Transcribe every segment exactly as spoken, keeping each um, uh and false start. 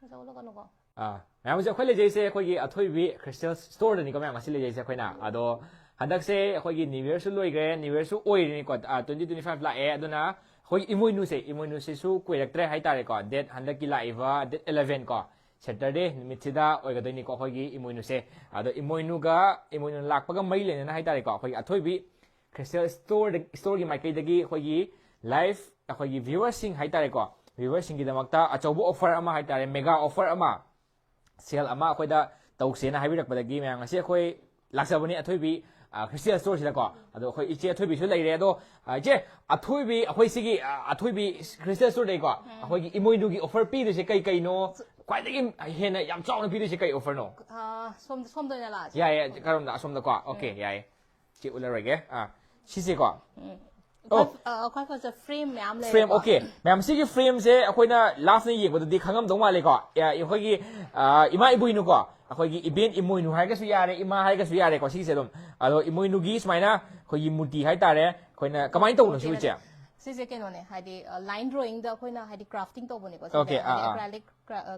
ꯆꯠꯂꯛꯀꯅꯨꯀꯣ꯫ ꯑꯥ, ꯃꯌꯥꯝꯁꯦ ꯑꯩꯈꯣꯏ ꯂꯩꯖꯩꯁꯦ ꯑꯩꯈꯣꯏꯒꯤ ꯑꯊꯣꯏꯕꯤ ꯈ꯭ꯔꯤꯁꯇꯦꯜ ꯁ꯭ꯇꯣꯔꯗꯅꯤꯀꯣ ꯃꯌꯥꯝ ꯉꯁꯤ ꯂꯩꯖꯩꯁꯦ ꯑꯩꯈꯣꯏꯅ꯫ ꯑꯗꯣ ꯍꯟꯗꯛꯁꯦ ꯑꯩꯈꯣꯏꯒꯤ ꯅ꯭ꯌꯨ ꯌꯔꯁꯨ ꯂꯣꯏꯈ꯭ꯔꯦ, ꯅ꯭ꯌꯨ ꯌꯔꯁꯨ ꯑꯣꯏꯔꯤꯅꯤꯀꯣ, ꯇ꯭ꯋꯦꯟꯇꯤ ꯇ꯭ꯋꯦꯟꯇꯤ ꯐꯥꯏꯚ ꯂꯥꯛꯑꯦ꯫ ꯑꯗꯨꯅ ꯑꯩꯈꯣꯏ ꯏꯃꯣꯏꯅꯨꯁꯦ, ꯏꯃꯣꯏꯅꯨꯁꯤꯁꯨ ꯀꯨꯏꯔꯛꯇ꯭ꯔꯦ ꯍꯥꯏꯇꯥꯔꯦꯀꯣ, ꯗꯦꯠ ꯍꯟꯗꯛꯀꯤ ꯂꯥꯛꯏꯕ ꯗꯦꯠ ꯑꯦꯂꯚꯦꯟ ꯀꯣ, ꯁꯦꯇꯔꯗꯦ ꯅꯨꯃꯤꯠꯁꯤꯗ ꯑꯣꯏꯒꯗꯣꯏꯅꯤꯀꯣ ꯑꯩꯈꯣꯏꯒꯤ ꯏꯃꯣꯏꯅꯨꯁꯦ꯫ ꯑꯗꯣ ꯏꯃꯣꯏꯅꯨꯒ ꯏꯃꯣꯏꯅꯨ ꯂꯥꯛꯄꯒ ꯃꯔꯤ ꯂꯩꯅꯅ ꯍꯥꯏꯇꯥꯔꯦꯀꯣ, ꯑꯩꯈꯣꯏꯒꯤ ꯑꯊꯣꯏꯕꯤ ꯈ꯭ꯔꯤꯁꯇꯦꯜ ꯁ꯭ꯇꯣꯔꯗ, ꯁ꯭ꯇꯣꯔꯒꯤ ꯃꯥꯏꯀꯩꯗꯒꯤ ꯑꯩꯈꯣꯏꯒꯤ ꯂꯥꯏꯐ ꯑꯩꯈꯣꯏꯒꯤ ꯚ꯭ꯌꯨꯋꯔꯁꯤꯡ ꯍꯥꯏꯇꯥꯔꯦꯀꯣ, ꯚ꯭ꯌꯨꯋꯔꯁꯤꯡꯒꯤꯗꯃꯛꯇ ꯑꯆꯧꯕ ꯑꯣꯐꯔ ꯑꯃ ꯍꯥꯏꯇꯥꯔꯦ, ꯃꯦꯒꯥ ꯑꯣꯐꯔ ꯑꯃ, ꯁꯦꯜ ꯑꯃ ꯑꯩꯈꯣꯏꯗ ꯇꯧꯁꯦꯅ ꯍꯥꯏꯕꯤꯔꯛꯄꯗꯒꯤ ꯃꯌꯥꯝ ꯉꯁꯤ ꯑꯩꯈꯣꯏ ꯂꯥꯛꯆꯕꯅꯤ ꯑꯊꯣꯏꯕꯤ, ꯑ, ꯈ꯭ꯔꯤꯁꯇꯦꯜ ꯁ꯭ꯇꯣꯔꯁꯤꯗꯀꯣ꯫ ꯑꯗꯣ ꯑꯩꯈꯣꯏ ꯏꯆꯦ ꯑꯊꯣꯏꯕꯤꯁꯨ ꯂꯩꯔꯦ꯫ ꯑꯗꯣ, ꯑ, ꯏꯆꯦ, ꯑꯊꯣꯏꯕꯤ, ꯑꯩꯈꯣꯏ ꯁꯤꯒꯤ, ꯑ, ꯑꯊꯣꯏꯕꯤ ꯈ꯭ꯔꯤꯁꯇꯦꯜ ꯁ꯭ꯇꯣꯔꯗꯩꯀꯣ ꯑꯩꯈꯣꯏꯒꯤ ꯏꯃꯣꯏꯅꯨꯒꯤ ꯑꯣꯐꯔ ꯄꯤꯗꯣꯏꯁꯦ ꯀꯩ ꯀꯩꯅꯣ? ꯈ꯭ꯋꯥꯏꯗꯒꯤ ꯍꯦꯟꯅ ꯌꯥꯝ ꯆꯥꯎꯅ ꯄꯤꯗꯣꯏꯁꯦ ꯀꯩ ꯑꯣꯐꯔꯅꯣ? ꯑꯥ, ꯁꯣꯝꯗ ꯁꯣꯝꯗ ꯑꯣꯏꯅ ꯂꯥꯛꯑꯁꯦ꯫ ꯌꯥꯏ, ꯌꯥꯏ, ꯀꯔꯣꯝꯗ? ꯑꯁꯣꯝꯗꯀꯣ꯫ ꯑꯣꯀꯦ, ꯌꯥꯏ꯫ ꯁꯤ ꯎꯠꯂꯔꯣꯏꯒꯦ꯫ ꯑꯥ, ꯁꯤꯁꯦꯀꯣ꯫ ꯑꯩꯈꯣꯏ ꯑ, ꯑꯩꯈꯣꯏ ꯈꯛꯇ ꯐ꯭ꯔꯦꯝ ꯃꯌꯥꯝ ꯂꯩꯔꯦꯀꯣ꯫ Frame, okay. ꯃꯌꯥꯝ, ꯁꯤꯒꯤ ꯐ꯭ꯔꯦꯝꯁꯦ ꯑꯩꯈꯣꯏꯅ ꯂꯥꯞꯅ ꯌꯦꯡꯕꯗꯗꯤ ꯈꯪꯉꯝꯗꯧ ꯃꯥꯜꯂꯦꯀꯣ꯫ ꯑꯦ, ꯑꯩꯈꯣꯏꯒꯤ, ꯑ, ꯏꯃꯥ ꯏꯕꯨꯏꯅꯨꯀꯣ, ꯑꯩꯈꯣꯏꯒꯤ ꯏꯕꯦꯟ ꯏꯃꯣꯏꯅꯨ ꯍꯥꯏꯔꯒꯁꯨ ꯌꯥꯔꯦ, ꯏꯃꯥ ꯍꯥꯏꯔꯒꯁꯨ ꯌꯥꯔꯦꯀꯣ, ꯁꯤꯒꯤꯁꯦ ꯑꯗꯨꯝ꯫ ꯑꯗꯣ ꯏꯃꯣꯏꯅꯨꯒꯤ ꯁꯨꯃꯥꯏꯅ ꯑꯩꯈꯣꯏꯒꯤ ꯃꯨꯔꯇꯤ ꯍꯥꯏꯇꯥꯔꯦ, ꯑꯩꯈꯣꯏꯅ ꯀꯃꯥꯏꯅ ꯇꯧꯕꯅꯣ ꯁꯤꯕꯨ, ꯏꯆꯦ? ꯁꯤꯁꯦ ꯀꯩꯅꯣꯅꯦ, ꯍꯥꯏꯗꯤ ꯂꯥꯏꯟ ꯗ꯭ꯔꯣꯌꯤꯡꯗ ꯑꯩꯈꯣꯏꯅ ꯍꯥꯏꯗꯤ ꯀ꯭ꯔꯥꯐꯇꯤꯡ ꯇꯧꯕꯅꯦꯀꯣ꯫ ꯑꯣꯀꯦ, ꯁꯤꯁꯦ ꯑꯥ, ꯍꯥꯏꯗꯤ ꯑꯥ꯫ ꯑꯦꯀ꯭ꯔꯥꯏꯂꯤꯛ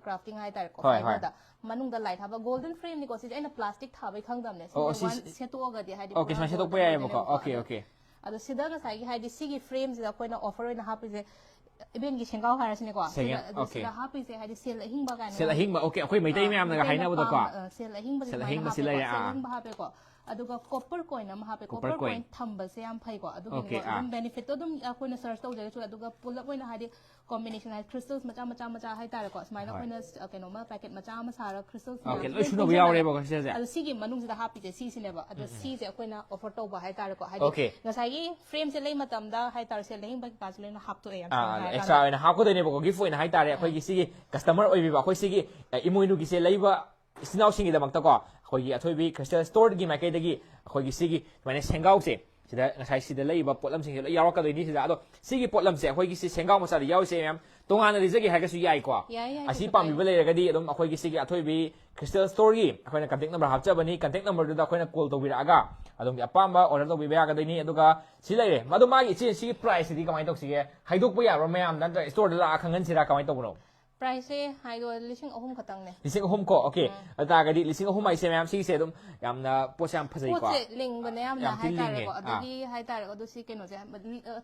ꯀ꯭ꯔꯥꯐꯇꯤꯡ ꯍꯥꯏꯇꯥꯔꯦꯀꯣ, ꯍꯣꯏ, ꯍꯣꯏ꯫ ꯐꯥꯏꯕꯔꯗ ꯃꯅꯨꯡꯗ ꯂꯥꯏꯠ ꯍꯥꯞꯄ꯫ ꯒꯣꯜꯗꯟ ꯐ꯭ꯔꯦꯝꯅꯤꯀꯣ ꯁꯤꯁꯦ, ꯑꯩꯅ ꯄ꯭ꯂꯥꯁꯇꯤꯛ ꯊꯥꯕꯩ ꯈꯪꯗꯕꯅꯦ꯫ ꯑꯣ, ꯑꯣ, ꯁꯤꯁꯦ ꯁꯤ- ꯁꯦꯠꯇꯣꯛꯑꯒꯗꯤ ꯍꯥꯏꯗꯤ ꯑꯣꯀꯦ, ꯄꯨꯔꯥ ꯁꯨꯃꯥꯏꯅ ꯁꯦꯠꯇꯣꯛꯄ ꯒꯣꯜꯗꯟ ꯌꯥꯏꯑꯕꯀꯣ꯫ ꯑꯣꯏꯗꯣꯏꯅꯦꯕꯀꯣ꯫ ꯑꯣꯀꯦ, ꯑꯗꯣ ꯑꯣꯀꯦ꯫ ꯑꯗꯣ ꯁꯤꯗ ꯉꯁꯥꯏꯒꯤ ꯍꯥꯏꯗꯤ ꯁꯤꯒꯤ ꯐ꯭ꯔꯦꯝꯁꯤꯗ ꯑꯩꯈꯣꯏꯅ ꯑꯣꯐꯔ ꯑꯣꯏꯅ ꯍꯥꯞꯄꯤꯁꯦ, ꯏꯕꯦꯟꯒꯤ ꯁꯦꯡꯒꯥꯎ ꯍꯥꯏꯔꯁꯤꯅꯦꯀꯣ꯫ ꯁꯦꯡꯒꯥꯎ, ꯁꯤꯗ, ꯑꯗꯣ ꯑꯣꯀꯦ꯫ ꯁꯤꯗ ꯍꯥꯞꯄꯤꯁꯦ ꯍꯥꯏꯗꯤ ꯁꯦꯜ ꯑꯍꯤꯡꯕ ꯀꯥꯏꯅ ꯁꯦꯜ ꯍꯥꯏꯕ꯫ ꯑꯍꯤꯡꯕ, ꯑꯣꯀꯦ, ꯑꯩꯈꯣꯏ ꯃꯩꯇꯩ ꯑꯥ, ꯃꯌꯥꯝꯅꯒ ꯃꯩꯇꯩꯅ ꯍꯥꯏꯅꯕꯗꯣꯀꯣ꯫ ꯄꯥꯝꯕ, ꯑ, ꯁꯦꯜ ꯑꯍꯤꯡꯕꯁꯦ ꯁꯦꯜ ꯁꯨꯃꯥꯏꯅ ꯑꯍꯤꯡꯕꯁꯤ ꯍꯥꯞꯄꯦꯀꯣ꯫ ꯂꯩꯔꯦ, ꯁꯦꯜ ꯑꯥ꯫ ꯑꯍꯤꯡꯕ ꯍꯥꯞꯄꯦꯀꯣ꯫ ꯑꯗꯨꯒ ꯀꯣꯄꯔ ꯀꯣꯏꯟ ꯑꯃ ꯍꯥꯞꯄꯦ꯫ Copper copper coin. ꯀꯣꯏꯟ ꯊꯝꯕꯁꯦ ꯌꯥꯝ ꯐꯩꯀꯣ꯫ ꯑꯗꯨꯒꯤ ꯑꯣꯀꯦ, ꯑꯗꯨꯝ ꯑꯥ꯫ ꯕꯦꯅꯤꯐꯤꯠꯇꯣ ꯑꯗꯨꯝ ꯑꯩꯈꯣꯏꯅ ꯁꯔꯆ ꯇꯧꯖꯔꯁꯨ, ꯑꯗꯨꯒ ꯄꯨꯂꯞ ꯑꯣꯏꯅ ꯍꯥꯏꯗꯤ ꯀꯣꯝꯕꯤꯅꯦꯁꯟ ꯍꯥꯏꯗꯤ ꯀ꯭ꯔꯤꯁꯇꯜꯁ ꯃꯆꯥ ꯃꯆꯥ ꯃꯆꯥ ꯍꯥꯏꯇꯥꯔꯦꯀꯣ꯫ ꯁꯨꯃꯥꯏꯅ ꯍꯣꯏ꯫ ꯑꯩꯈꯣꯏꯅ ꯁ-, ꯀꯩꯅꯣꯝꯃ ꯄꯦꯀꯦꯠ ꯃꯆꯥ ꯑꯃ ꯁꯥꯔꯒ ꯀ꯭ꯔꯤꯁꯇꯜꯁ ꯑꯣꯀꯦ, ꯃꯌꯥꯝ ꯂꯣꯏ ꯁꯨꯅꯕ ꯄꯨꯟꯁꯤꯜꯂꯒ ꯌꯥꯎꯔꯦꯕꯀꯣ ꯁꯤꯁꯦ? ꯑꯗꯣ ꯁꯤꯒꯤ ꯃꯅꯨꯡꯁꯤꯗ ꯍꯥꯞꯄꯤꯁꯦ ꯁꯤꯁꯤꯅꯦꯕ꯫ ꯑꯗꯣ ꯁꯤꯁꯦ ꯑꯩꯈꯣꯏꯅ ꯑꯣꯐꯔ ꯇꯧꯕ ꯍꯥꯏꯇꯥꯔꯦꯀꯣ꯫ ꯍꯥꯏꯗꯤ ꯑꯣꯀꯦ꯫ ꯉꯁꯥꯏꯒꯤ ꯐ꯭ꯔꯦꯝꯁꯦ ꯂꯩ ꯃꯇꯝꯗ ꯍꯥꯏꯇꯥꯔꯦ, ꯁꯦꯜ ꯑꯍꯤꯡꯕ ꯀꯩꯀꯥꯁꯦ ꯂꯣꯏꯅ ꯍꯥꯞꯇꯣꯛꯑꯦ ꯌꯥꯝ ꯑꯥ, ꯁꯦꯡꯅ ꯍꯥꯏꯔꯀꯥꯟꯗ꯫ ꯑꯦꯛꯁꯇ꯭ꯔꯥ ꯑꯣꯏꯅ ꯍꯥꯞꯀꯗꯣꯏꯅꯦꯕꯀꯣ, ꯒꯤꯐ ꯑꯣꯏꯅ ꯍꯥꯏꯇꯥꯔꯦ꯫ ꯑꯩꯈꯣꯏꯒꯤ ꯁꯤꯒꯤ ꯀꯁꯇꯃꯔ ꯑꯣꯏꯕꯤꯕ ꯑꯩꯈꯣꯏ ꯁꯤꯒꯤ, ꯑ, ꯏꯃꯣꯏꯅꯨꯒꯤꯁꯦ ꯂꯩꯕ ꯏꯆꯤꯟ ꯏꯅꯥꯎꯁꯤꯡꯒꯤꯗꯃꯛꯇꯀꯣ, ꯑꯩꯈꯣꯏꯒꯤ ꯑꯊꯣꯏꯕꯤ ꯈ꯭ꯔꯤꯁꯇꯦꯜ ꯁ꯭ꯇꯣꯔꯒꯤ ꯃꯥꯏꯀꯩꯗꯒꯤ ꯑꯩꯈꯣꯏꯒꯤ ꯁꯤꯒꯤ ꯁꯨꯃꯥꯏꯅ ꯁꯦꯡꯒꯥꯎꯁꯦ, ꯁꯤꯗ ꯉꯁꯥꯏ ꯁꯤꯗ ꯂꯩꯔꯤꯕ ꯄꯣꯠꯂꯝꯁꯤꯡꯁꯦ ꯂꯣꯏ ꯌꯥꯎꯔꯛꯀꯗꯣꯏꯅꯤ ꯁꯤꯗ꯫ ꯑꯗꯣ ꯁꯤꯒꯤ ꯄꯣꯠꯂꯝꯁꯦ ꯑꯩꯈꯣꯏꯒꯤ ꯁꯤ ꯁꯦꯡꯒꯥꯎ ꯃꯆꯥꯗ ꯌꯥꯎꯔꯤꯁꯦ ꯃꯌꯥꯝ ꯇꯣꯉꯥꯟꯅ ꯂꯩꯖꯒꯦ ꯍꯥꯏꯔꯒꯁꯨ ꯌꯥꯏꯀꯣ꯫ ꯌꯥꯏ, ꯌꯥꯏ, ꯑꯁꯤ ꯀꯩꯁꯨ ꯄꯥꯝꯕꯤꯕ ꯀꯥꯏꯗꯦ꯫ ꯂꯩꯔꯒꯗꯤ ꯑꯗꯨꯝ ꯑꯩꯈꯣꯏꯒꯤ ꯁꯤꯒꯤ ꯑꯊꯣꯏꯕꯤ ꯈ꯭ꯔꯤꯁꯇꯦꯜ ꯁ꯭ꯇꯣꯔꯒꯤ ꯑꯩꯈꯣꯏꯅ ꯀꯟꯇꯦꯛ ꯅꯝꯕꯔ ꯍꯥꯞꯆꯕꯅꯤ, ꯀꯟꯇꯦꯛ ꯅꯝꯕꯔꯗꯨꯗ ꯑꯩꯈꯣꯏꯅ ꯀꯣꯜ ꯇꯧꯕꯤꯔꯛꯑꯒ ꯑꯗꯣꯝꯒꯤ ꯑꯄꯥꯝꯕ ꯑꯣꯔꯗꯔ ꯇꯧꯕꯤꯕ ꯌꯥꯒꯗꯣꯏꯅꯤ꯫ ꯑꯗꯨꯒ ꯁꯤ ꯂꯩꯔꯦ, ꯑꯗꯣ ꯃꯥꯒꯤ ꯏꯆꯦ ꯁꯤꯒꯤ ꯄ꯭ꯔꯥꯏꯁꯁꯤꯗꯤ ꯀꯃꯥꯏꯅ ꯇꯧꯁꯤꯒꯦ? ꯍꯥꯏꯗꯣꯛꯄ ꯌꯥꯕ꯭ꯔꯣ ꯃꯌꯥꯝꯗ, ꯅꯠꯇ꯭ꯔꯒ ꯁ꯭ꯇꯣꯔꯗ ꯂꯥꯛꯑ ꯈꯪꯍꯟꯁꯤꯔꯥ, ꯀꯃꯥꯏꯅ ꯇꯧꯕꯅꯣ? ꯄ꯭ꯔꯥꯏꯁꯁꯦ ꯍꯥꯏꯗꯣ ꯂꯤꯁꯤꯡ ꯑꯍꯨꯝ ꯈꯛꯇꯪꯅꯦ꯫ ꯂꯤꯁꯤꯡ ꯑꯍꯨꯝ ꯀꯣ? ꯑꯣꯀꯦ꯫ ꯑꯗꯨ ꯇꯥꯔꯒꯗꯤ ꯂꯤꯁꯤꯡ ꯑꯍꯨꯝ ꯍꯥꯏꯁꯦ ꯃꯌꯥꯝ ꯁꯤꯒꯤꯁꯦ ꯑꯗꯨꯝ ꯌꯥꯝꯅ ꯄꯣꯠꯁꯦ ꯌꯥꯝ ꯐꯖꯩꯀꯣ? ꯄꯣꯠꯁꯦ ꯂꯤꯡꯕꯅꯦ ꯌꯥꯝꯅ ꯌꯥꯝ ꯊꯤ ꯂꯤꯡꯉꯦ꯫ ꯍꯥꯏꯇꯥꯔꯦꯀꯣ꯫ ꯑꯥ꯫ ꯑꯗꯒꯤ ꯍꯥꯏꯇꯥꯔꯦꯀꯣ, ꯑꯗꯨ ꯁꯤ ꯀꯩꯅꯣꯁꯦ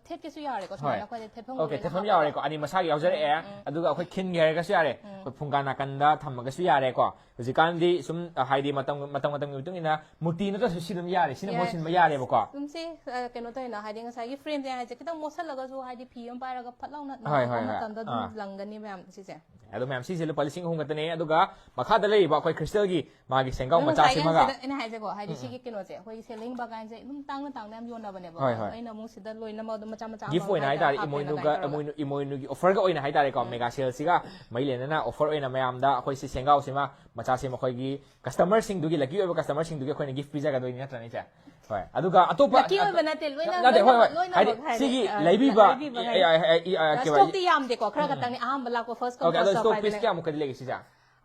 ꯊꯦꯠꯀꯦꯁꯨ ꯌꯥꯔꯦꯀꯣ꯫ ꯍꯣꯏ꯫ ꯁꯨꯃꯥꯏꯅ ꯑꯩꯈꯣꯏꯅ ꯊꯦꯠꯐꯝ ꯑꯣꯀꯦ, ꯊꯦꯠꯐꯝ ꯌꯥꯎꯔꯦꯀꯣ꯫ ꯑꯅꯤ ꯃꯁꯥꯒꯤ ꯌꯥꯎꯖꯔꯛꯑꯦ꯫ ꯑꯗꯨꯒ ꯑꯩꯈꯣꯏ ꯈꯤꯟꯒꯦ ꯍꯥꯏꯔꯒꯁꯨ ꯌꯥꯔꯦ꯫ ꯑꯩꯈꯣꯏ ꯐꯨꯡꯒꯥ ꯅꯥꯀꯟꯗ ꯊꯝꯃꯒꯁꯨ ꯌꯥꯔꯦꯀꯣ꯫ ꯍꯧꯖꯤꯛꯀꯥꯟꯗꯤ ꯁꯨꯝ, ꯑ, ꯍꯥꯏꯗꯤ ꯃꯇꯝ, ꯃꯇꯝ ꯃꯇꯝꯒꯤ ꯃꯇꯨꯡ ꯏꯟꯅ ꯃꯨꯔꯇꯤ ꯅꯠꯇ꯭ꯔꯁꯨ ꯁꯤ ꯑꯗꯨꯝ ꯌꯥꯔꯦ, ꯁꯤꯅ ꯃꯍꯨꯠ ꯁꯤꯟꯕ ꯌꯥꯔꯦꯕꯀꯣ꯫ ꯑꯗꯨꯝ ꯁꯤ, ꯑ, ꯀꯩꯅꯣ ꯇꯧꯔꯤꯅ ꯍꯥꯏꯗꯤ ꯉꯁꯥꯏꯒꯤ ꯐ꯭ꯔꯦꯝꯁꯦ ꯍꯥꯏꯁꯦ ꯈꯤꯇꯪ ꯃꯣꯠꯁꯜꯂꯒꯁꯨ ꯍꯥꯏꯗꯤ ꯐꯤ ꯑꯃ ꯄꯥꯏꯔꯒ ꯐꯠ ꯂꯥꯎꯅ ꯍꯣꯏ, ꯍꯣꯏ, ꯅꯥꯟꯊꯣꯛꯄ ꯍꯣꯏ꯫ ꯃꯇꯝꯗ ꯑꯗꯨꯝ ꯑꯥ꯫ ꯂꯪꯒꯅꯤ ꯃꯌꯥꯝ ꯁꯤꯁꯦ꯫ ꯑꯗꯣ ꯃꯌꯥꯝ ꯁꯤꯁꯦ ꯂꯨꯄꯥ ꯂꯤꯁꯤꯡ ꯑꯍꯨꯝ ꯈꯛꯇꯅꯦ꯫ ꯑꯗꯨꯒ ꯃꯈꯥꯗ ꯂꯩꯔꯤꯕ ꯑꯩꯈꯣꯏ ꯈ꯭ꯔꯤꯁꯇꯦꯜꯒꯤ ꯃꯥꯒꯤ ꯁꯦꯡꯒꯥꯎ ꯑꯗꯣ ꯃꯆꯥ ꯉꯁꯥꯏꯒꯤ ꯁꯤꯃꯒ꯫ ꯁꯤꯗ ꯑꯩꯅ ꯍꯥꯏꯁꯦꯀꯣ, ꯍꯥꯏꯗꯤ ꯁꯤꯒꯤ ꯀꯩꯅꯣꯁꯦ ꯑꯩꯈꯣꯏꯒꯤ ꯁꯦꯜꯂꯤꯡ ꯕꯒꯥꯏꯟꯁꯦ ꯑꯗꯨꯝ ꯇꯥꯡꯅ ꯇꯥꯡꯅ ꯌꯥꯝ ꯌꯣꯟꯅꯕꯅꯦꯕ꯫ ꯍꯣꯏ, ꯍꯣꯏ꯫ ꯑꯩꯅ ꯑꯃꯨꯛ ꯁꯤꯗ ꯂꯣꯏꯅꯃꯛ ꯑꯗꯨꯝ ꯃꯆꯥ ꯃꯆꯥ ꯒꯤꯐ ꯑꯃꯃꯝ ꯑꯣꯏꯅ ꯍꯥꯏꯇꯥꯔꯦ, ꯍꯥꯏꯇꯥꯔꯦ, half handꯒ ꯏꯃꯣꯏꯅꯨꯒ ꯀꯥꯏꯅ ꯇꯧꯔꯒ꯫ ꯏꯃꯣꯏꯅꯨ, ꯏꯃꯣꯏꯅꯨꯒꯤ ꯑꯣꯐꯔꯒ ꯑꯣꯏꯅ ꯍꯥꯏꯇꯥꯔꯦꯀꯣ, ꯃꯦꯒꯥ ꯁꯦꯜꯁꯤꯒ ꯃꯔꯤ ꯂꯩꯅꯅ ꯑꯣꯐꯔ ꯑꯣꯏꯅ ꯃꯌꯥꯝꯗ ꯑꯩꯈꯣꯏ ꯁꯤ ꯁꯦꯡꯒꯥꯎꯁꯤꯃ, ꯃꯆꯥꯁꯤꯃ ꯑꯩꯈꯣꯏꯒꯤ ꯀꯁꯇꯃꯔꯁꯤꯡꯗꯨꯒꯤ, ꯂꯛꯀꯤ ꯑꯣꯏꯕ ꯀꯁꯇꯃꯔꯁꯤꯡꯗꯨꯒꯤ ꯑꯩꯈꯣꯏꯅ ꯒꯤꯐ ꯄꯤꯖꯒꯗꯣꯏꯅꯤ, ꯅꯠꯇ꯭ꯔꯅꯦ ꯏꯆꯦ? ꯍꯣꯏ꯫ ꯑꯗꯨꯒ ꯑꯇꯣꯞꯄ ꯂꯛꯀꯤ ꯑꯣꯏꯕ ꯅꯠꯇꯦ, ꯂꯣꯏꯅ-, ꯅꯠꯇꯦ, ꯍꯣꯏ, ꯍꯣꯏ꯫ ꯂꯣꯏꯅꯃꯛ ꯍꯥꯏꯗꯤ ꯍꯥꯏꯗꯤ, ꯁꯤꯒꯤ ꯑ, ꯂꯩꯕꯤꯕ, ꯂꯩꯕꯤꯕ ꯍꯥꯏꯗꯤ, ꯑ, ꯑ, ꯑ, ꯀꯩꯕ, ꯁ꯭ꯇꯣꯛꯇꯤ ꯌꯥꯝꯗꯦꯀꯣ, ꯈꯔ ꯈꯛꯇꯪꯅꯤ꯫ ꯑꯍꯥꯟꯕ ꯂꯥꯛꯄ ꯐꯥꯔꯁ ꯀꯝ ꯑꯣꯀꯦ, ꯑꯗꯣ ꯐꯥꯔꯁ ꯁꯔꯚ ꯁ꯭ꯇꯣꯛ ꯄꯤꯁ ꯍꯥꯏꯗꯅ꯫ ꯀꯌꯥꯃꯨꯛꯀꯗꯤ ꯂꯩꯒꯦ ꯁꯤꯁꯦ?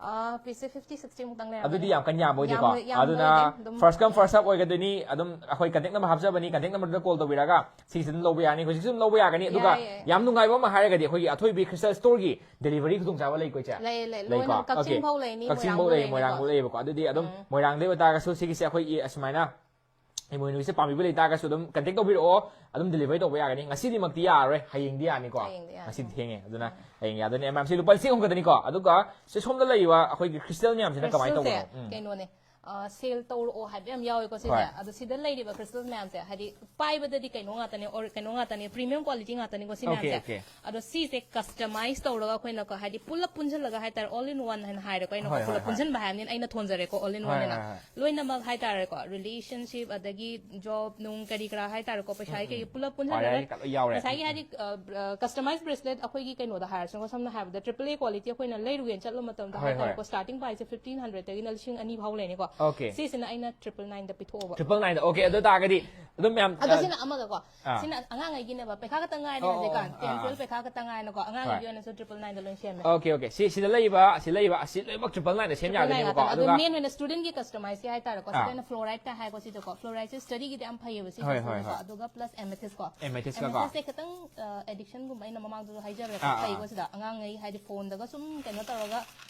ꯑ, ꯄꯤꯁꯁꯦ ꯐꯤꯐꯇꯤ ꯁꯤꯛꯁꯇꯤ ꯃꯨꯛꯇꯪ ꯂꯩꯔꯝꯒꯅꯤ꯫ ꯑꯗꯨꯗꯤ ꯌꯥꯝ ꯀꯟꯅ ꯌꯥꯝꯕ ꯑꯣꯏꯗꯦꯀꯣ꯫ ꯌꯥꯝ-, ꯌꯥꯝ ꯑꯗꯨꯅ ꯑꯣꯏꯗꯦ, ꯑꯗꯨꯝ ꯐꯥꯔꯁ ꯀꯝ ꯐꯥꯔꯁ ꯁꯔꯚ ꯑꯣꯏꯒꯗꯣꯏꯅꯤ꯫ ꯑꯗꯨꯝ ꯑꯩꯈꯣꯏ ꯀꯟꯇꯦꯛ ꯅꯝꯕꯔ ꯍꯥꯞꯆꯕꯅꯤ, ꯀꯟꯇꯦꯛ ꯅꯝꯕꯔꯗꯨꯗ ꯀꯣꯜ ꯇꯧꯕꯤꯔꯒ ꯁꯤꯁꯦ ꯑꯗꯨꯝ ꯂꯧꯕ ꯌꯥꯅꯤ, ꯍꯧꯖꯤꯛꯁꯨ ꯑꯗꯨꯝ ꯂꯧꯕ ꯌꯥꯒꯅꯤ꯫ ꯑꯗꯨꯒ ꯌꯥꯏ, ꯌꯥꯏ꯫ ꯌꯥꯝ ꯅꯨꯡꯉꯥꯏꯕ ꯑꯃ ꯍꯥꯏꯔꯒꯗꯤ ꯑꯩꯈꯣꯏꯒꯤ ꯑꯊꯣꯏꯕꯤ ꯈ꯭ꯔꯤꯁꯇꯦꯜ ꯁ꯭ꯇꯣꯔꯒꯤ ꯗꯦꯂꯤꯚꯔꯤ ꯈꯨꯗꯣꯡꯆꯥꯕ ꯂꯩꯀꯣ ꯏꯆꯦ? ꯂꯩ, ꯂꯩ꯫ ꯂꯩꯀꯣ? ꯂꯣꯏꯅ ꯀꯛꯆꯤꯡ ꯑꯣꯀꯦ꯫ ꯐꯥꯎ ꯂꯩꯅꯤ, ꯀꯛꯆꯤꯡ ꯃꯣꯏꯔꯥꯡ ꯐꯥꯎ ꯐꯥꯎ ꯂꯩ, ꯂꯩꯅꯤꯀꯣ꯫ ꯃꯣꯏꯔꯥꯡ ꯐꯥꯎ ꯂꯩꯌꯦꯕꯀꯣ꯫ ꯑꯗꯨꯗꯤ ꯑꯗꯨꯝ ꯃꯣꯏꯔꯥꯡꯗꯩ ꯑꯣꯏꯇꯥꯔꯒꯁꯨ ꯁꯤꯒꯤꯁꯦ ꯑꯩꯈꯣꯏꯒꯤ ꯑꯁꯨꯃꯥꯏꯅ ꯏꯃꯣꯏꯅꯨꯁꯦ ꯄꯥꯝꯕꯤꯕ ꯂꯩꯇꯥꯔꯒꯁꯨ ꯑꯗꯨꯝ ꯀꯟꯇꯦꯛ ꯇꯧꯕꯤꯔꯛꯑꯣ, ꯑꯗꯨꯝ ꯗꯦꯂꯤꯚꯔꯤ ꯇꯧꯕ ꯌꯥꯒꯅꯤ꯫ ꯉꯁꯤꯗꯤꯃꯛꯇꯤ ꯌꯥꯔꯔꯣꯏ, ꯍꯌꯦꯡꯗꯤ ꯌꯥꯅꯤꯀꯣ? ꯍꯌꯦꯡꯗꯤ ꯌꯥꯅꯤ꯫ ꯉꯁꯤꯗꯤ ꯎꯝ꯫ ꯊꯦꯡꯉꯦ, ꯑꯗꯨꯅ ꯍꯌꯦꯡ ꯌꯥꯗꯣꯏꯅꯤ꯫ ꯃꯌꯥꯝꯁꯤ ꯂꯨꯄꯥ ꯂꯤꯁꯤꯡ ꯑꯍꯨꯝ ꯈꯛꯇꯅꯤꯀꯣ꯫ ꯑꯗꯨꯒ ꯁꯤ ꯁꯣꯝꯗ ꯂꯩꯔꯤꯕ ꯑꯩꯈꯣꯏꯒꯤ ꯈ꯭ꯔꯤꯁꯇꯦꯜ ꯃꯌꯥꯝꯁꯤꯅ ꯀꯃꯥꯏꯅ ꯈ꯭ꯔꯤꯁꯇꯦꯜꯁꯦ ꯇꯧꯕꯅꯣ? ꯎꯝ꯫ ꯀꯩꯅꯣꯅꯦ, ꯑ, ꯁꯦꯜ ꯇꯧꯔꯛꯑꯣ ꯍꯥꯏꯕ ꯌꯥꯝ ꯌꯥꯎꯋꯦꯀꯣ ꯁꯤꯁꯦ꯫ ꯍꯣꯏ꯫ ꯑꯗꯣ ꯁꯤꯗ ꯂꯩꯔꯤꯕ ꯈ꯭ꯔꯤꯁꯇꯦꯜ ꯃꯌꯥꯝꯁꯦ ꯍꯥꯏꯗꯤ ꯄꯥꯏꯕꯗꯗꯤ ꯀꯩꯅꯣ ꯉꯥꯛꯇꯅꯦ, ꯑꯣꯔ-, ꯀꯩꯅꯣ ꯉꯥꯛꯇꯅꯦ, ꯄ꯭ꯔꯤꯃꯤꯌꯝ ꯀ꯭ꯋꯥꯂꯤꯇꯤ ꯉꯥꯛꯇꯅꯤꯀꯣ ꯁꯤ ꯑꯣꯀꯦ, ꯃꯌꯥꯝꯁꯦ꯫ ꯑꯣꯀꯦ꯫ ꯑꯗꯣ ꯁꯤꯁꯦ ꯀꯁꯇꯃꯥꯏꯁ ꯇꯧꯔꯒ ꯑꯩꯈꯣꯏꯅꯀꯣ ꯍꯥꯏꯗꯤ ꯄꯨꯂꯞ ꯄꯨꯟꯁꯤꯜꯂꯒ ꯍꯥꯏꯇꯥꯔꯦ, all in one ꯍꯥꯏꯅ ꯍꯥꯏꯔꯦꯀꯣ ꯑꯩꯅꯀꯣ, ꯍꯣꯏ, ꯍꯣꯏ, ꯄꯨꯂꯞ ꯍꯣꯏ꯫ ꯄꯨꯟꯁꯤꯟꯕ ꯍꯥꯏꯕꯅꯤꯅ ꯑꯩꯅ ꯊꯣꯟꯖꯔꯦꯀꯣ, all in one ꯍꯣꯏ, ꯍꯥꯏꯅ꯫ ꯍꯣꯏ, ꯍꯣꯏ꯫ ꯂꯣꯏꯅꯃꯛ ꯍꯥꯏꯇꯥꯔꯦꯀꯣ, ꯔꯤꯂꯦꯁꯟꯁꯤꯞ ꯑꯗꯒꯤ ꯖꯣꯕ ꯅꯨꯡ ꯀꯔꯤ ꯀꯔꯥ ꯍꯥꯏꯇꯥꯔꯦꯀꯣ, ꯄꯩꯁꯥꯒꯤ ꯀꯩꯒꯤ ꯄꯨꯂꯞ ꯄꯨꯟꯁꯤꯜꯂꯒ ꯄꯥꯔꯤꯌꯥꯒꯤ ꯀꯠ ꯂꯣꯏ ꯌꯥꯎꯔꯦ꯫ ꯉꯁꯥꯏꯒꯤ ꯍꯥꯏꯗꯤ ꯀꯁꯇꯃꯥꯏꯁ ꯕ꯭ꯔꯦꯁꯂꯦꯠ ꯑꯩꯈꯣꯏꯒꯤ ꯀꯩꯅꯣꯗ ꯍꯥꯏꯔꯁꯨꯀꯣ, ꯁꯝꯅ ꯍꯥꯏꯔꯕꯗ ꯇ꯭ꯔꯤꯄꯜ ꯑꯦ ꯀ꯭ꯋꯥꯂꯤꯇꯤ ꯑꯩꯈꯣꯏꯅ ꯂꯩꯔꯨꯒꯦꯅ ꯆꯠꯂꯨ ꯃꯇꯝꯗ ꯍꯣꯏ, ꯍꯣꯏ꯫ ꯍꯥꯏꯇꯥꯔꯦꯀꯣ, ꯁ꯭ꯇꯥꯔꯇꯤꯡ ꯄ꯭ꯔꯥꯏꯁꯁꯦ ꯐꯤꯐꯇꯤꯟ ꯍꯟꯗ꯭ꯔꯦꯗꯇꯒꯤꯅ ꯂꯤꯁꯤꯡ ꯑꯅꯤ ꯐꯥꯎ ꯂꯩꯅꯤꯀꯣ꯫ Okay. ꯁꯤꯁꯤꯅ ꯑꯩꯅ triple nineꯗ ꯄꯤꯊꯣꯛꯑꯕ꯫ Triple nineꯗ꯫ Okay, ꯑꯗꯨ ꯇꯥꯔꯒꯗꯤ ꯑꯗꯨꯝ ꯃꯌꯥꯝ ꯑꯗꯣ ꯁꯤꯅ ꯑꯃꯒꯀꯣ, ꯑꯥ꯫ ꯁꯤꯅ ꯑꯉꯥꯡꯉꯩꯒꯤꯅꯦꯕ, ꯄꯩꯈꯥ ꯈꯛꯇ ꯉꯥꯏꯔꯦ ꯑꯣ, ꯍꯧꯖꯤꯛꯀꯥꯟ, ꯑꯥ, ten ꯑꯥ꯫ twelve ꯄꯩꯈꯥ ꯈꯛꯇ ꯉꯥꯏꯅꯀꯣ, ꯑꯉꯥꯡꯉꯩꯒꯤ ꯍꯣꯏ꯫ ꯑꯣꯏꯅꯁꯨ triple nineꯗ ꯂꯣꯏ ꯁꯦꯝꯃꯦ꯫ Okay, okay. ꯁꯤ ꯁꯤꯗ ꯂꯩꯕ, ꯁꯤ ꯂꯩꯕ, ꯑꯁꯤ ꯂꯣꯏꯅꯃꯛ triple nineꯗ ꯁꯦꯝ ꯌꯥꯗꯣꯏꯅꯦꯕꯀꯣ꯫ ꯑꯗꯨ ꯑꯗꯨꯒ main ꯑꯣꯏꯅ studentꯀꯤ customizeꯀꯤ ꯍꯥꯏꯇꯥꯔꯦꯀꯣ, ꯑꯥ꯫ ꯁꯤꯗ ꯑꯩꯅ fluorideꯀ ꯍꯥꯏꯀꯣ, ꯁꯤꯗꯀꯣ fluorideꯁꯦ studyꯒꯤꯗꯤ ꯌꯥꯝ ꯐꯩꯌꯦꯕ ꯁꯤ ꯍꯣꯏ, ꯍꯣꯏ, systemꯁꯦꯀꯣ, ꯍꯣꯏ꯫ ꯑꯗꯨꯒ plus amethystꯀꯣ꯫ Amethystꯀꯀꯣ꯫ Amethystꯁꯦ ꯈꯤꯇꯪ ꯑ, addictionꯒꯨꯝꯕ ꯑꯩꯅ ꯃꯃꯥꯡꯗꯁꯨ ꯍꯥꯏꯖꯔꯦꯀꯣ, ꯑꯥ, ꯑꯥ, ꯐꯩꯀꯣ ꯑꯥ꯫ ꯁꯤꯗ ꯑꯉꯥꯡꯉꯩ ꯍꯥꯏꯗꯤ phoneꯗꯒ ꯁꯨꯝ ꯀꯩꯅꯣ ꯇꯧꯔꯒ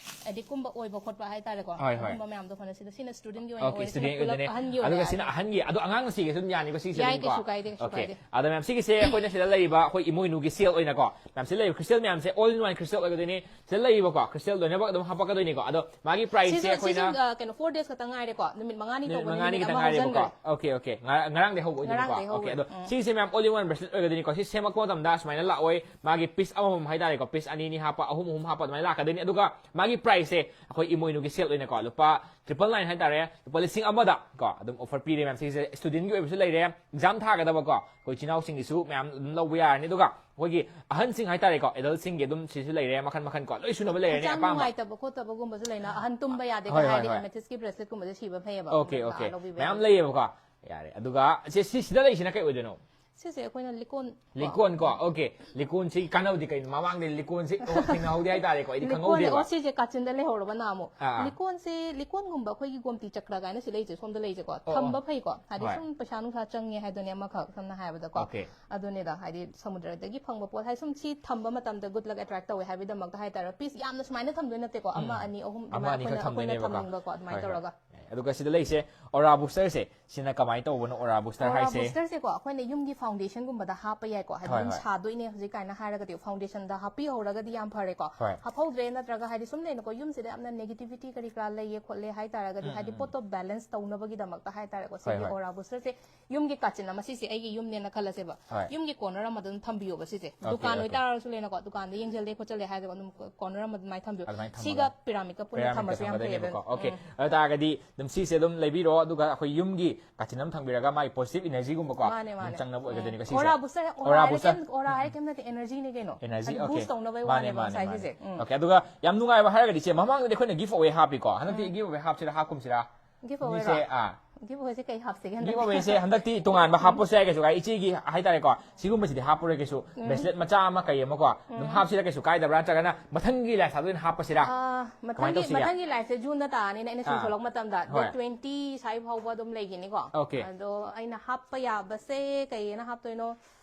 addictꯀꯨꯝꯕ ꯑꯣꯏꯕ ꯈꯣꯠꯄ ꯍꯥꯏꯇꯥꯔꯦꯀꯣ, ꯍꯣꯏ, ꯍꯣꯏ꯫ ꯑꯗꯨꯝꯕ ꯃꯌꯥꯝꯗꯣ ꯐꯅ ꯁꯤꯗ, ꯁꯤꯅ studentꯀꯤ ꯑꯣꯏꯅ Okay, ꯑꯣꯏꯔꯦ, ꯁꯤꯅ student ꯄꯨꯂꯞ ꯑꯣꯏꯗꯣꯏꯅꯦ꯫ ꯑꯍꯟꯒꯤ ꯑꯣꯏꯔꯦ ꯑꯗꯨꯒ ꯍꯥꯏꯗꯤ꯫ ꯁꯤꯅ ꯑꯍꯟꯒꯤ, ꯑꯗꯣ ꯑꯉꯥꯡꯅ ꯁꯤꯒꯦꯁꯨ ꯑꯗꯨꯝ ꯌꯥꯅꯤꯀꯣ, ꯁꯤꯁꯦ ꯌꯥꯏ, ꯑꯗꯨꯝꯀꯣ? ꯀꯩꯁꯨ ꯀꯥꯏꯗꯦ, ꯀꯩꯁꯨ Okay. ꯀꯥꯏꯗꯦ꯫ ꯑꯗꯣ ꯃꯌꯥꯝ ꯁꯤꯒꯤꯁꯦ ꯑꯩꯈꯣꯏꯅ ꯁꯤꯗ ꯂꯩꯔꯤꯕ ꯑꯩꯈꯣꯏ ꯏꯃꯣꯏꯅꯨꯒꯤ ꯁꯦꯜ ꯑꯣꯏꯅꯀꯣ, ꯃꯌꯥꯝ ꯁꯤꯗ ꯂꯩꯔꯤꯕ crystal ꯃꯌꯥꯝꯁꯦ all in one crystal ꯑꯣꯏꯒꯗꯣꯏꯅꯤ꯫ ꯁꯤꯗ ꯂꯩꯔꯤꯕꯀꯣ crystal ꯂꯣꯏꯅꯃꯛ ꯑꯗꯨꯝ ꯍꯥꯄꯛꯀꯗꯣꯏꯅꯤꯀꯣ꯫ ꯑꯗꯣ ꯃꯥꯒꯤ priceꯁꯦ ꯁꯤꯁꯨ ꯑꯩꯈꯣꯏꯅ ꯁꯤꯁꯨ ꯑ, ꯀꯩꯅꯣ four days ꯈꯛꯇ ꯉꯥꯏꯔꯦꯀꯣ, ꯅꯨꯃꯤꯠ ꯃꯉꯥꯅꯤ ꯅꯨꯃꯤꯠ ꯇꯧꯕꯅꯤ, ꯃꯉꯥꯅꯤ ꯅꯨꯃꯤꯠ ꯈꯛꯇ ꯑꯃ ꯉꯥꯏꯔꯦꯕꯀꯣ꯫ ꯍꯧꯖꯤꯟꯈ꯭ꯔꯦ꯫ Okay, okay. ꯉꯔꯥꯡ, ꯉꯔꯥꯡꯗꯩ ꯍꯧꯕ ꯑꯣꯏꯗꯣꯏꯅꯤꯀꯣ꯫ ꯉꯔꯥꯡꯗꯩ ꯍꯧꯕ Okay, ꯑꯗꯣ ꯑꯣꯏꯅꯤ꯫ ꯎꯝ꯫ ꯁꯤꯁꯦ ꯃꯌꯥꯝ all in one bracelet ꯑꯣꯏꯒꯗꯣꯏꯅꯤꯀꯣ꯫ ꯁꯤ ꯁꯦꯝꯃꯛꯄ ꯃꯇꯝꯗ ꯁꯨꯃꯥꯏꯅ ꯂꯥꯛꯑꯣꯏ, ꯃꯥꯒꯤ piece ꯑꯃꯃꯝ ꯍꯥꯏꯇꯥꯔꯦꯀꯣ, piece ꯑꯅꯤ ꯑꯅꯤ ꯍꯥꯞꯄ, ꯑꯍꯨꯝ ꯑꯍꯨꯝ ꯍꯥꯞꯄ, ꯑꯗꯨꯃꯥꯏꯅ ꯂꯥꯛꯀꯗꯣꯏꯅꯤ꯫ ꯑꯗꯨꯒ ꯃꯥꯒꯤ priceꯁꯦ ꯑꯩꯈꯣꯏ ꯏꯃꯣꯏꯅꯨꯒꯤ ꯁꯦꯜ ꯑꯣꯏꯅꯀꯣ, ꯂꯨꯄꯥ triple nine ꯍꯥꯏꯇꯥꯔꯦ, ꯂꯨꯄꯥ ꯂꯤꯁꯤꯡ ꯑꯃꯗ ꯀꯣ ꯑꯗꯨꯝ offer ꯄꯤꯔꯦ ꯃꯌꯥꯝ꯫ ꯁꯤꯁꯦ studentꯀꯤ ꯑꯣꯏꯕꯁꯨ ꯂꯩꯔꯦ, exam ꯊꯥꯒꯗꯕꯀꯣ ꯑꯩꯈꯣꯏ ꯏꯆꯤꯟ ꯏꯅꯥꯎꯁꯤꯡꯒꯤꯁꯨ ꯃꯌꯥꯝ ꯑꯗꯨꯝ ꯂꯧꯕ ꯌꯥꯔꯅꯤ꯫ ꯑꯗꯨꯒ ꯑꯩꯈꯣꯏꯒꯤ ꯑꯍꯟꯁꯤꯡ ꯍꯥꯏꯇꯥꯔꯦꯀꯣ, adultꯁꯤꯡꯒꯤ ꯑꯗꯨꯝ ꯁꯤꯁꯨ ꯂꯩꯔꯦ, ꯃꯈꯟ ꯃꯈꯟ ꯀꯣ, ꯂꯣꯏ ꯁꯨꯅꯕ ꯂꯩꯔꯅꯤ ꯍꯛꯆꯥꯡ ꯑꯄꯥꯝꯕ꯫ ꯅꯨꯡꯉꯥꯏꯇꯕ ꯈꯣꯠꯇꯕꯒꯨꯝꯕꯁꯨ ꯂꯩꯅ, ꯑꯍꯟ ꯇꯨꯝꯕ ꯌꯥꯗꯦ ꯍꯣꯏ, ꯀꯩ ꯍꯣꯏ, ꯍꯥꯏꯔꯗꯤ ꯍꯣꯏ꯫ amethystꯀꯤ braceletꯀꯨꯝꯕꯁꯦ ꯁꯤꯕ ꯐꯩꯌꯦꯕ꯫ Okay, ꯑꯗꯨꯝ okay. ꯂꯧꯕꯤꯕ ꯃꯌꯥꯝ ꯌꯥꯏ꯫ ꯂꯩꯌꯦꯕꯀꯣ꯫ ꯌꯥꯔꯦ, ꯑꯗꯨꯒ ꯁꯤ, ꯁꯤ, ꯁꯤꯗ ꯂꯩꯁꯤꯅ ꯀꯩ ꯑꯣꯏꯗꯣꯏꯅꯣ? ꯁꯤꯁꯦ ꯑꯩꯈꯣꯏꯅ ꯂꯤꯀꯣꯟ ꯀꯣ꯫ ꯂꯤꯀꯣꯟ ꯀꯣ꯫ Okay, ꯂꯤꯀꯣꯟꯁꯤ ꯀꯥꯟꯅꯕꯗꯤ ꯀꯩꯅꯣ? ꯃꯃꯥꯡꯗ ꯂꯤꯀꯣꯟꯁꯤ ꯊꯦꯡꯅꯍꯧꯗꯦ ꯍꯥꯏꯇꯥꯔꯦꯀꯣ, ꯑꯩꯗꯤ ꯂꯤꯀꯣꯟ, ꯈꯪꯍꯧꯗꯦꯕ꯫ ꯑꯣ, ꯁꯤꯁꯦ ꯀꯥꯆꯤꯟꯗ ꯂꯩꯍꯧꯔꯕ ꯅꯍꯥꯟꯃꯨꯛ꯫ ꯑꯥ, ꯑꯥ꯫ ꯂꯤꯀꯣꯟꯁꯦ, ꯂꯤꯀꯣꯟꯒꯨꯝꯕ ꯑꯩꯈꯣꯏꯒꯤ ꯒꯣꯝꯇꯤ ꯆꯀ꯭ꯔ ꯀꯥꯏꯅ ꯁꯤ ꯂꯩꯁꯦ, ꯁꯣꯝꯗ ꯂꯩꯁꯦꯀꯣ, ꯑꯣ, ꯊꯝꯕ ꯑꯣ꯫ ꯐꯩꯀꯣ, ꯍꯥꯏꯗꯤ ꯍꯣꯏ꯫ ꯁꯨꯝ ꯄꯩꯁꯥ ꯅꯨꯡꯁꯥ ꯆꯪꯉꯦ ꯍꯥꯏꯗꯨꯅꯦ ꯑꯃꯈꯛ, ꯁꯝꯅ ꯍꯥꯏꯔꯕꯗꯀꯣ꯫ Okay. ꯑꯗꯨꯅꯦꯗ, ꯍꯥꯏꯗꯤ ꯁꯃꯨꯗ꯭ꯔꯗꯒꯤ ꯐꯪꯕ ꯄꯣꯠ ꯍꯥꯏꯗꯤ ꯁꯨꯝ ꯁꯤ ꯊꯝꯕ ꯃꯇꯝꯗ good luck attract ꯇꯧꯋꯦ ꯍꯥꯏꯕꯒꯤꯗꯃꯛꯇ ꯍꯥꯏꯇꯥꯔꯦ, piece ꯌꯥꯝꯅ ꯁꯨꯃꯥꯏꯅ ꯊꯝꯗꯣꯏ ꯅꯠꯇꯦꯀꯣ, ꯑꯃ, ꯎꯝ꯫ ꯑꯅꯤ, ꯑꯍꯨꯝ ꯑꯃ ꯑꯗꯨꯃꯥꯏꯅ ꯑꯅꯤꯈꯛ ꯑꯩꯈꯣꯏꯅ, ꯑꯩꯈꯣꯏꯅ ꯊꯝꯗꯣꯏꯅꯦꯕꯀꯣ꯫ ꯊꯝꯅꯤꯡꯕꯀꯣ, ꯑꯗꯨꯃꯥꯏꯅ ꯍꯣꯏ, ꯍꯣꯏ꯫ ꯇꯧꯔꯒ꯫ ꯑꯗꯨꯒ ꯁꯤꯗ ꯂꯩꯁꯦ ꯑꯣꯔꯥ boosterꯁꯦ, ꯁꯤꯅ ꯀꯃꯥꯏꯅ ꯇꯧꯕꯅꯣ ꯑꯣꯔꯥ booster ꯑꯣꯔꯥ ꯍꯥꯏꯁꯦ? boosterꯁꯦꯀꯣ, ꯑꯩꯈꯣꯏꯅ ꯌꯨꯝꯒꯤ foundationꯒꯨꯝꯕꯗ ꯍꯥꯞꯄ ꯌꯥꯏꯀꯣ, ꯍꯥꯏꯗꯤ ꯍꯣꯏ, ꯌꯨꯝ ꯍꯣꯏ꯫ ꯁꯥꯗꯣꯏꯅꯦ ꯍꯧꯖꯤꯛ ꯀꯥꯏꯅ ꯍꯥꯏꯔꯒꯗꯤ foundationꯗ ꯍꯥꯞꯄꯤꯍꯧꯔꯒꯗꯤ ꯌꯥꯝ ꯐꯔꯦꯀꯣ꯫ ꯍꯣꯏ꯫ ꯍꯥꯞꯍꯧꯗ꯭ꯔꯦ ꯅꯠꯇ꯭ꯔꯒ ꯍꯥꯏꯗꯤ ꯁꯨꯝ ꯂꯩꯅꯀꯣ, ꯌꯨꯝꯁꯤꯗ ꯌꯥꯝꯅ negativity ꯀꯔꯤ ꯀꯔꯥ ꯂꯩꯌꯦ ꯈꯣꯠꯂꯦ ꯍꯥꯏꯇꯥꯔꯒꯗꯤ, ꯎꯝ, ꯍꯥꯏꯗꯤ ꯎꯝ, ꯎꯝ꯫ ꯄꯣꯠꯇꯣ balance ꯇꯧꯅꯕꯒꯤꯗꯃꯛꯇ ꯍꯥꯏꯇꯥꯔꯦꯀꯣ, ꯍꯣꯏ, ꯁꯤꯒꯤ ꯍꯣꯏ꯫ ꯑꯣꯔꯥ boosterꯁꯦ ꯌꯨꯝꯒꯤ ꯀꯥꯆꯤꯟ ꯑꯃ, ꯁꯤꯁꯦ ꯑꯩꯒꯤ ꯌꯨꯝꯅꯦꯅ ꯈꯜꯂꯁꯦꯕ, ꯍꯣꯏ꯫ ꯌꯨꯝꯒꯤ corner ꯑꯃꯗ ꯑꯗꯨꯝ ꯊꯝꯕꯤꯌꯣꯕ ꯁꯤꯁꯦ꯫ Okay, ꯗꯨꯀꯥꯟ okay꯫ ꯑꯣꯏꯇꯥꯔꯁꯨ ꯂꯩꯅꯀꯣ, ꯗꯨꯀꯥꯟꯗ ꯌꯦꯡꯁꯤꯜꯂꯦ ꯈꯣꯠꯆꯜꯂꯦ ꯍꯥꯏꯔꯒ ꯑꯗꯨꯝ corner ꯑꯃ ꯑꯗꯨꯃꯥꯏꯅ ꯊꯝꯕꯤꯌꯣ꯫ ꯑꯗꯨꯃꯥꯏꯅ ꯊꯝꯃꯒ ꯁꯤꯒ pyramidꯀ ꯄꯨꯟꯅ pyramidꯀ ꯊꯝꯃꯁꯨ ꯌꯥꯝ ꯐꯩꯌꯦꯕ꯫ ꯊꯝꯒꯗꯣꯏꯅꯦꯕꯀꯣ꯫ Okay꯫ ꯎꯝ꯫ ꯑꯗꯨ ꯇꯥꯔꯒꯗꯤ ꯑꯗꯨꯝ ꯁꯤꯁꯦ ꯑꯗꯨꯝ ꯂꯩꯕꯤꯔꯣ, ꯑꯗꯨꯒ ꯑꯩꯈꯣꯏ ꯌꯨꯝꯒꯤ ꯀꯥꯆꯤꯟ ꯑꯃ ꯊꯝꯕꯤꯔꯒ ꯃꯥꯒꯤ positive energyꯒꯨꯝꯕꯀꯣ ꯃꯥꯅꯦ, ꯑꯗꯨꯝ ꯃꯥꯅꯦ꯫ ꯆꯪꯅꯕ ꯑꯣꯏꯒꯗꯣꯏꯅꯤꯀꯣ꯫ ꯎꯝ꯫ ꯁꯤꯁꯦ ꯑꯣꯔꯥ booster, ꯑꯣꯔꯥ ꯑꯣꯔꯥ ꯍꯥꯏꯔꯦ booster꯫ ꯀꯩꯝ, ꯑꯣꯔꯥ ꯍꯥꯏꯔꯦ ꯀꯩꯝ ꯅꯠꯇꯦ, energyꯅꯦ ꯀꯩꯅꯣ꯫ Energy, ꯍꯥꯏꯗꯤ okay꯫ boost ꯇꯧꯅꯕꯩ ꯃꯥꯅꯦ, ꯋꯥꯅꯦꯕ ꯃꯥꯅꯦ, ꯉꯁꯥꯏ ꯃꯥꯅꯦ꯫ ꯁꯤꯁꯦ꯫ ꯎꯝ꯫ Okay, ꯑꯗꯨꯒ ꯌꯥꯝ ꯅꯨꯡꯉꯥꯏꯕ ꯍꯥꯏꯔꯒꯗꯤ ꯏꯆꯦ, ꯃꯃꯥꯡꯗꯗꯤ ꯑꯩꯈꯣꯏꯅ giveaway ꯍꯥꯞꯄꯤꯀꯣ, ꯍꯟꯗꯛꯇꯤ ꯎꯝ꯫ giveaway ꯍꯥꯞꯁꯤꯔꯥ, ꯍꯥꯞꯀꯨꯝꯁꯤꯔꯥ? ꯒꯤꯐ ꯑꯋꯦꯁꯦ ꯑꯥ ꯒꯤꯐ ꯑꯋꯦꯁꯦ ꯀꯩ ꯍꯥꯞꯁꯤꯒꯦ? ꯒꯤꯐ ꯑꯋꯦꯁꯦ ꯍꯟꯗꯛꯇꯤ ꯇꯣꯉꯥꯟꯕ ꯍꯥꯞꯄꯁꯨ ꯌꯥꯏ, ꯀꯩꯁꯨ ꯀꯥꯏ, ꯏꯆꯦꯒꯤ ꯍꯥꯏꯇꯥꯔꯦꯀꯣ, ꯁꯤꯒꯨꯝꯕꯁꯤꯗꯤ ꯍꯥꯞꯄꯔꯣꯏ ꯀꯩꯁꯨ꯫ ꯕ꯭ꯔꯦꯁꯂꯦꯠ ꯃꯆꯥ ꯑꯃ ꯀꯩ ꯑꯃꯀꯣ ꯑꯗꯨꯝ ꯍꯥꯞꯁꯤꯔꯥ, ꯀꯩꯁꯨ ꯀꯥꯏꯗꯕ꯭ꯔꯥ? ꯅꯠꯇ꯭ꯔꯒꯅ ꯃꯊꯪꯒꯤ ꯂꯥꯏꯐ ꯁ꯭ꯇꯥꯏꯜꯗ ꯑꯣꯏꯅ ꯍꯥꯞꯄꯁꯤꯔꯥ? ꯑꯥ, ꯀꯃꯥꯏꯅ ꯃꯊꯪꯒꯤ ꯇꯧꯁꯤꯒꯦ? ꯃꯊꯪꯒꯤ ꯂꯥꯏꯐꯁꯦ ꯖꯨꯟꯗ ꯇꯥꯔꯅꯤꯅ ꯑꯩꯅ ꯁꯤ ꯑꯥ꯫ ꯊꯣꯛꯂꯛꯄ ꯃꯇꯝꯗ ꯍꯣꯏ꯫ ꯗꯦꯠ ꯇ꯭ꯋꯦꯟꯇꯤ ꯁ꯭ꯋꯥꯏ ꯐꯥꯎꯕ ꯑꯗꯨꯝ ꯂꯩꯈꯤꯅꯤꯀꯣ꯫ ꯑꯣꯀꯦ꯫ ꯑꯗꯣ ꯑꯩꯅ ꯍꯥꯞꯄ ꯌꯥꯕꯁꯦ ꯀꯩꯅ ꯍꯥꯞꯇꯣꯏꯅꯣ?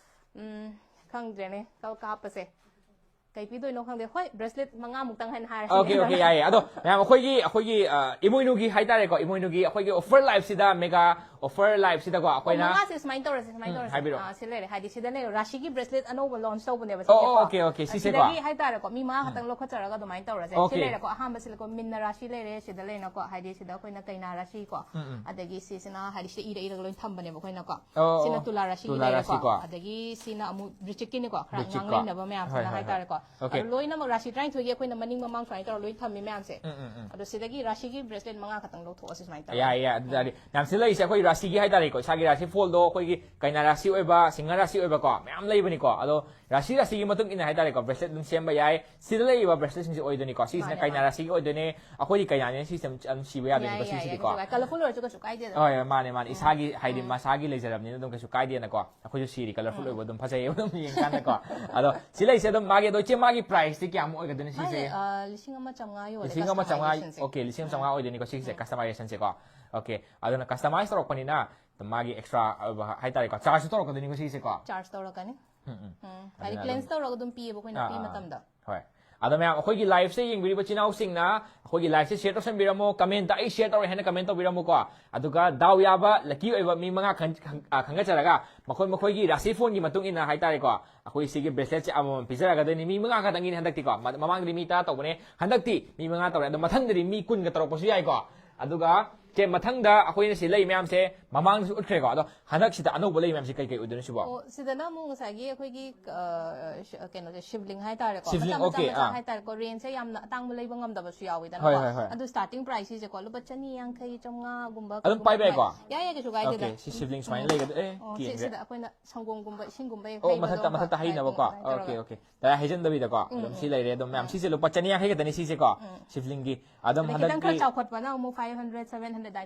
ꯎꯝ, ꯈꯪꯗ꯭ꯔꯦꯅꯦ, ꯀ- ꯀ ꯍꯥꯞꯄꯁꯦ꯫ ꯀꯩ ꯄꯤꯗꯣꯏꯅꯣ ꯈꯪꯗꯦ꯫ ꯍꯣꯏ, ꯕ꯭ꯔꯦꯁꯂꯦꯠ ꯃꯉꯥꯃꯨꯛꯇꯪ ꯍꯥꯏꯅ ꯍꯥꯏꯔꯁꯤ꯫ ꯑꯣꯀꯦ, ꯑꯣꯀꯦ, ꯌꯥꯏꯌꯦ꯫ ꯑꯗꯣ ꯃꯌꯥꯝ, ꯑꯩꯈꯣꯏꯒꯤ, ꯑꯩꯈꯣꯏꯒꯤ, ꯑ, ꯏꯃꯣꯏꯅꯨꯒꯤ ꯍꯥꯏꯇꯥꯔꯦꯀꯣ, ꯏꯃꯣꯏꯅꯨꯒꯤ ꯑꯩꯈꯣꯏꯒꯤ ꯑꯣꯐꯔ ꯂꯥꯏꯐꯁꯤꯗ, ꯃꯦꯒꯥ ꯑꯣꯐꯔ ꯂꯥꯏꯐꯁꯤꯗꯀꯣ ꯑꯣ, ꯑꯩꯈꯣꯏꯅ ꯃꯉꯥꯁꯦ ꯁꯨꯃꯥꯏꯅ ꯇꯧꯔꯁꯦ, ꯁꯨꯃꯥꯏꯅ ꯎꯝ, ꯇꯧꯔꯁꯦ꯫ ꯍꯥꯏꯕꯤꯔꯛꯑꯣ꯫ ꯑꯥ, ꯁꯤ ꯂꯩꯔꯦ, ꯍꯥꯏꯗꯤ ꯁꯤꯗ ꯂꯩꯔꯦ, ꯔꯥꯁꯤꯒꯤ ꯕ꯭ꯔꯦꯁꯂꯦꯠ ꯑꯅꯧꯕ ꯂꯣꯟꯆ ꯇꯧꯕꯅꯦꯕ, ꯑꯣ, ꯑꯣ, ꯁꯤꯁꯦꯀꯣ꯫ Okay, okay, ꯁꯤꯁꯦꯀꯣ꯫ ꯁꯤꯗꯒꯤ ꯍꯥꯏꯇꯥꯔꯦꯀꯣ, ꯃꯤ ꯃꯉꯥ ꯎꯝ꯫ ꯈꯛꯇꯪ ꯂꯧꯈꯠꯆꯔꯒ ꯑꯗꯨꯃꯥꯏꯅ ꯇꯧꯔꯁꯦ꯫ ꯁꯤ ꯑꯣꯀꯦ꯫ ꯂꯩꯔꯦꯀꯣ, ꯑꯍꯥꯟꯕꯁꯤꯗꯀꯣ, ꯃꯤꯟꯅ ꯔꯥꯁꯤ ꯂꯩꯔꯦ, ꯁꯤꯗ ꯂꯩꯅꯀꯣ, ꯍꯥꯏꯗꯤ ꯁꯤꯗ ꯑꯩꯈꯣꯏꯅ ꯀꯩꯅꯥ ꯔꯥꯁꯤꯀꯣ, ꯎꯝ, ꯎꯝ꯫ ꯑꯗꯒꯤ ꯁꯤꯁꯤꯅ ꯍꯥꯏꯗꯤ ꯁꯤꯗ ꯏꯔ ꯏꯔꯒ ꯂꯣꯏ ꯊꯝꯕꯅꯦꯕ ꯑꯩꯈꯣꯏꯅꯀꯣ꯫ ꯑꯣ, ꯁꯤꯅ ꯑꯣ꯫ ꯇꯨꯂꯥ ꯔꯥꯁꯤꯒꯤ ꯇꯨꯂꯥ ꯂꯩꯔꯦꯀꯣ꯫ ꯔꯥꯁꯤꯀꯣ꯫ ꯑꯗꯒꯤ ꯁꯤꯅ ꯑꯃꯨꯛ ꯔꯤꯆꯤꯛꯀꯤꯅꯤꯀꯣ, ꯈꯔ ꯔꯤꯆꯤꯛꯀꯣ꯫ ꯉꯥꯡꯅꯕ ꯍꯣꯏ, ꯃꯌꯥꯝꯁꯤꯅ ꯍꯣꯏ, ꯍꯣꯏ꯫ ꯍꯥꯏꯇꯥꯔꯦꯀꯣ꯫ ꯑꯣꯀꯦ꯫ ꯑꯗꯣ ꯂꯣꯏꯅꯃꯛ ꯔꯥꯁꯤ ꯇꯔꯥꯅꯤꯊꯣꯏꯒꯤ ꯑꯩꯈꯣꯏꯅ ꯃꯅꯤꯡ ꯃꯃꯥꯡ ꯁꯨꯃꯥꯏꯅ ꯇꯧꯔ ꯂꯣꯏ ꯊꯝꯃꯤ ꯃꯌꯥꯝꯁꯦ꯫ ꯎꯝ, ꯎꯝ, ꯎꯝ꯫ ꯑꯗꯣ ꯁꯤꯗꯒꯤ ꯔꯥꯁꯤꯒꯤ ꯕ꯭ꯔꯦꯁꯂꯦꯠ ꯃꯉꯥ ꯈꯛꯇꯪ ꯂꯧꯊꯣꯛꯑꯁꯤ ꯁꯨꯃꯥꯏꯅ ꯇꯧꯔꯒ꯫ ꯌꯥꯏ, ꯌꯥꯏ꯫ ꯑꯗꯨ ꯇꯥꯔꯗꯤ ꯃꯌꯥꯝ ꯁꯤꯗ ꯂꯩꯔꯤꯁꯦ ꯑꯩꯈꯣꯏ ꯔꯥꯁꯤꯒꯤ ꯍꯥꯏꯇꯥꯔꯦꯀꯣ, ꯏꯁꯥꯒꯤ ꯔꯥꯁꯤ ꯐꯣꯜꯗꯣ ꯑꯩꯈꯣꯏꯒꯤ ꯀꯩꯅꯥ ꯔꯥꯁꯤ ꯑꯣꯏꯕ, ꯁꯤꯡꯍ ꯔꯥꯁꯤ ꯑꯣꯏꯕꯀꯣ, ꯃꯌꯥꯝ ꯂꯩꯕꯅꯤꯀꯣ꯫ ꯑꯗꯣ ꯔꯥꯁꯤ ꯔꯥꯁꯤꯒꯤ ꯃꯇꯨꯡ ꯏꯟꯅ ꯍꯥꯏꯇꯥꯔꯦꯀꯣ, ꯕ꯭ꯔꯦꯁꯂꯦꯠ ꯑꯗꯨꯝ ꯁꯦꯝꯕ ꯌꯥꯏ꯫ ꯁꯤꯗ ꯂꯩꯔꯤꯕ ꯕ꯭ꯔꯦꯁꯂꯦꯠꯁꯤꯡꯁꯦ ꯑꯣꯏꯗꯣꯏꯅꯤꯀꯣ꯫ ꯁꯤꯁꯤꯅ ꯃꯥꯅꯦ, ꯀꯩꯅꯥ ꯃꯥꯅꯦ꯫ ꯔꯥꯁꯤꯒꯤ ꯑꯣꯏꯗꯣꯏꯅꯦ꯫ ꯑꯩꯈꯣꯏꯗꯤ ꯀꯩꯅꯥꯅꯤꯅ ꯁꯤꯁꯦ ꯑꯗꯨꯝ, ꯑꯗꯨꯝ ꯁꯤꯕ ꯌꯥꯗꯣꯏꯅꯤꯀꯣ, ꯌꯥꯏ, ꯌꯥꯏ, ꯁꯤꯁꯤꯗꯤꯀꯣ꯫ ꯀꯩꯁꯨ ꯀꯥꯏ-, colourful ꯑꯣꯏꯔꯁꯨ ꯀꯩꯁꯨ ꯀꯥꯏꯗꯦꯗꯅꯀꯣ꯫ ꯍꯣꯏ, ꯃꯥꯅꯦ, ꯃꯥꯅꯦ꯫ ꯎꯝ꯫ ꯏꯁꯥꯒꯤ ꯍꯥꯏꯗꯤ ꯎꯝ꯫ ꯃꯁꯥꯒꯤ ꯂꯩꯖꯔꯕꯅꯤꯅ ꯑꯗꯨꯝ ꯀꯩꯁꯨ ꯀꯥꯏꯗꯦꯅꯀꯣ꯫ ꯑꯩꯈꯣꯏꯁꯨ ꯁꯤꯔꯤ colourful ꯎꯝ꯫ ꯑꯣꯏꯕ ꯑꯗꯨꯝ ꯐꯖꯩꯌꯦꯕ ꯑꯗꯨꯝ ꯌꯦꯡꯀꯥꯟꯗꯀꯣ꯫ ꯑꯗꯣ ꯁꯤ ꯂꯩꯁꯦ ꯑꯗꯨꯝ ꯃꯥꯒꯤ, ꯑꯗꯣ ꯏꯆꯦ, ꯃꯥꯒꯤ priceꯇꯤ ꯀꯌꯥꯃꯨꯛ ꯑꯣꯏꯒꯗꯣꯏꯅꯣ ꯁꯤꯁꯦ? ꯃꯥꯁꯦ, ꯑ, ꯂꯤꯁꯤꯡ ꯑꯃ ꯆꯥꯝꯃꯉꯥ ꯌꯣꯜꯂꯦ, ꯂꯤꯁꯤꯡ ꯑꯃ ꯆꯥꯝꯃꯉꯥ, customizationꯁꯦ꯫ ꯑꯣꯀꯦ, ꯂꯤꯁꯤꯡ ꯑꯃ ꯆꯥꯝꯃꯉꯥ ꯎꯝ꯫ ꯑꯣꯏꯗꯣꯏꯅꯤꯀꯣ ꯁꯤꯒꯤꯁꯦ, ꯎꯝ꯫ Customizationꯁꯦꯀꯣ꯫ ꯑꯣꯀꯦ, ꯑꯗꯨꯅ customize ꯇꯧꯔꯛꯄꯅꯤꯅ ꯃꯥꯒꯤ extra ꯑꯣꯏꯕ ꯍꯥꯏꯇꯥꯔꯦꯀꯣ, chargeꯁꯨ ꯇꯧꯔꯛꯀꯗꯣꯏꯅꯤꯀꯣ ꯁꯤꯒꯤꯁꯦꯀꯣ꯫ Charge ꯇꯧꯔꯛꯀꯅꯤ꯫ ꯎꯝ, ꯎꯝ꯫ ꯎꯝ, ꯍꯥꯏꯗꯤ ꯑꯗꯨꯅ cleanse ꯑꯗꯨꯝ ꯇꯧꯔꯒ ꯑꯗꯨꯝ ꯄꯤꯌꯦꯕ ꯑꯩꯈꯣꯏꯅ ꯑꯥ, ꯄꯤ ꯑꯥ, ꯑꯥ꯫ ꯃꯇꯝꯗ꯫ ꯍꯣꯏ꯫ ꯑꯗꯣ ꯃꯌꯥꯝ, ꯑꯩꯈꯣꯏꯒꯤ liveꯁꯦ ꯌꯦꯡꯕꯤꯔꯤꯕ ꯏꯆꯤꯟ ꯏꯅꯥꯎꯁꯤꯡꯅ ꯑꯩꯈꯣꯏꯒꯤ liveꯁꯦ share ꯇꯧꯁꯟꯕꯤꯔꯝꯃꯣ, commentꯇ "ꯑꯩ share ꯇꯧꯔꯦ" ꯍꯥꯏꯅ comment ꯇꯧꯕꯤꯔꯝꯃꯨꯀꯣ꯫ ꯑꯗꯨꯒ ꯗꯥꯎ ꯌꯥꯕ lucky ꯑꯣꯏꯕ ꯃꯤ ꯃꯉꯥ ꯈꯟ-, ꯈꯟ-, ꯑ, ꯈꯟꯒꯠꯆꯔꯒ ꯃꯈꯣꯏ ꯃꯈꯣꯏꯒꯤ ꯔꯥꯁꯤ ꯐꯣꯟꯒꯤ ꯃꯇꯨꯡ ꯏꯟꯅ ꯍꯥꯏꯇꯥꯔꯦꯀꯣ, ꯑꯩꯈꯣꯏ ꯁꯤꯒꯤ braceletꯁꯦ ꯑꯃꯃꯝ ꯄꯤꯖꯔꯛꯀꯗꯣꯏꯅꯤ꯫ ꯃꯤ ꯃꯉꯥ ꯈꯛꯇꯪꯒꯤꯅꯤ ꯍꯟꯗꯛꯇꯤꯀꯣ꯫ ꯃ-, ꯃꯃꯥꯡꯗꯗꯤ ꯃꯤ ꯇꯔꯥ ꯇꯧꯕꯅꯦ, ꯍꯟꯗꯛꯇꯤ ꯃꯤ ꯃꯉꯥ ꯇꯧꯔꯦ꯫ ꯑꯗꯣ ꯃꯊꯪꯗꯗꯤ ꯃꯤ ꯀꯨꯟꯒ ꯇꯧꯔꯛꯄꯁꯨ ꯌꯥꯏꯀꯣ꯫ ꯑꯗꯨꯒ ꯆꯦ, ꯃꯊꯪꯗ ꯑꯩꯈꯣꯏꯅ ꯁꯤ ꯂꯩ ꯃꯌꯥꯝꯁꯦ ꯃꯃꯥꯡꯗꯁꯨ ꯎꯠꯈ꯭ꯔꯦꯀꯣ꯫ ꯑꯗꯣ ꯍꯟꯗꯛꯁꯤꯗ ꯑꯅꯧꯕ ꯂꯩ ꯃꯌꯥꯝꯁꯦ ꯀꯩ ꯀꯩ ꯑꯣꯏꯗꯣꯏꯅꯣ ꯁꯤꯕꯣ? ꯑꯣ, ꯁꯤꯗꯅ ꯑꯃꯨꯛ ꯉꯁꯥꯏꯒꯤ ꯑꯩꯈꯣꯏꯒꯤ, ꯑ, ꯀꯩꯅꯣꯁꯦ, ꯁꯤꯕꯂꯤꯡ ꯍꯥꯏꯇꯥꯔꯦꯀꯣ꯫ ꯁꯤꯕꯂꯤꯡ, ꯃꯆꯥ, ꯃꯆꯥ, ꯑꯣꯀꯦ, ꯃꯆꯥ ꯑꯥ꯫ ꯍꯥꯏꯇꯥꯔꯦꯀꯣ꯫ Rangeꯁꯦ ꯌꯥꯝꯅ ꯑꯇꯥꯡꯕ ꯂꯩꯕ ꯉꯝꯗꯕꯁꯨ ꯌꯥꯎꯋꯤꯗꯅꯀꯣ꯫ ꯍꯣꯏ, ꯍꯣꯏ, ꯍꯣꯏ꯫ ꯑꯗꯨ starting priceꯁꯤꯁꯦꯀꯣ, ꯂꯨꯄꯥ ꯆꯅꯤ ꯌꯥꯡꯈꯩ, ꯆꯥꯝꯃꯉꯥꯒꯨꯝꯕ ꯑꯗꯨꯝ ꯀꯩꯒꯨꯝꯕ ꯄꯥꯏꯕ ꯌꯥꯏꯀꯣ? ꯑꯗꯨꯃꯥꯏꯅ꯫ ꯌꯥꯏ, ꯌꯥꯏ, ꯀꯩꯁꯨ ꯀꯥꯏꯗꯦꯗ꯫ ꯑꯣꯀꯦ, ꯁꯤ ꯁꯤꯕꯂꯤꯡ ꯁꯨꯃꯥꯏꯅ ꯎꯝ꯫ ꯂꯩꯒꯗ-, ꯑꯦ, ꯑꯣ, ꯁꯤ, ꯀꯦꯟꯒ꯭ꯔꯦ꯫ ꯁꯤꯗ ꯑꯩꯈꯣꯏꯅ ꯁꯪꯒꯣꯝꯒꯨꯝꯕ, ꯏꯁꯤꯡꯒꯨꯝꯕ ꯑꯣ, ꯍꯩꯕꯗꯣ ꯃꯊꯛꯇ, ꯑꯃꯨꯛ ꯃꯊꯛꯇ ꯍꯥꯏ-, ꯍꯩꯅꯕꯀꯣ꯫ ꯁꯨꯃꯥꯏꯅ ꯇꯧꯔꯒ꯫ Okay, okay. ꯗꯥꯏꯔꯦꯛ ꯍꯩꯖꯤꯟꯗꯕꯤꯗꯀꯣ꯫ ꯎꯝ, ꯑꯗꯨꯝ ꯁꯤ ꯎꯝ꯫ ꯂꯩꯔꯦ꯫ ꯑꯗꯨꯝ ꯃꯌꯥꯝ ꯎꯝ꯫ ꯁꯤꯁꯦ ꯂꯨꯄꯥ ꯆꯅꯤ ꯌꯥꯡꯈꯩ ꯈꯛꯇꯅꯤ ꯁꯤꯁꯦꯀꯣ꯫ ꯎꯝ꯫ ꯁꯤꯕꯂꯤꯡꯒꯤ꯫ ꯑꯗꯨꯝ ꯑꯗ ꯈꯤꯇꯪ ꯈꯔ ꯍꯟꯗꯛꯀꯤ ꯆꯥꯎꯈꯠꯄꯅ ꯑꯃꯨꯛ five hundred, seven hundred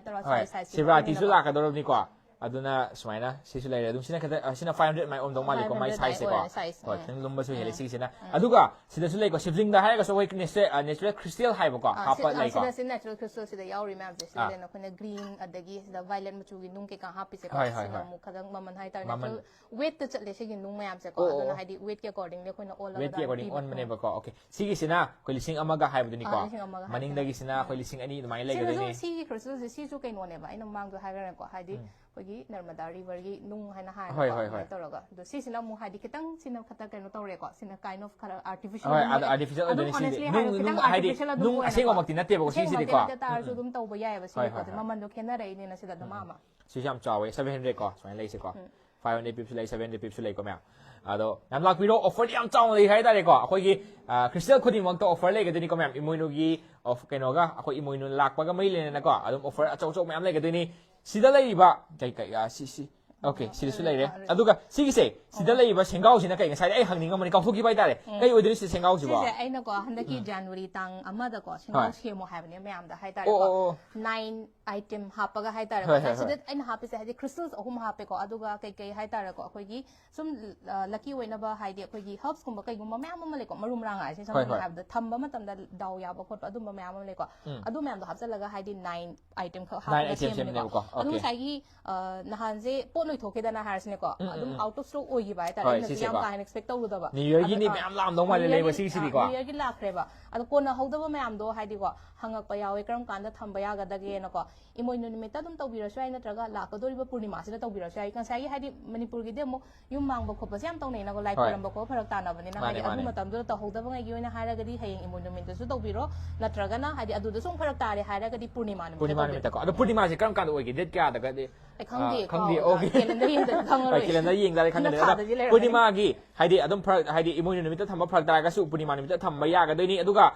ꯍꯣꯏ, ꯁꯤꯕ꯭ꯔꯥꯇꯤꯁꯨ ꯂꯥꯛꯀꯗꯧꯔꯕꯅꯤꯀꯣ꯫ ꯑꯗꯨꯅ ꯁꯨꯃꯥꯏꯅ ꯁꯤꯁꯨ ꯂꯩꯔꯦ꯫ ꯑꯗꯨꯝ ꯁꯤꯅ ꯈꯤꯇꯪ, ꯑ, ꯁꯤꯅ five hundred ꯃꯥꯏ ꯑꯣꯝꯗꯧ ꯃꯥꯜꯂꯦꯀꯣ, ꯃꯥꯏ size ꯁꯦ ꯀꯣ꯫ ꯍꯣꯏ, ꯈꯤꯇꯪ ꯂꯨꯝꯕꯁꯨ ꯍꯦꯜꯂꯦ ꯁꯤꯒꯤꯁꯤꯅ꯫ ꯑꯗꯨꯒ ꯁꯤꯗꯁꯨ ꯂꯩꯀꯣ, ꯁꯤꯕ꯭ꯂꯤꯡꯗ ꯍꯥꯏꯔꯒꯁꯨ ꯑꯩꯈꯣꯏ natural, ꯑ, natural crystal ꯍꯥꯏꯕꯀꯣ, ꯍꯥꯞꯄ ꯂꯩꯀꯣ꯫ ꯁꯤꯗ natural crystal ꯁꯤꯗ ꯌꯥꯎꯔꯤ ꯃꯌꯥꯝꯁꯦ, ꯁꯤꯗ ꯑꯩꯈꯣꯏꯅ green ꯑꯗꯒꯤ ꯁꯤꯗ violet ꯃꯆꯨꯒꯤ ꯅꯨꯡ ꯀꯩꯀꯥ ꯍꯥꯞꯄꯤꯁꯦꯀꯣ꯫ ꯁꯤꯅ ꯑꯃꯨꯛ ꯈꯤꯇꯪ ꯃꯃꯜ ꯍꯥꯏꯇꯥꯔꯦ, natural weight ꯇ ꯆꯠꯂꯦ ꯁꯤꯒꯤ ꯅꯨꯡ ꯃꯌꯥꯝꯁꯦꯀꯣ꯫ ꯑꯗꯨꯅ ꯍꯥꯏꯗꯤ weight ꯀꯤ accordingly ꯑꯩꯈꯣꯏꯅ ꯑꯣꯜꯂꯒ weight ꯀꯤ according ꯑꯣꯟꯕꯅꯦꯕꯀꯣ꯫ Okay, ꯁꯤꯒꯤꯁꯤꯅ ꯑꯩꯈꯣꯏ ꯂꯤꯁꯤꯡ ꯑꯃꯒ ꯍꯥꯏꯕꯗꯨꯅꯤꯀꯣ꯫ ꯃꯅꯤꯡꯗꯒꯤꯁꯤꯅ ꯑꯩꯈꯣꯏ ꯂꯤꯁꯤꯡ ꯑꯅꯤ ꯑꯗꯨꯃꯥꯏꯅ ꯂꯩꯒꯗꯣꯏꯅꯤ꯫ ꯁꯤꯒꯤ crystal ꯁꯦ ꯁꯤꯁꯨ ꯀꯩꯅꯣꯅꯦꯕ, ꯑꯩꯅ ꯃꯃꯥꯡꯗ ꯍꯥꯏꯈ꯭ꯔꯦꯀꯣ, ꯍꯥꯏꯗꯤ ꯑꯩꯈꯣꯏꯒꯤ ꯅꯔꯃꯗꯥ river ꯒꯤ ꯅꯨꯡ ꯍꯥꯏꯅ ꯍꯥꯏꯕꯀꯣ, ꯑꯗꯨꯃꯥꯏꯅ ꯇꯧꯔꯒ꯫ ꯑꯗꯣ ꯁꯤꯁꯤꯅ ꯑꯃꯨꯛ ꯍꯥꯏꯗꯤ ꯈꯤꯇꯪ ꯁꯤꯅ ꯈꯛꯇ ꯀꯩꯅꯣ ꯇꯧꯔꯦꯀꯣ, ꯁꯤꯅ kind of ꯈꯔ artificial ꯑꯣꯏꯗꯣꯏꯅꯤ ꯁꯤꯗꯤ꯫ ꯅꯨꯡ, ꯍꯥꯏꯗꯤ ꯅꯨꯡ ꯑꯁꯦꯡꯕꯃꯛꯇꯤ ꯅꯠꯇꯦꯕꯀꯣ ꯁꯤꯒꯤꯁꯤꯗꯤꯀꯣ꯫ ꯇꯥꯔꯁꯨ ꯑꯗꯨꯝ ꯇꯧꯕ ꯌꯥꯏꯑꯕ ꯁꯤꯒꯤ ꯄꯣꯠꯁꯦ꯫ ꯃꯃꯟꯗꯣ ꯈꯦꯠꯅꯔꯛꯏꯅꯦꯅ ꯁꯤꯗ ꯑꯗꯨꯝ ꯑꯃ꯫ ꯁꯤꯁꯦ ꯌꯥꯝ ꯆꯥꯎꯋꯦ, seven hundred ꯀꯣ, ꯁꯨꯃꯥꯏꯅ ꯂꯩꯁꯦꯀꯣ꯫ Five hundred pip ꯁꯨ ꯂꯩ, seven hundred pip ꯁꯨ ꯂꯩꯀꯣ ꯃꯌꯥꯝ꯫ ꯑꯗꯣ ꯌꯥꯝ ꯂꯥꯛꯄꯤꯔꯣ, offer ꯗꯤ ꯌꯥꯝ ꯆꯥꯎꯅ ꯂꯩ ꯍꯥꯏꯇꯥꯔꯦꯀꯣ꯫ ꯑꯩꯈꯣꯏꯒꯤ, ꯑ, crystal ꯈꯨꯗꯤꯡꯃꯛꯇ offer ꯂꯩꯒꯗꯣꯏꯅꯤꯀꯣ ꯃꯌꯥꯝ꯫ ꯏꯃꯣꯏꯅꯨꯒꯤ of-, ꯀꯩꯅꯣꯒ ꯑꯩꯈꯣꯏ ꯏꯃꯣꯏꯅꯨ ꯂꯥꯛꯄꯒ ꯃꯔꯤ ꯂꯩꯅꯅꯀꯣ ꯑꯗꯨꯝ offer ꯑꯆꯧ ꯑꯆꯧꯕ ꯃꯌꯥꯝ ꯂꯩꯒꯗꯣꯏꯅꯤ꯫ ꯁꯤꯗ ꯂꯩꯔꯤꯕ ꯀꯩ, ꯀꯩ, ꯑ, ꯁꯤ, ꯁꯤ, okay, ꯁꯤꯗꯁꯨ ꯂꯩꯔꯦ꯫ ꯑꯗꯨꯒ ꯁꯤꯒꯤꯁꯦ, ꯁꯤꯗ ꯂꯩꯔꯤꯕ ꯁꯦꯡꯒꯥꯎꯁꯤꯅ ꯀꯩ, ꯉꯁꯥꯏꯗꯤ ꯑꯩ ꯍꯪꯅꯤꯡꯉꯝꯕꯅꯤ, ꯀꯥꯎꯊꯣꯛꯈꯤꯕ ꯍꯥꯏꯇꯥꯔꯦ꯫ ꯀꯩ ꯑꯣꯏꯗꯣꯏꯅꯣ ꯁꯤ ꯁꯦꯡꯒꯥꯎꯁꯤꯕꯣ? ꯁꯤꯁꯦ ꯑꯩꯅꯀꯣ ꯍꯟꯗꯛꯀꯤ January ꯇꯥꯡ ꯑꯃꯗꯀꯣ ꯁꯦꯡꯒꯥꯎ ꯁꯦꯝꯃꯣ ꯍꯥꯏꯕꯅꯦ ꯃꯌꯥꯝꯗ ꯍꯥꯏꯇꯥꯔꯦꯀꯣ꯫ ꯑꯣ, ꯑꯣ, ꯑꯣ꯫ Nine item ꯍꯥꯞꯄꯒ ꯍꯥꯏꯇꯥꯔꯦꯀꯣ꯫ ꯍꯣꯏ, ꯍꯣꯏ, ꯁꯤꯗ ꯍꯣꯏ꯫ ꯑꯩꯅ ꯍꯥꯞꯄꯤꯁꯦ ꯍꯥꯏꯗꯤ crystals ꯑꯍꯨꯝ ꯍꯥꯞꯄꯦꯀꯣ꯫ ꯑꯗꯨꯒ ꯀꯩ ꯀꯩ ꯍꯥꯏꯇꯥꯔꯦꯀꯣ, ꯑꯩꯈꯣꯏꯒꯤ ꯁꯨꯝ, ꯑ, lucky ꯑꯣꯏꯅꯕ ꯍꯥꯏꯗꯤ ꯑꯩꯈꯣꯏꯒꯤ herbs ꯀꯨꯝꯕ ꯀꯩꯒꯨꯝꯕ ꯃꯌꯥꯝ ꯑꯃ ꯂꯩꯀꯣ, ꯃꯔꯨ ꯃꯔꯥꯡ ꯍꯥꯏꯁꯦ ꯁꯝꯅ ꯍꯣꯏ, ꯍꯣꯏ꯫ ꯍꯥꯏꯔꯕꯗ ꯊꯝꯕ ꯃꯇꯝꯗ ꯗꯥꯎ ꯌꯥꯕ ꯈꯣꯠꯄ ꯑꯗꯨꯝꯕ ꯃꯌꯥꯝ ꯑꯃ ꯂꯩꯀꯣ꯫ ꯎꯝ꯫ ꯑꯗꯨ ꯃꯌꯥꯝꯗꯣ ꯍꯥꯞꯆꯜꯂꯒ ꯍꯥꯏꯗꯤ nine item ꯈꯛ nine ꯍꯥꯞꯄꯒ item ꯁꯦꯝꯕꯅꯦꯀꯣ꯫ ꯁꯦꯝꯕꯅꯦꯕꯀꯣ꯫ ꯑꯗꯨ Okay꯫ ꯉꯁꯥꯏꯒꯤ, ꯑ, ꯅꯍꯥꯟꯁꯦ ꯄꯣꯠ ꯂꯣꯏꯊꯣꯛꯈꯤꯗꯅ ꯍꯥꯏꯔꯁꯤꯅꯦꯀꯣ, ꯎꯝ, ꯎꯝ, ꯑꯗꯨꯝ ꯎꯝ꯫ Out of stock ꯑꯣꯏꯈꯤꯕ ꯍꯥꯏꯇꯥꯔꯦ꯫ ꯍꯣꯏ, ꯑꯩꯅꯁꯨ ꯌꯥꯝ ꯁꯤꯁꯦꯀꯣ꯫ ꯀꯥ ꯍꯦꯟꯅ expect ꯇꯧꯔꯨꯗꯕ꯫ New Year ꯒꯤꯅꯤ ꯑꯗꯨ, ꯑ, ꯃꯌꯥꯝ ꯂꯥꯛꯑꯝꯗꯧ ꯃꯥꯜꯂꯦ New Year ꯂꯩꯕ ꯒꯤ, ꯁꯤꯒꯤꯁꯤꯗꯤꯀꯣ꯫ ꯑ, New Year ꯒꯤ ꯂꯥꯛꯈ꯭ꯔꯦꯕ꯫ ꯑꯗꯣ ꯀꯣꯟꯅ ꯍꯧꯗꯕ ꯃꯌꯥꯝꯗꯣ ꯍꯥꯏꯗꯤꯀꯣ, ꯍꯪꯉꯛꯄ ꯌꯥꯎꯋꯦ, "ꯀꯔꯝ ꯀꯥꯟꯗ ꯊꯝꯕ ꯌꯥꯒꯗꯒꯦꯅꯀꯣ?" ꯏꯃꯣꯏꯅꯨ ꯅꯨꯃꯤꯠꯇ ꯑꯗꯨꯝ ꯇꯧꯕꯤꯔꯁꯨ ꯌꯥꯏ, ꯅꯠꯇ꯭ꯔꯒ ꯂꯥꯛꯀꯗꯧꯔꯤꯕ ꯄꯨꯔꯅꯤꯃꯥꯁꯤꯗ ꯇꯧꯕꯤꯔꯁꯨ ꯌꯥꯏ꯫ ꯉꯁꯥꯏꯒꯤ ꯍꯥꯏꯗꯤ ꯃꯅꯤꯄꯨꯔꯒꯤꯗꯤ ꯑꯃꯨꯛ ꯌꯨꯝ ꯃꯥꯡꯕ ꯈꯣꯠꯄꯁꯦ ꯌꯥꯝ ꯇꯧꯅꯩꯅꯀꯣ, ꯂꯥꯏ ꯍꯣꯏ꯫ ꯈꯣꯏꯔꯝꯕ ꯈꯣꯠꯄ ꯐꯔꯛ ꯇꯥꯅꯕꯅꯤꯅ, ꯃꯥꯅꯦ, ꯍꯥꯏꯗꯤ ꯑꯗꯨ ꯃꯥꯅꯦ꯫ ꯃꯇꯝꯗꯨꯗ ꯇꯧꯍꯧꯗꯕꯉꯩꯒꯤ ꯑꯣꯏꯅ ꯍꯥꯏꯔꯒꯗꯤ ꯍꯌꯦꯡ ꯏꯃꯣꯏꯅꯨ ꯅꯨꯃꯤꯠꯇꯁꯨ ꯇꯧꯕꯤꯔꯣ, ꯅꯠꯇ꯭ꯔꯒꯅ ꯍꯥꯏꯗꯤ ꯑꯗꯨꯗꯁꯨ ꯑꯃꯨꯛ ꯐꯔꯛ ꯇꯥꯔꯦ ꯍꯥꯏꯔꯒꯗꯤ ꯄꯨꯔꯅꯤꯃꯥ ꯅꯨꯃꯤꯠꯇ ꯄꯨꯔꯅꯤꯃꯥ ꯇꯧꯕꯤꯔꯣ꯫ ꯅꯨꯃꯤꯠꯇꯀꯣ꯫ ꯑꯗꯣ ꯄꯨꯔꯅꯤꯃꯥꯁꯦ ꯀꯔꯝ ꯀꯥꯟꯗ ꯑꯣꯏꯒꯦ? Date ꯀꯌꯥꯗꯒꯗꯤ? ꯑꯩ ꯈꯪꯗꯦ, ꯑꯥ, ꯈꯪꯗꯦ, ꯀꯥꯎꯔꯦ꯫ Okay꯫ Calendar ꯌꯦꯡꯗꯗꯤ ꯈꯪꯉꯔꯣꯏ꯫ ꯍꯣꯏ, calendar ꯌꯦꯡꯗꯗꯤ ꯈꯪꯗꯦ꯫ ꯍꯟꯗꯛ ꯑꯗꯣ ꯊꯥꯗꯗꯤ ꯂꯩꯔꯝꯒꯅꯤ꯫ ꯄꯨꯔꯅꯤꯃꯥꯒꯤ ꯍꯥꯏꯗꯤ ꯑꯗꯨꯝ ꯐꯔꯛ, ꯍꯥꯏꯗꯤ ꯏꯃꯣꯏꯅꯨ ꯅꯨꯃꯤꯠꯇ ꯊꯝꯕ ꯐꯔꯛ ꯇꯥꯔꯒꯁꯨ ꯄꯨꯔꯅꯤꯃꯥ ꯅꯨꯃꯤꯠꯇ ꯊꯝꯕ ꯌꯥꯒꯗꯣꯏꯅꯤ꯫ ꯑꯗꯨꯒ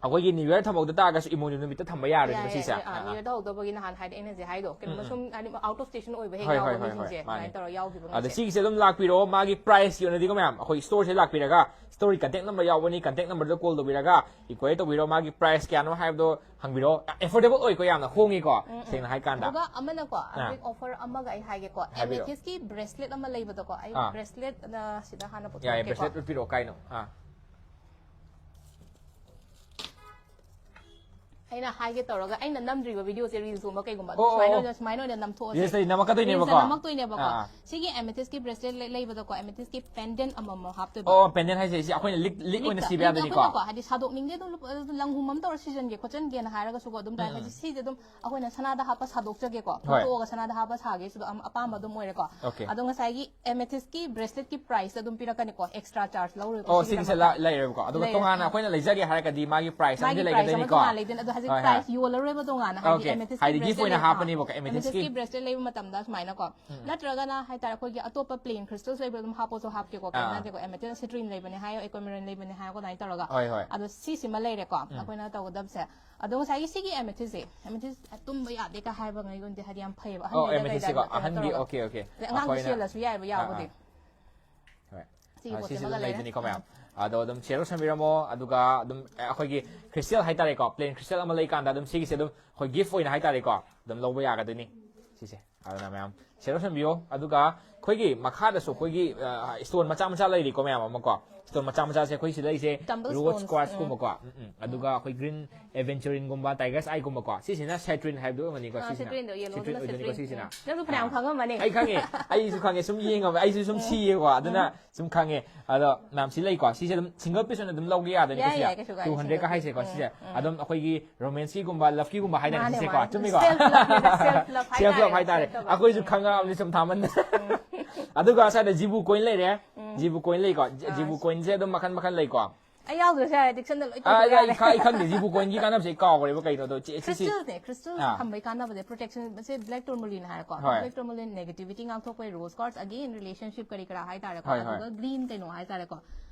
ꯑꯩꯈꯣꯏꯒꯤ ꯅ꯭ꯌꯨ ꯏꯌꯔ ꯊꯝꯍꯧꯗ ꯇꯥꯔꯒꯁꯨ ꯏꯃꯣꯏꯅꯨ ꯅꯨꯃꯤꯠꯇ ꯊꯝꯕ ꯌꯥꯔꯦꯕ ꯁꯤꯁꯦ꯫ ꯅ꯭ꯌꯨ ꯏꯌꯔ ꯇꯧꯍꯧꯗꯕꯒꯤ ꯅꯍꯥꯟ ꯍꯥꯏꯗꯤ ꯑꯩꯅ ꯍꯧꯖꯤꯛ ꯍꯥꯏꯗꯣ ꯀꯩꯅꯣ ꯁꯨꯝ ꯍꯥꯏꯗꯤ ꯑꯥꯎꯠ ꯑꯣꯐ ꯁ꯭ꯇꯦꯁꯟ ꯑꯣꯏꯕ ꯍꯦꯛ ꯍꯣꯏ, ꯍꯣꯏ, ꯌꯥꯎꯕ ꯍꯣꯏ, ꯍꯣꯏ, ꯃꯤꯁꯤꯡꯁꯦ ꯃꯥꯅꯦ꯫ ꯑꯗꯨꯃꯥꯏꯅ ꯇꯧꯔꯒ ꯌꯥꯎꯈꯤꯕ ꯑꯗ ꯉꯩꯁꯦ꯫ ꯁꯤꯒꯤꯁꯦ ꯑꯗꯨꯝ ꯂꯥꯛꯄꯤꯔꯣ, ꯃꯥꯒꯤ ꯄ꯭ꯔꯥꯏꯁꯀꯤ ꯑꯣꯏꯅꯗꯤꯀꯣ ꯃꯌꯥꯝ ꯑꯩꯈꯣꯏ ꯁ꯭ꯇꯣꯔꯁꯦ ꯂꯥꯛꯄꯤꯔꯒ ꯁ꯭ꯇꯣꯔꯒꯤ ꯀꯟꯇꯦꯛ ꯅꯝꯕꯔ ꯌꯥꯎꯕꯅꯤ, ꯀꯟꯇꯦꯛ ꯅꯝꯕꯔꯗ ꯀꯣꯜ ꯇꯧꯕꯤꯔꯒ ꯏꯟꯀ꯭ꯋꯥꯏꯔꯤ ꯇꯧꯕꯤꯔꯣ, ꯃꯥꯒꯤ ꯄ꯭ꯔꯥꯏꯁ ꯀꯌꯥꯅꯣ ꯍꯥꯏꯕꯗꯣ ꯍꯪꯕꯤꯔꯣ꯫ ꯑꯦꯐꯣꯔꯗꯦꯕꯜ ꯑꯣꯏꯀꯣ, ꯌꯥꯝꯅ ꯍꯣꯡꯉꯤꯀꯣ ꯁꯦꯡꯅ ꯍꯥꯏ ꯀꯥꯟꯗ꯫ ꯑꯗꯨꯒ ꯑꯃꯅꯀꯣ ꯍꯧꯖꯤꯛ ꯑꯣꯐꯔ ꯑꯃꯒ ꯑꯩ ꯍꯥꯏꯒꯦꯀꯣ, ꯍꯥꯏꯕꯤꯔꯣ꯫ ꯑꯦꯃꯦꯊꯤꯁꯀꯤ ꯕ꯭ꯔꯦꯁꯂꯦꯠ ꯑꯃ ꯂꯩꯕꯗꯣꯀꯣ, ꯑꯩ ꯑꯥ꯫ ꯕ꯭ꯔꯦꯁꯂꯦꯠ ꯁꯤꯗ ꯍꯥꯟꯅ ꯌꯥꯏꯌꯦ, ꯄꯨꯊꯣꯛꯀꯦꯀꯣ꯫ ꯕ꯭ꯔꯦꯁꯂꯦꯠ ꯎꯠꯄꯤꯔꯛꯑꯣ ꯀꯥꯏꯅꯣ꯫ ꯑꯥ꯫ ꯑꯩꯅ ꯍꯥꯏꯒꯦ ꯇꯧꯔꯒ ꯑꯩꯅ ꯅꯝꯗ꯭ꯔꯤꯕ ꯚꯤꯗꯤꯑꯣꯁꯦ ꯔꯤꯜꯁꯀꯨꯝꯕ ꯀꯩꯒꯨꯝꯕ ꯑꯣ, ꯁꯨꯃꯥꯏꯅ ꯑꯣ꯫ ꯑꯣꯏꯅ ꯁꯨꯃꯥꯏꯅ ꯑꯣꯏꯅ ꯅꯝꯊꯣꯛꯑꯁꯦ꯫ ꯔꯤꯜꯁꯇꯗꯤ ꯅꯝꯃꯛꯀꯗꯣꯏꯅꯦꯕꯀꯣ꯫ ꯔꯤꯜꯁꯇ ꯅꯝꯃꯛꯇꯣꯏꯅꯦꯕꯀꯣ꯫ ꯑꯥ, ꯑꯥ꯫ ꯁꯤꯒꯤ ꯑꯦꯃꯦꯊꯤꯁꯀꯤ ꯕ꯭ꯔꯦꯁꯂꯦꯠ ꯂꯩꯕꯗꯀꯣ, ꯑꯦꯃꯦꯊꯤꯁꯀꯤ ꯄꯦꯟꯗꯦꯟ ꯑꯃꯃꯝ ꯍꯥꯞꯇꯣꯏꯕ꯫ ꯑꯣ, ꯄꯦꯟꯗꯦꯟ ꯍꯥꯏꯁꯦ ꯁꯤ ꯑꯩꯈꯣꯏꯅ ꯂꯤꯛ ꯂꯤꯛ ꯑꯣꯏꯅ ꯂꯤꯛꯇ- ꯁꯤꯕ ꯂꯤꯛ ꯌꯥꯗꯣꯏꯅꯤꯀꯣ꯫ ꯑꯩꯈꯣꯏꯅꯀꯣ ꯍꯥꯏꯗꯤ ꯁꯥꯗꯣꯛꯅꯤꯡꯗꯦ ꯑꯗꯨꯝ ꯂꯨꯄꯥ- ꯑꯗꯨꯝ ꯂꯪꯍꯨꯝ ꯑꯃ ꯇꯧꯔ ꯁꯤꯖꯟꯒꯦ ꯈꯣꯠꯆꯟꯒꯦꯅ ꯍꯥꯏꯔꯒꯁꯨꯀꯣ ꯑꯗꯨꯝ ꯇꯥꯏ꯫ ꯍꯥꯏꯗꯤ ꯁꯤꯁꯦ ꯑꯗꯨꯝ ꯑꯩꯈꯣꯏꯅ ꯁꯅꯥꯗ ꯍꯥꯞꯄ ꯁꯥꯗꯣꯛꯆꯒꯦꯀꯣ꯫ ꯍꯣꯏ꯫ ꯂꯧꯊꯣꯛꯑꯒ ꯁꯅꯥꯗ ꯍꯥꯞꯄ ꯁꯥꯒꯦꯁꯨ ꯑꯗꯨꯝ ꯑꯄꯥꯝꯕ ꯑꯗꯨꯝ ꯑꯣꯏꯔꯦꯀꯣ꯫ ꯑꯣꯀꯦ꯫ ꯑꯗꯣ ꯉꯁꯥꯏꯒꯤ ꯑꯦꯃꯦꯊꯤꯁꯀꯤ ꯕ꯭ꯔꯦꯁꯂꯦꯠꯀꯤ ꯄ꯭ꯔꯥꯏꯁ ꯑꯗꯨꯝ ꯄꯤꯔꯛꯀꯅꯤꯀꯣ, ꯑꯦꯛꯁꯇ꯭ꯔꯥ ꯆꯥꯔꯖ ꯂꯧꯔꯣꯏꯀꯣ ꯑꯣ, ꯁꯤꯒꯤꯗꯃꯛꯇ꯫ ꯁꯤꯒꯤꯁꯦ ꯂ- ꯂꯩꯔꯦꯕꯀꯣ꯫ ꯑꯗꯨꯒ ꯂꯩꯔꯦ꯫ ꯇꯣꯉꯥꯟꯅ ꯑꯩꯈꯣꯏꯅ ꯂꯩꯖꯒꯦ ꯍꯥꯏꯔꯒꯗꯤ ꯃꯥꯒꯤ ꯄ꯭ꯔꯥꯏꯁ ꯑꯃꯗꯤ ꯃꯥꯒꯤ ꯄ꯭ꯔꯥꯏꯁ ꯑꯃ ꯂꯩꯒꯗꯣꯏꯅꯤꯀꯣ꯫ ꯇꯣꯉꯥꯟꯅ ꯂꯩꯗꯣꯏꯅꯦ꯫ ꯑꯗꯣ ꯍꯧꯖꯤꯛ ꯍꯣꯏ, ꯍꯣꯏ꯫ ꯄ꯭ꯔꯥꯏꯁ ꯌꯣꯜꯂꯔꯣꯏꯕ ꯇꯣꯉꯥꯟꯅ, ꯍꯥꯏꯗꯤ ꯑꯣꯀꯦ꯫ ꯑꯦꯃꯦꯊꯤꯁꯀꯤ ꯍꯥꯏꯗꯤ ꯒꯤꯐ ꯕ꯭ꯔꯦꯁꯂꯦꯠ ꯑꯣꯏꯅ ꯂꯩꯕ- ꯍꯥꯞꯄꯅꯦꯕꯀꯣ, ꯑꯦꯃꯦꯊꯤꯁꯀꯤ꯫ ꯑꯦꯃꯦꯊꯤꯁꯀꯤ ꯕ꯭ꯔꯦꯁꯂꯦꯠ ꯂꯩꯕ ꯃꯇꯝꯗ ꯁꯨꯃꯥꯏꯅꯀꯣ꯫ ꯅꯠꯇ꯭ꯔꯒꯅ ꯍꯥꯏꯇꯥꯔꯦ ꯑꯩꯈꯣꯏꯒꯤ ꯑꯇꯣꯞꯄ ꯄ꯭ꯂꯦꯟ ꯈ꯭ꯔꯤꯁꯇꯜꯁ ꯂꯩꯕ ꯑꯗꯨꯝ ꯍꯥꯞꯄꯁꯨ ꯍꯥꯞꯀꯦꯀꯣ, ꯀꯩꯝ ꯑꯥ꯫ ꯅꯠꯇꯦꯀꯣ꯫ ꯑꯦꯃꯦꯊꯤꯁ ꯁꯤꯇ꯭ꯔꯤꯟ ꯂꯩꯕꯅꯦ ꯍꯥꯏꯌꯣ, ꯑꯦꯀ꯭ꯋꯥꯃꯦꯔꯤꯟ ꯂꯩꯕꯅꯦ ꯍꯥꯏꯌꯣꯀꯣ, ꯑꯗꯨꯃꯥꯏꯅ ꯇꯧꯔꯒ꯫ ꯍꯣꯏ, ꯍꯣꯏ꯫ ꯑꯗꯣ ꯁꯤꯁꯤꯃ ꯂꯩꯔꯦꯀꯣ ꯑꯩꯈꯣꯏꯅ ꯇꯧꯒꯗꯕꯁꯦ꯫ ꯑꯗꯣ ꯉꯁꯥꯏꯒꯤ ꯁꯤꯒꯤ ꯑꯦꯃꯦꯊꯤꯁꯁꯦ, ꯑꯦꯃꯦꯊꯤꯁ ꯇꯨꯝꯕ ꯌꯥꯗꯦ ꯀ ꯍꯥꯏꯕ ꯉꯩꯒꯨꯝꯗꯤ ꯍꯥꯏꯗꯤ ꯌꯥꯝ ꯐꯩꯌꯦꯕ, ꯑꯣ, ꯑꯍꯟꯈꯩꯗ ꯑꯦꯃꯦꯊꯤꯁꯁꯤꯀꯣ ꯀꯩꯗ ꯀꯩꯅꯣ ꯑꯍꯟꯒꯤ꯫ ꯇꯧꯔꯒ꯫ Okay, okay. ꯑꯗꯩ ꯑꯉꯥꯡꯁꯨ ꯑꯩꯈꯣꯏꯅ- ꯁꯤꯍꯜꯂꯁꯨ ꯌꯥꯏꯑꯕ ꯑꯥ, ꯌꯥꯎꯕꯗꯤ꯫ ꯑꯥ꯫ ꯍꯣꯏ꯫ ꯁꯤꯒꯤ ꯑꯥ, ꯄꯣꯠꯁꯦ ꯁꯤꯁꯨ ꯑꯃꯒ ꯑꯗꯨꯝ ꯂꯩꯔꯦ꯫ ꯂꯩꯕꯅꯤꯀꯣ ꯃꯌꯥꯝ꯫ ꯑꯗꯣ ꯑꯗꯨꯝ ꯁꯤꯌꯔ ꯇꯧꯁꯟꯕꯤꯔꯝꯃꯣ꯫ ꯑꯗꯨꯒ ꯑꯗꯨꯝ ꯑꯦ, ꯑꯩꯈꯣꯏꯒꯤ ꯈ꯭ꯔꯤꯁꯇꯦꯜ ꯍꯥꯏꯇꯥꯔꯦꯀꯣ, ꯄ꯭ꯂꯦꯟ ꯈ꯭ꯔꯤꯁꯇꯦꯜ ꯑꯃ ꯂꯩꯀꯥꯟꯗ ꯑꯗꯨꯝ ꯁꯤꯒꯤꯁꯦ ꯑꯗꯨꯝ ꯑꯩꯈꯣꯏ ꯒꯤꯐ ꯑꯣꯏꯅ ꯍꯥꯏꯇꯥꯔꯦꯀꯣ, ꯑꯗꯨꯝ ꯂꯧꯕ ꯌꯥꯒꯗꯣꯏꯅꯤ ꯁꯤꯁꯦ꯫ ꯑꯗꯨꯅ ꯃꯌꯥꯝ ꯁꯤꯌꯔ ꯇꯧꯁꯟꯕꯤꯌꯣ꯫ ꯑꯗꯨꯒ ꯑꯩꯈꯣꯏꯒꯤ ꯃꯈꯥꯗꯁꯨ ꯑꯩꯈꯣꯏꯒꯤ ꯁ꯭ꯇꯣꯟ ꯃꯆꯥ ꯃꯆꯥ ꯂꯩꯔꯤꯀꯣ ꯃꯌꯥꯝ ꯑꯃꯀꯣ꯫ ꯁ꯭ꯇꯣꯟ ꯃꯆꯥ ꯃꯆꯥꯁꯦ ꯑꯩꯈꯣꯏ ꯁꯤꯗ ꯂꯩꯁꯦ Tumble ꯔꯣꯁ stones, ꯀ꯭ꯋꯥꯔꯠꯁꯀꯨꯝꯕꯀꯣ꯫ ꯎꯝ, ꯎꯝ꯫ ꯑꯗꯨꯒ ꯑꯩꯈꯣꯏ ꯒ꯭ꯔꯤꯟ ꯑꯦꯚꯦꯟꯆꯨꯔꯤꯟꯒꯨꯝꯕ, ꯇꯥꯏꯒꯔꯁ ꯑꯥꯏꯒꯨꯝꯕꯀꯣ꯫ ꯁꯤꯁꯤꯅ ꯁꯥꯏꯇ꯭ꯔꯤꯟ ꯍꯥꯏꯕꯗꯨ ꯑꯣꯏꯔꯝꯒꯅꯤꯀꯣ꯫ ꯑꯥ, ꯁꯤꯁꯤꯅ ꯁꯤꯇ꯭ꯔꯤꯟꯗꯣ, ꯌꯦꯜꯂꯣꯗꯨꯅ ꯁꯤꯇ꯭ꯔꯤꯟ ꯁꯤꯇ꯭ꯔꯤꯟ꯫ ꯑꯣꯏꯗꯣꯏꯅꯤꯀꯣ ꯁꯤꯁꯤꯅ꯫ ꯅꯪꯁꯨ ꯐꯅꯌꯥꯝ ꯑꯥ꯫ ꯈꯪꯉꯝꯃꯅꯤ꯫ ꯑꯩ ꯈꯪꯉꯦ꯫ ꯑꯩꯁꯨ ꯈꯪꯉꯦ꯫ ꯁꯨꯝ ꯌꯦꯡꯉꯕ, ꯑꯩꯁꯨ ꯁꯨꯝ ꯁꯤꯌꯦꯀꯣ꯫ ꯑꯗꯨꯅ ꯁꯨꯝ ꯈꯪꯉꯦ꯫ ꯑꯗꯣ ꯃꯌꯥꯝ ꯁꯤ ꯂꯩꯀꯣ꯫ ꯁꯤꯁꯦ ꯑꯗꯨꯝ ꯁꯤꯡꯒꯜ ꯄꯤꯁ ꯑꯣꯏꯅ ꯑꯗꯨꯝ ꯂꯧꯒꯦ ꯌꯥꯗꯣꯏꯅꯤꯀꯣ ꯌꯥꯏ, ꯁꯤꯁꯤꯅ꯫ ꯌꯥꯏ, ꯀꯩꯁꯨ ꯀꯥꯏꯗꯦ, ꯇꯨ ꯍꯟꯗ꯭ꯔꯦꯗꯀ ꯁꯤꯡꯒꯜ ꯍꯥꯏꯁꯦꯀꯣ꯫ ꯄꯤꯁ꯫ ꯎꯝ, ꯎꯝ꯫ ꯑꯗꯣ ꯑꯩꯈꯣꯏꯒꯤ ꯔꯣꯃꯦꯟꯁꯀꯤꯒꯨꯝꯕ, ꯂꯞꯀꯤꯒꯨꯝꯕ ꯍꯥꯏꯇꯥꯔꯦ ꯃꯥꯅꯦ, ꯁꯤꯁꯦꯀꯣ꯫ ꯃꯥꯅꯦ꯫ ꯆꯨꯝꯃꯤꯀꯣ? Self love ꯅꯤꯅ, self love ꯍꯥꯏꯇꯥꯔꯦ, ꯁꯦꯜꯐ ꯂꯞ ꯍꯥꯏꯇꯥꯔꯦ꯫ self love꯫ ꯑꯩꯈꯣꯏꯁꯨ ꯈꯪꯉꯛꯑꯕꯅꯤ ꯁꯨꯝ ꯊꯥꯃꯟꯗꯅ꯫ ꯑꯗꯨꯒ ꯁ꯭ꯋꯥꯏꯗ ꯖꯤꯕꯨ ꯀꯣꯏꯟ ꯂꯩꯔꯦ꯫ ꯖꯤꯕꯨ ꯀꯣꯏꯟ ꯂꯩꯀꯣ꯫ ꯖꯤ-, ꯖꯤꯕꯨ ꯀꯣꯏꯟꯁꯦ ꯑꯗꯨꯝ ꯃꯈꯟ ꯃꯈꯟ ꯂꯩꯀꯣ꯫ ꯑꯩ ꯌꯥꯎꯗ꯭ꯔꯁꯨ ꯌꯥꯔꯦ, ꯗꯤꯛꯁꯟꯗ ꯂꯣꯏ ꯑꯥ, ꯇꯧꯊꯣꯛꯄ ꯑꯩ ꯌꯥꯔꯦ꯫ ꯈ-, ꯑꯩ ꯈꯪꯗꯦ, ꯖꯤꯕꯨ ꯀꯣꯏꯟꯒꯤ ꯀꯥꯟꯅꯕꯁꯦ ꯑꯩ ꯀꯥꯎꯈ꯭ꯔꯦꯕ ꯀꯩꯅꯣꯗꯣ꯫ ꯁꯤ, ꯁꯤ, ꯁꯤ꯫ ꯈ꯭ꯔꯤꯁꯇꯜꯅꯦ, ꯈ꯭ꯔꯤꯁꯇꯜ ꯑꯥ꯫ ꯊꯝꯕꯩ ꯀꯥꯟꯅꯕꯁꯦ, ꯄ꯭ꯔꯣꯇꯦꯛꯁꯟ, ꯃꯁꯦ ꯕ꯭ꯂꯦꯛ ꯇꯣꯔꯃꯣꯂꯤꯟ ꯍꯥꯏꯔꯦꯀꯣ꯫ ꯍꯣꯏ꯫ ꯕ꯭ꯂꯦꯛ ꯇꯣꯔꯃꯣꯂꯤꯟ ꯅꯦꯒꯦꯇꯤꯚꯤꯇꯤ ꯉꯥꯛꯊꯣꯛꯄꯩ, ꯔꯣꯁ ꯀ꯭ꯋꯥꯔꯠꯁ, ꯑꯒꯦꯟ, ꯔꯤꯂꯦꯁꯟꯁꯤꯞ ꯀꯔꯤ ꯀꯔꯥ ꯍꯥꯏꯇꯥꯔꯦꯀꯣ꯫ ꯍꯣꯏ, ꯍꯣꯏ꯫ ꯑꯗꯨꯒ ꯒ꯭ꯔꯤꯟ ꯀꯩꯅꯣ ꯍꯥꯏꯇꯥꯔꯦꯀꯣ꯫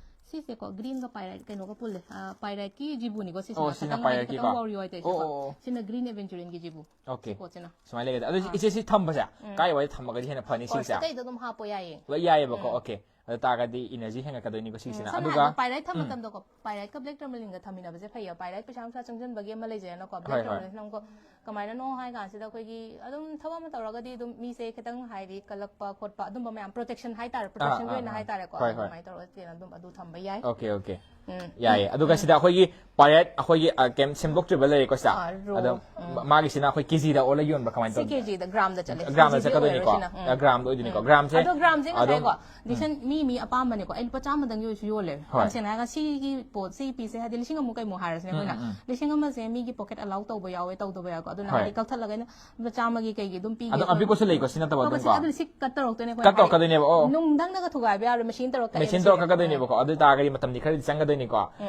ꯁꯤꯁꯦꯀꯣ, ꯒ꯭ꯔꯤꯟꯒ ꯄꯥꯏꯔꯥꯏꯠ ꯀꯩꯅꯣꯒ ꯄꯨꯜꯂꯦ꯫ ꯄꯥꯏꯔꯥꯏꯠꯀꯤ ꯖꯤꯕꯨꯅꯤꯀꯣ ꯁꯤꯁꯦ꯫ ꯑꯣ, ꯁꯤꯅ ꯄꯥꯏꯔꯥꯏꯠꯀꯤꯀꯣ? ꯈꯤꯇꯪ ꯋꯥꯎꯔꯤ ꯋꯥꯏ ꯇꯧꯔꯤꯁꯦ꯫ ꯑꯣ, ꯑꯣ, ꯑꯣ꯫ ꯁꯤꯅ ꯒ꯭ꯔꯤꯟ ꯑꯦꯚꯦꯟꯆꯨꯔꯤꯌꯟꯒꯤ ꯖꯤꯕꯨ꯫ ꯑꯣꯀꯦ꯫ ꯄꯣꯠꯁꯤꯅ꯫ ꯁꯨꯃꯥꯏꯅ ꯂꯩꯒꯗ ꯑꯗꯨ ꯏꯆꯦ, ꯁꯤ ꯊꯝꯕꯁꯦ ꯀꯥꯏ ꯋꯥꯏꯗ ꯊꯝꯃꯒꯗꯤ ꯍꯦꯟꯅ ꯐꯅꯤ? ꯁꯤꯁꯦ ꯑꯇꯩꯗ ꯑꯗꯨꯝ ꯍꯥꯞꯄ ꯌꯥꯏꯌꯦ꯫ ꯂꯣꯏ ꯌꯥꯏꯑꯕꯀꯣ꯫ ꯑꯣꯀꯦ꯫ ꯑꯗꯨ ꯇꯥꯔꯒꯗꯤ ꯏꯅꯔꯖꯤ ꯍꯦꯟꯒꯠꯀꯗꯣꯏꯅꯤꯀꯣ ꯁꯤꯁꯤꯅ꯫ ꯁꯝꯅ ꯑꯗꯨꯒ ꯍꯥꯏꯔꯕꯗ ꯄꯥꯏꯔꯥꯏꯠ ꯊꯝꯕ ꯃꯇꯝꯗꯀꯣ, ꯄꯥꯏꯔꯥꯏꯠꯀ ꯕ꯭ꯂꯦꯛ ꯇꯔꯃꯂꯤꯟꯒ ꯊꯝꯃꯤꯟꯅꯕꯁꯦ ꯐꯩꯌꯦ꯫ ꯄꯥꯏꯔꯥꯏꯠ ꯄꯩꯁꯥ ꯅꯨꯡꯁꯥ ꯆꯪꯁꯤꯟꯕꯒꯤ ꯑꯃ ꯂꯩꯖꯩꯅꯀꯣ, ꯕ꯭ꯂꯦꯛ ꯍꯣꯏ, ꯍꯣꯏ꯫ ꯇꯔꯃꯂꯤꯟ ꯊꯝꯕ꯫ ꯀꯃꯥꯏꯅꯅꯣ ꯍꯥꯏ ꯀꯥꯟꯁꯤꯗ ꯑꯩꯈꯣꯏꯒꯤ ꯑꯗꯨꯝ ꯊꯕꯛ ꯑꯃ ꯇꯧꯔꯒꯗꯤ ꯑꯗꯨꯝ ꯃꯤꯁꯦ ꯈꯤꯇꯪ ꯍꯥꯏꯗꯤ ꯀꯜꯂꯛꯄ ꯈꯣꯠꯄ ꯑꯗꯨꯝꯕ ꯃꯌꯥꯝ, ꯄ꯭ꯔꯣꯇꯦꯛꯁꯟ ꯍꯥꯏꯇꯥꯔꯦ, ꯄ꯭ꯔꯣꯇꯦꯛꯁꯟꯒꯤ ꯑꯥ, ꯑꯣꯏꯅ ꯑꯥ꯫ ꯍꯥꯏꯇꯥꯔꯦꯀꯣ, ꯍꯣꯏ, ꯍꯣꯏ꯫ ꯑꯗꯨꯃꯥꯏꯅ ꯇꯧꯔꯒ ꯆꯦꯅ ꯑꯗꯨꯝ ꯑꯗꯨ ꯊꯝꯕ ꯌꯥꯏ꯫ Okay, okay. ꯎꯝ꯫ ꯌꯥꯏꯌꯦ꯫ ꯑꯗꯨꯒ ꯁꯤꯗ ꯑꯩꯈꯣꯏꯒꯤ ꯄꯥꯏꯔꯥꯏꯠ ꯑꯩꯈꯣꯏꯒꯤ, ꯑ, ꯀꯩꯝ ꯁꯦꯝꯗꯣꯛꯇ꯭ꯔꯤꯕ ꯂꯩꯔꯦꯀꯣ ꯁꯤꯗ꯫ ꯑꯥ, ꯔꯣ꯫ ꯑꯗꯣ ꯃꯥꯒꯤꯁꯤꯅ ꯑꯩꯈꯣꯏ ꯀꯦꯖꯤꯗ ꯑꯣꯜꯂ ꯌꯣꯟꯕ ꯀꯃꯥꯏꯅ ꯁꯤ ꯇꯧꯒꯦ? ꯀꯦꯖꯤꯗ, ꯒ꯭ꯔꯥꯝꯗ ꯆꯠꯂꯦ꯫ ꯒ꯭ꯔꯥꯝꯗ ꯀꯦꯖꯤꯗꯤ ꯆꯠꯀꯗꯣꯏꯅꯤꯀꯣ? ꯑꯣꯏꯔꯔꯣꯏ ꯁꯤꯅ꯫ ꯎꯝ꯫ ꯑ, ꯒ꯭ꯔꯥꯝꯗ ꯑꯣꯏꯗꯣꯏꯅꯤꯀꯣ꯫ ꯒ꯭ꯔꯥꯝꯁꯦ ꯑꯗꯣ ꯒ꯭ꯔꯥꯝꯁꯦ ꯑꯗꯨꯝ ꯉꯁꯥꯏꯀꯣ, ꯗꯤꯁꯟ ꯃꯤ ꯃꯤ ꯑꯄꯥꯝꯕꯅꯤꯀꯣ꯫ ꯑꯩ ꯂꯨꯄꯥ ꯆꯥꯝꯃꯗꯪꯒꯤ ꯑꯣꯏꯔꯁꯨ ꯌꯣꯜꯂꯦ꯫ ꯍꯣꯏ꯫ ꯌꯥꯝ ꯁꯦꯡꯅ ꯍꯥꯏꯔꯒ ꯁꯤꯒꯤ ꯄꯣꯠ, ꯁꯤꯒꯤ ꯄꯤꯁꯦ ꯍꯥꯏꯗꯤ ꯂꯤꯁꯤꯡ ꯑꯃꯨꯛ ꯀꯩꯃꯨꯛ ꯍꯥꯏꯔꯁꯤꯅꯦ ꯑꯩꯈꯣꯏꯅ꯫ ꯎꯝ, ꯎꯝ꯫ ꯂꯤꯁꯤꯡ ꯑꯃꯁꯦ ꯃꯤꯒꯤ ꯄꯣꯀꯦꯠ ꯑꯂꯥꯎ ꯇꯧꯕ ꯌꯥꯎꯋꯦ, ꯇꯧꯗꯕ ꯌꯥꯎꯋꯦꯀꯣ꯫ ꯑꯗꯨꯅ ꯍꯣꯏ꯫ ꯍꯥꯏꯗꯤ ꯀꯛꯊꯠꯂꯒ ꯑꯩꯅ ꯂꯨꯄꯥ ꯆꯥꯝꯃꯒꯤ ꯀꯩꯒꯤ ꯑꯗꯨꯝ ꯄꯤꯒꯦ꯫ ꯑꯗꯨꯝ ꯑꯄꯤꯛꯄꯁꯨ ꯂꯩꯀꯣ, ꯁꯤ ꯅꯠꯇꯕ ꯑꯗꯨꯝ ꯀꯣ? ꯑꯗꯨꯗꯤ ꯁꯤ ꯀꯠ ꯇꯧꯔꯛꯇꯣꯏꯅꯦ ꯑꯩꯈꯣꯏ꯫ ꯀꯠ ꯇꯧꯔꯛꯀꯗꯣꯏꯅꯦꯕ꯫ ꯑꯣ꯫ ꯅꯨꯡꯗꯪꯅꯒ ꯊꯨꯒꯥꯏꯕ ꯌꯥꯔꯣꯏ, ꯃꯦꯆꯤꯟ ꯇꯧꯔꯒ ꯀꯛꯑꯦꯕ ꯃꯦꯆꯤꯟ ꯁꯤꯗꯤ꯫ ꯇꯧꯔ ꯀꯛꯀꯗꯣꯏꯅꯦꯕꯀꯣ꯫ ꯑꯗꯨ ꯇꯥꯔꯒꯗꯤ ꯃꯇꯝꯗꯤ ꯈꯔꯗꯤ ꯆꯪꯒꯗꯣꯏꯅꯤꯀꯣ꯫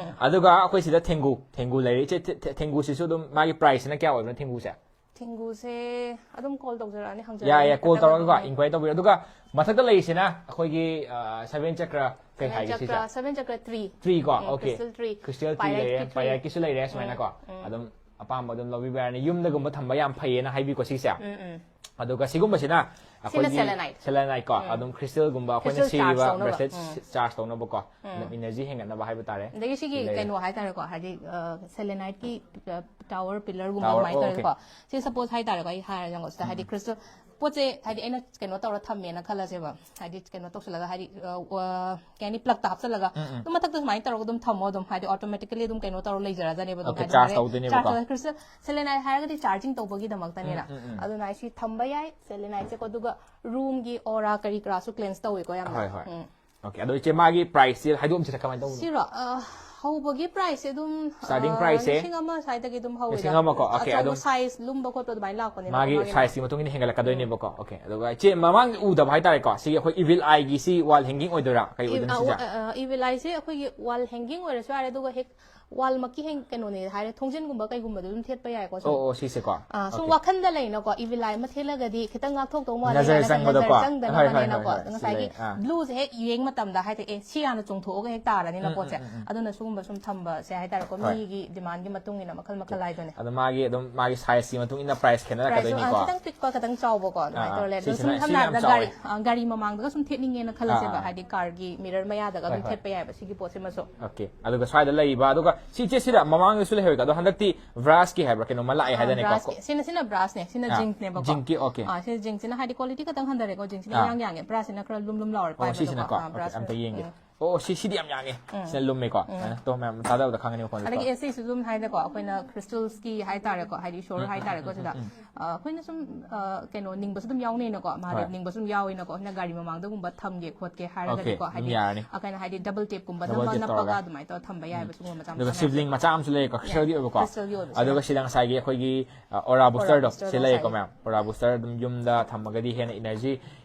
ꯑꯗꯨꯒ ꯑꯩꯈꯣꯏ ꯁꯤꯗ ꯊꯦꯡꯒꯨ, ꯊꯦꯡꯒꯨ ꯂꯩꯔꯦ꯫ ꯏꯆꯦ, ꯊꯦ-, ꯊꯦ-, ꯊꯦꯡꯒꯨꯁꯤꯁꯨ ꯑꯗꯨꯝ ꯃꯥꯒꯤ ꯄ꯭ꯔꯥꯏꯁꯁꯤꯅ ꯀꯌꯥ ꯑꯣꯏꯕꯅꯣ ꯊꯦꯡꯒꯨꯁꯦ? ꯊꯦꯡꯒꯨꯁꯦ ꯑꯗꯨꯝ ꯀꯣꯜ ꯇꯧꯖꯔꯛꯑꯅꯤ, ꯌꯥꯏ, ꯌꯥꯏ, ꯀꯣꯜ ꯇꯧꯔꯒꯀꯣ, ꯏꯟꯀ꯭ꯋꯥꯏꯔꯤ ꯇꯧꯕꯤꯔꯣ꯫ ꯑꯗꯨꯒ ꯃꯊꯛꯇ ꯂꯩꯔꯤꯁꯤꯅ ꯑꯩꯈꯣꯏꯒꯤ, ꯑ, ꯁꯚꯦꯟ ꯆꯀ꯭ꯔ ꯀꯩ ꯍꯥꯏꯒꯦ ꯁꯤꯁꯦ? ꯁꯚꯦꯟ ꯆꯀ꯭ꯔ ꯊ꯭ꯔꯤ꯫ ꯊ꯭ꯔꯤ ꯀꯣ? Um, okay. Crystal three. Crystal three ꯂꯩꯔꯦ, ꯄꯥꯏꯔꯥꯏꯠꯀꯤ ꯊ꯭ꯔꯤ꯫ ꯄꯥꯏꯔꯥꯏꯠꯀꯤꯁꯨ ꯂꯩꯔꯦ ꯁꯨꯃꯥꯏꯅꯀꯣ꯫ ꯎꯝ꯫ ꯑꯗꯨꯝ ꯑꯄꯥꯝꯕ ꯑꯗꯨꯝ ꯂꯧꯕꯤꯕ ꯌꯥꯔꯅꯤ꯫ ꯌꯨꯝꯗꯒꯨꯝꯕ ꯊꯝꯕ ꯌꯥꯝ ꯐꯩꯌꯦꯅ ꯍꯥꯏꯕꯤꯀꯣ ꯁꯤꯁꯦ꯫ ꯎꯝ, ꯎꯝ꯫ ꯑꯗꯨꯒ ꯁꯤꯒꯨꯝꯕꯁꯤꯅ ꯁꯤꯅ ꯑꯩꯈꯣꯏꯒꯤ selenite꯫ Selenite ꯀꯣ, ꯑꯗꯨꯝ ꯀ꯭ꯔꯤꯁꯇꯜꯒꯨꯝꯕ ꯑꯩꯈꯣꯏꯅ Crystal charge ꯁꯤꯔꯤꯕ ꯇꯧꯅꯕ꯫ ꯕ꯭ꯔꯦꯁꯂꯦꯠ ꯎꯝ꯫ ꯆꯥꯔꯖ ꯇꯧꯅꯕꯀꯣ, ꯑꯗꯨꯝ ꯏꯅꯔꯖꯤ ꯍꯦꯟꯒꯠꯅꯕ ꯍꯥꯏꯕ ꯇꯥꯔꯦ꯫ ꯑꯗꯒꯤ ꯁꯤꯒꯤ ꯂꯩꯔꯦ꯫ ꯀꯩꯅꯣ ꯍꯥꯏꯇꯥꯔꯦꯀꯣ, ꯍꯥꯏꯗꯤ, ꯑ, ꯁꯦꯂꯦꯅꯥꯏꯠꯀꯤ, ꯑ, ꯇꯥꯋꯔ ꯄꯤꯂꯔꯒꯨꯝꯕ ꯇꯥꯋꯔ, ꯑꯗꯨꯃꯥꯏꯅ ꯑꯣ, ꯇꯧꯔꯦꯀꯣ꯫ ꯁꯤ ꯁꯄꯣꯁ ꯍꯥꯏꯇꯥꯔꯦꯀꯣ, ꯑꯩ ꯍꯥꯏꯔꯒꯦ ꯌꯦꯡꯉꯣ ꯁꯤꯗ, ꯍꯥꯏꯗꯤ ꯀ꯭ꯔꯤꯁꯇꯜ ꯄꯣꯠꯁꯦ, ꯍꯥꯏꯗꯤ ꯑꯩꯅ ꯀꯩꯅꯣ ꯇꯧꯔ ꯊꯝꯃꯦꯅ ꯈꯜꯂꯁꯦꯕ, ꯍꯥꯏꯗꯤ ꯀꯩꯅꯣ ꯇꯧꯁꯜꯂꯒ, ꯍꯥꯏꯗꯤ, ꯑ, ꯑ, ꯀꯩ ꯍꯥꯏꯅꯤ, ꯄ꯭ꯂꯛꯇ ꯍꯥꯞꯆꯜꯂꯒ ꯎꯝ, ꯎꯝ꯫ ꯑꯗꯨꯝ ꯃꯊꯛꯇ ꯁꯨꯃꯥꯏꯅ ꯇꯧꯔꯒ ꯑꯗꯨꯝ ꯊꯝꯃꯣ, ꯑꯗꯨꯝ ꯍꯥꯏꯗꯤ ꯑꯣꯇꯣꯃꯦꯇꯤꯀꯦꯂꯤ ꯑꯗꯨꯝ ꯀꯩꯅꯣ ꯇꯧꯔ ꯂꯩꯖꯔꯖꯥꯅꯦꯕ ꯑꯗꯨꯝ, ꯑꯣꯀꯦ, ꯍꯥꯏꯗꯤ ꯆꯥꯔꯖ ꯁꯨꯃꯥꯏꯅ ꯇꯧꯗꯣꯏꯅꯦꯕꯀꯣ꯫ ꯆꯥꯔꯖ ꯇꯧꯔꯒ ꯀ꯭ꯔꯤꯁꯇꯜ ꯁꯦꯂꯦꯅꯥꯏꯠ ꯍꯥꯏꯔꯒꯗꯤ ꯆꯥꯔꯖꯤꯡ ꯇꯧꯕꯒꯤꯗꯃꯛꯇꯅꯤꯅ꯫ ꯎꯝ, ꯎꯝ, ꯎꯝ꯫ ꯑꯗꯨꯅ ꯑꯩ ꯁꯤ ꯊꯝꯕ ꯌꯥꯏ ꯁꯦꯂꯦꯅꯥꯏꯠꯁꯦꯀꯣ꯫ ꯑꯗꯨꯒ ꯔꯨꯝꯒꯤ ꯑꯣꯔꯥ ꯀꯔꯤ ꯀꯔꯥꯁꯨ ꯀ꯭ꯂꯦꯟꯁ ꯇꯧꯋꯦꯀꯣ ꯌꯥꯝꯅ꯫ ꯍꯣꯏ, ꯍꯣꯏ꯫ ꯎꯝ꯫ ꯑꯣꯀꯦ, ꯑꯗꯣ ꯏꯆꯦ, ꯃꯥꯒꯤ ꯄ꯭ꯔꯥꯏꯁꯁꯦ ꯍꯥꯏꯗꯣꯛꯑꯝꯁꯤꯔ ꯀꯃꯥꯏꯅ ꯇꯧꯕꯅꯣ? ꯁꯤꯔꯣ? ꯑ, ꯍꯧꯕꯒꯤ ꯄ꯭ꯔꯥꯏꯁꯁꯦ ꯑꯗꯨꯝ, Starting ꯑ, priceꯁꯦ? ꯂꯤꯁꯤꯡ ꯑꯃ ꯁ꯭ꯋꯥꯏꯗꯒꯤ ꯑꯗꯨꯝ ꯍꯧꯋꯤꯗ꯫ ꯂꯤꯁꯤꯡ ꯑꯃ ꯀꯣ? ꯑꯣꯀꯦ, ꯑꯆꯧꯕ ꯑꯗꯨꯝ ꯁꯥꯏꯖ ꯂꯨꯝꯕ ꯈꯣꯠꯄ ꯑꯗꯨꯃꯥꯏꯅ ꯂꯥꯛꯄꯅꯦꯕ ꯃꯥꯒꯤ ꯃꯥꯒꯤꯅ꯫ ꯁꯥꯏꯖꯀꯤ ꯃꯇꯨꯡ ꯏꯟꯅ ꯍꯦꯟꯒꯠꯂꯛꯀꯗꯣꯏꯅꯦꯕꯀꯣ꯫ ꯑꯣꯀꯦ, ꯑꯗꯨꯒ ꯏꯆꯦ, ꯃꯃꯥꯡ ꯎꯗꯕ ꯍꯥꯏꯇꯥꯔꯦꯀꯣ, ꯁꯤꯒꯤ ꯑꯩꯈꯣꯏ ꯏꯚꯤꯜ ꯑꯥꯏꯒꯤ ꯁꯤ ꯋꯥꯜ ꯍꯦꯡꯒꯤꯡ ꯑꯣꯏꯗꯣꯏꯔꯥ? ꯀꯩ ꯑꯣꯏꯗꯣꯏꯅꯣ ꯁꯤꯁꯦ? ꯏꯚꯤꯜ ꯑꯥꯏꯁꯦ ꯑꯩꯈꯣꯏꯒꯤ ꯋꯥꯜ ꯍꯦꯡꯒꯤꯡ ꯑꯣꯏꯔꯁꯨ ꯌꯥꯔꯦ, ꯑꯗꯨꯒ ꯍꯦꯛ ꯋꯥꯜꯃꯛꯀꯤ ꯍꯦꯛ ꯀꯩꯅꯣꯅꯦ ꯍꯥꯏꯔꯦ, ꯊꯣꯡꯖꯤꯟꯒꯨꯝꯕ ꯀꯩꯒꯨꯝꯕꯗ ꯑꯗꯨꯝ ꯊꯦꯠꯄ ꯌꯥꯏꯀꯣ ꯁꯨꯝ꯫ ꯑꯣ ꯑꯣ ꯁꯤꯁꯦꯀꯣ ꯑꯥ, ꯁꯨꯝ Okay. ꯋꯥꯈꯟꯗ ꯂꯩꯅꯀꯣ, evil eye ꯑꯃ ꯊꯦꯠꯂꯒꯗꯤ ꯈꯤꯇꯪ ꯉꯥꯛꯊꯣꯛꯇꯧ ꯃꯥꯜꯂꯦ ꯅꯖꯔ ꯀꯥꯏꯅ ꯆꯪꯕꯗꯣꯀꯣ? ꯅꯖꯔ ꯆꯪꯗꯅꯕ ꯍꯣꯏ, ꯍꯣꯏ, ꯍꯣꯠꯅꯩꯅꯀꯣ꯫ ꯍꯣꯏ, ꯍꯣꯏ. ꯑꯗꯣ ꯉꯁꯥꯏꯒꯤ ꯁꯤꯂꯩ, ꯑꯥ. ꯕ꯭ꯂꯨꯁꯦ ꯍꯦꯛ ꯌꯦꯡ ꯃꯇꯝꯗ ꯍꯥꯏꯗꯤ ꯑꯦ ꯁꯤ ꯍꯥꯟꯅ ꯆꯣꯡꯊꯣꯛꯑꯒ ꯍꯦꯛ ꯇꯥꯔꯅꯤꯅ ꯎꯝ, ꯄꯣꯠꯁꯦ꯫ ꯎꯝ, ꯎꯝ, ꯎꯝ. ꯑꯗꯨꯅ ꯁꯤꯒꯨꯝꯕ ꯁꯨꯝ ꯊꯝꯕꯁꯦ ꯍꯥꯏꯇꯥꯔꯦꯀꯣ, ꯍꯣꯏ. ꯃꯤꯒꯤ ꯗꯤꯃꯥꯟꯒꯤ ꯃꯇꯨꯡ ꯏꯟꯅ ꯃꯈꯜ ꯃꯈꯜ ꯍꯥꯏꯗꯨꯅꯦ꯫ ꯑꯗꯣ ꯃꯥꯒꯤ ꯑꯗꯨꯝ ꯃꯥꯒꯤ ꯁꯥꯏꯖꯀꯤ ꯃꯇꯨꯡ ꯏꯟꯅ ꯄ꯭ꯔꯥꯏꯁ ꯄ꯭ꯔꯥꯏꯁ ꯈꯦꯠꯅꯔꯛꯀꯗꯣꯏꯅꯤꯀꯣ? ꯈꯤꯇꯪ ꯄꯤꯛꯄ ꯈꯤꯇꯪ ꯆꯥꯎꯕꯀꯣ ꯑꯗꯨꯃꯥꯏꯅ ꯑꯥ, ꯇꯧꯔ ꯂꯩ꯫ ꯑꯗꯣ ꯁꯤꯁꯤꯅ- ꯁꯨꯝ ꯁꯝꯅ ꯁꯤꯅ ꯌꯥꯝ ꯍꯥꯏꯔꯕꯗ ꯆꯥꯎꯋꯦ꯫ ꯒꯥꯔꯤ ꯑ, ꯒꯥꯔꯤ ꯃꯃꯥꯡꯗꯒ ꯁꯨꯝ ꯊꯦꯠꯅꯤꯡꯉꯦꯅ ꯈꯜꯂꯁꯦꯕ, ꯑꯥ, ꯑꯥ. ꯍꯥꯏꯗꯤ ꯀꯥꯔꯒꯤ ꯃꯤꯔꯔ ꯃꯌꯥꯗꯒ ꯑꯗꯨꯝ ꯍꯣꯏ, ꯍꯣꯏ. ꯊꯦꯠꯄ ꯌꯥꯏꯕ ꯁꯤꯒꯤ ꯄꯣꯠꯁꯤꯃꯁꯨ꯫ Okay. ꯑꯗꯨꯒ ꯁ꯭ꯋꯥꯏꯗ ꯂꯩꯔꯤꯕ ꯑꯗꯨꯒ ꯁꯤ ꯏꯆꯦ ꯁꯤꯗ ꯃꯃꯥꯡꯗꯁꯨ ꯂꯩꯍꯧꯋꯦꯀꯣ, ꯑꯗꯣ ꯍꯟꯗꯛꯇꯤ ꯕ꯭ꯔꯥꯁꯀꯤ ꯍꯥꯏꯕ꯭ꯔꯥ ꯀꯩꯅꯣꯝꯃ ꯂꯥꯛꯑꯦ ꯍꯥꯏꯗꯅꯦꯀꯣ? ꯕ꯭ꯔꯥꯁꯀꯤ ꯁꯤꯅ ꯁꯤꯅ ꯕ꯭ꯔꯥꯁꯅꯦ, ꯁꯤꯅ ꯑꯥ, ꯖꯤꯡꯅꯦꯕꯀꯣ꯫ ꯖꯤꯡꯀꯤ, okay. ꯑꯥ, ꯁꯤꯅ ꯖꯤꯡꯁꯤꯅ ꯍꯥꯏꯗꯤ ꯀ꯭ꯋꯥꯂꯤꯇꯤ ꯈꯤꯇꯪ ꯍꯟꯊꯔꯦꯀꯣ, ꯖꯤꯡꯁꯤꯅ ꯑꯥ. ꯏꯌꯥꯡ ꯌꯥꯡꯉꯦ, ꯕ꯭ꯔꯥꯁꯁꯤꯅ ꯈꯔ ꯂꯨꯝ ꯂꯨꯝ ꯂꯥꯎꯔꯦ ꯑꯣ ꯄꯥꯏꯕꯗꯀꯣ꯫ ꯁꯤꯁꯤꯅꯀꯣ? ꯑꯥ, Okay, ꯕ꯭ꯔꯥꯁꯁꯤꯅ꯫ ꯑꯝꯇ ꯌꯦꯡꯒꯦ. ꯎꯝ. ꯑꯣ ꯁꯤ ꯁꯤꯗꯤ ꯌꯥꯝ ꯌꯥꯡꯉꯦ, ꯁꯤꯅ ꯂꯨꯝꯃꯦꯀꯣ? ꯁꯨꯃꯥꯏꯅ ꯇꯣ ꯃꯌꯥꯝ ꯊꯥꯗꯕꯗ ꯈꯪꯒꯅꯤ ꯃꯈꯣꯟꯁꯦ ꯑꯗꯒꯤ ꯇꯣ. ꯑꯦꯁ ꯁꯤꯁꯨ ꯑꯗꯨꯝ ꯍꯥꯏꯗꯀꯣ, ꯑꯩꯈꯣꯏꯅ ꯀ꯭ꯔꯤꯁꯇꯜꯁꯀꯤ ꯍꯥꯏꯇꯥꯔꯦꯀꯣ, ꯍꯥꯏꯗꯤ ꯁꯣꯔ ꯍꯥꯏꯇꯥꯔꯦꯀꯣ ꯁꯤꯗ꯫ ꯑ, ꯑꯩꯈꯣꯏꯅ ꯁꯨꯝ ꯑ, ꯀꯩꯅꯣ ꯅꯤꯡꯕꯁꯨ ꯑꯗꯨꯝ ꯌꯥꯎꯅꯩꯅꯀꯣ, ꯃꯍꯥꯗꯦꯕ ꯍꯣꯏ. ꯅꯤꯡꯕꯁꯨ ꯑꯗꯨꯝ ꯌꯥꯎꯏꯅꯀꯣ, ꯑꯩꯈꯣꯏꯅ ꯒꯥꯔꯤ ꯃꯃꯥꯡꯗꯒꯨꯝꯕ ꯊꯝꯒꯦ ꯈꯣꯠꯀꯦ Okay, ꯍꯥꯏꯔꯒꯗꯤꯀꯣ, ꯑꯗꯨꯝ ꯍꯥꯏꯗꯤ ꯌꯥꯔꯅꯤ. ꯑ, ꯀꯩꯅꯣ ꯍꯥꯏꯗꯤ ꯗꯕꯜ ꯇꯦꯞꯀꯨꯝꯕ Double ꯅꯝꯃ tape ꯅꯞꯄꯒ ꯇꯧꯔꯒ. ꯑꯗꯨꯃꯥꯏꯅ ꯇꯧꯔꯒ ꯊꯝꯕ ꯌꯥꯏꯕ ꯁꯤꯒꯨꯝꯕ ꯃꯆꯥ ꯑꯗꯨꯒ ꯃꯆꯥ ꯁꯤꯕ꯭ꯂꯤꯡ ꯃꯆꯥ ꯑꯃꯁꯨ ꯂꯩꯀꯣ, ꯀ꯭ꯔꯤꯁꯇꯜꯒꯤ ꯑꯣꯏꯕꯀꯣ? ꯀ꯭ꯔꯤꯁꯇꯜꯒꯤ ꯑꯣꯏꯕꯁꯦ꯫ ꯑꯗꯨꯒ ꯁꯤꯗ ꯉꯁꯥꯏꯒꯤ ꯑꯩꯈꯣꯏꯒꯤ ꯑꯣꯔꯥ ꯕꯨꯁꯇꯔꯗꯣ booster ꯁꯤ ꯗꯣ ꯂꯩꯔꯦꯀꯣ ꯉꯁꯥꯏꯒꯤ. ꯃꯌꯥꯝ. ꯑꯣꯔꯥ ꯕꯨꯁꯇꯔ ꯑꯗꯨꯝ ꯌꯨꯝꯗ ꯊꯝꯃꯒꯗꯤ ꯍꯦꯟꯅ ꯏꯅꯔꯖꯤ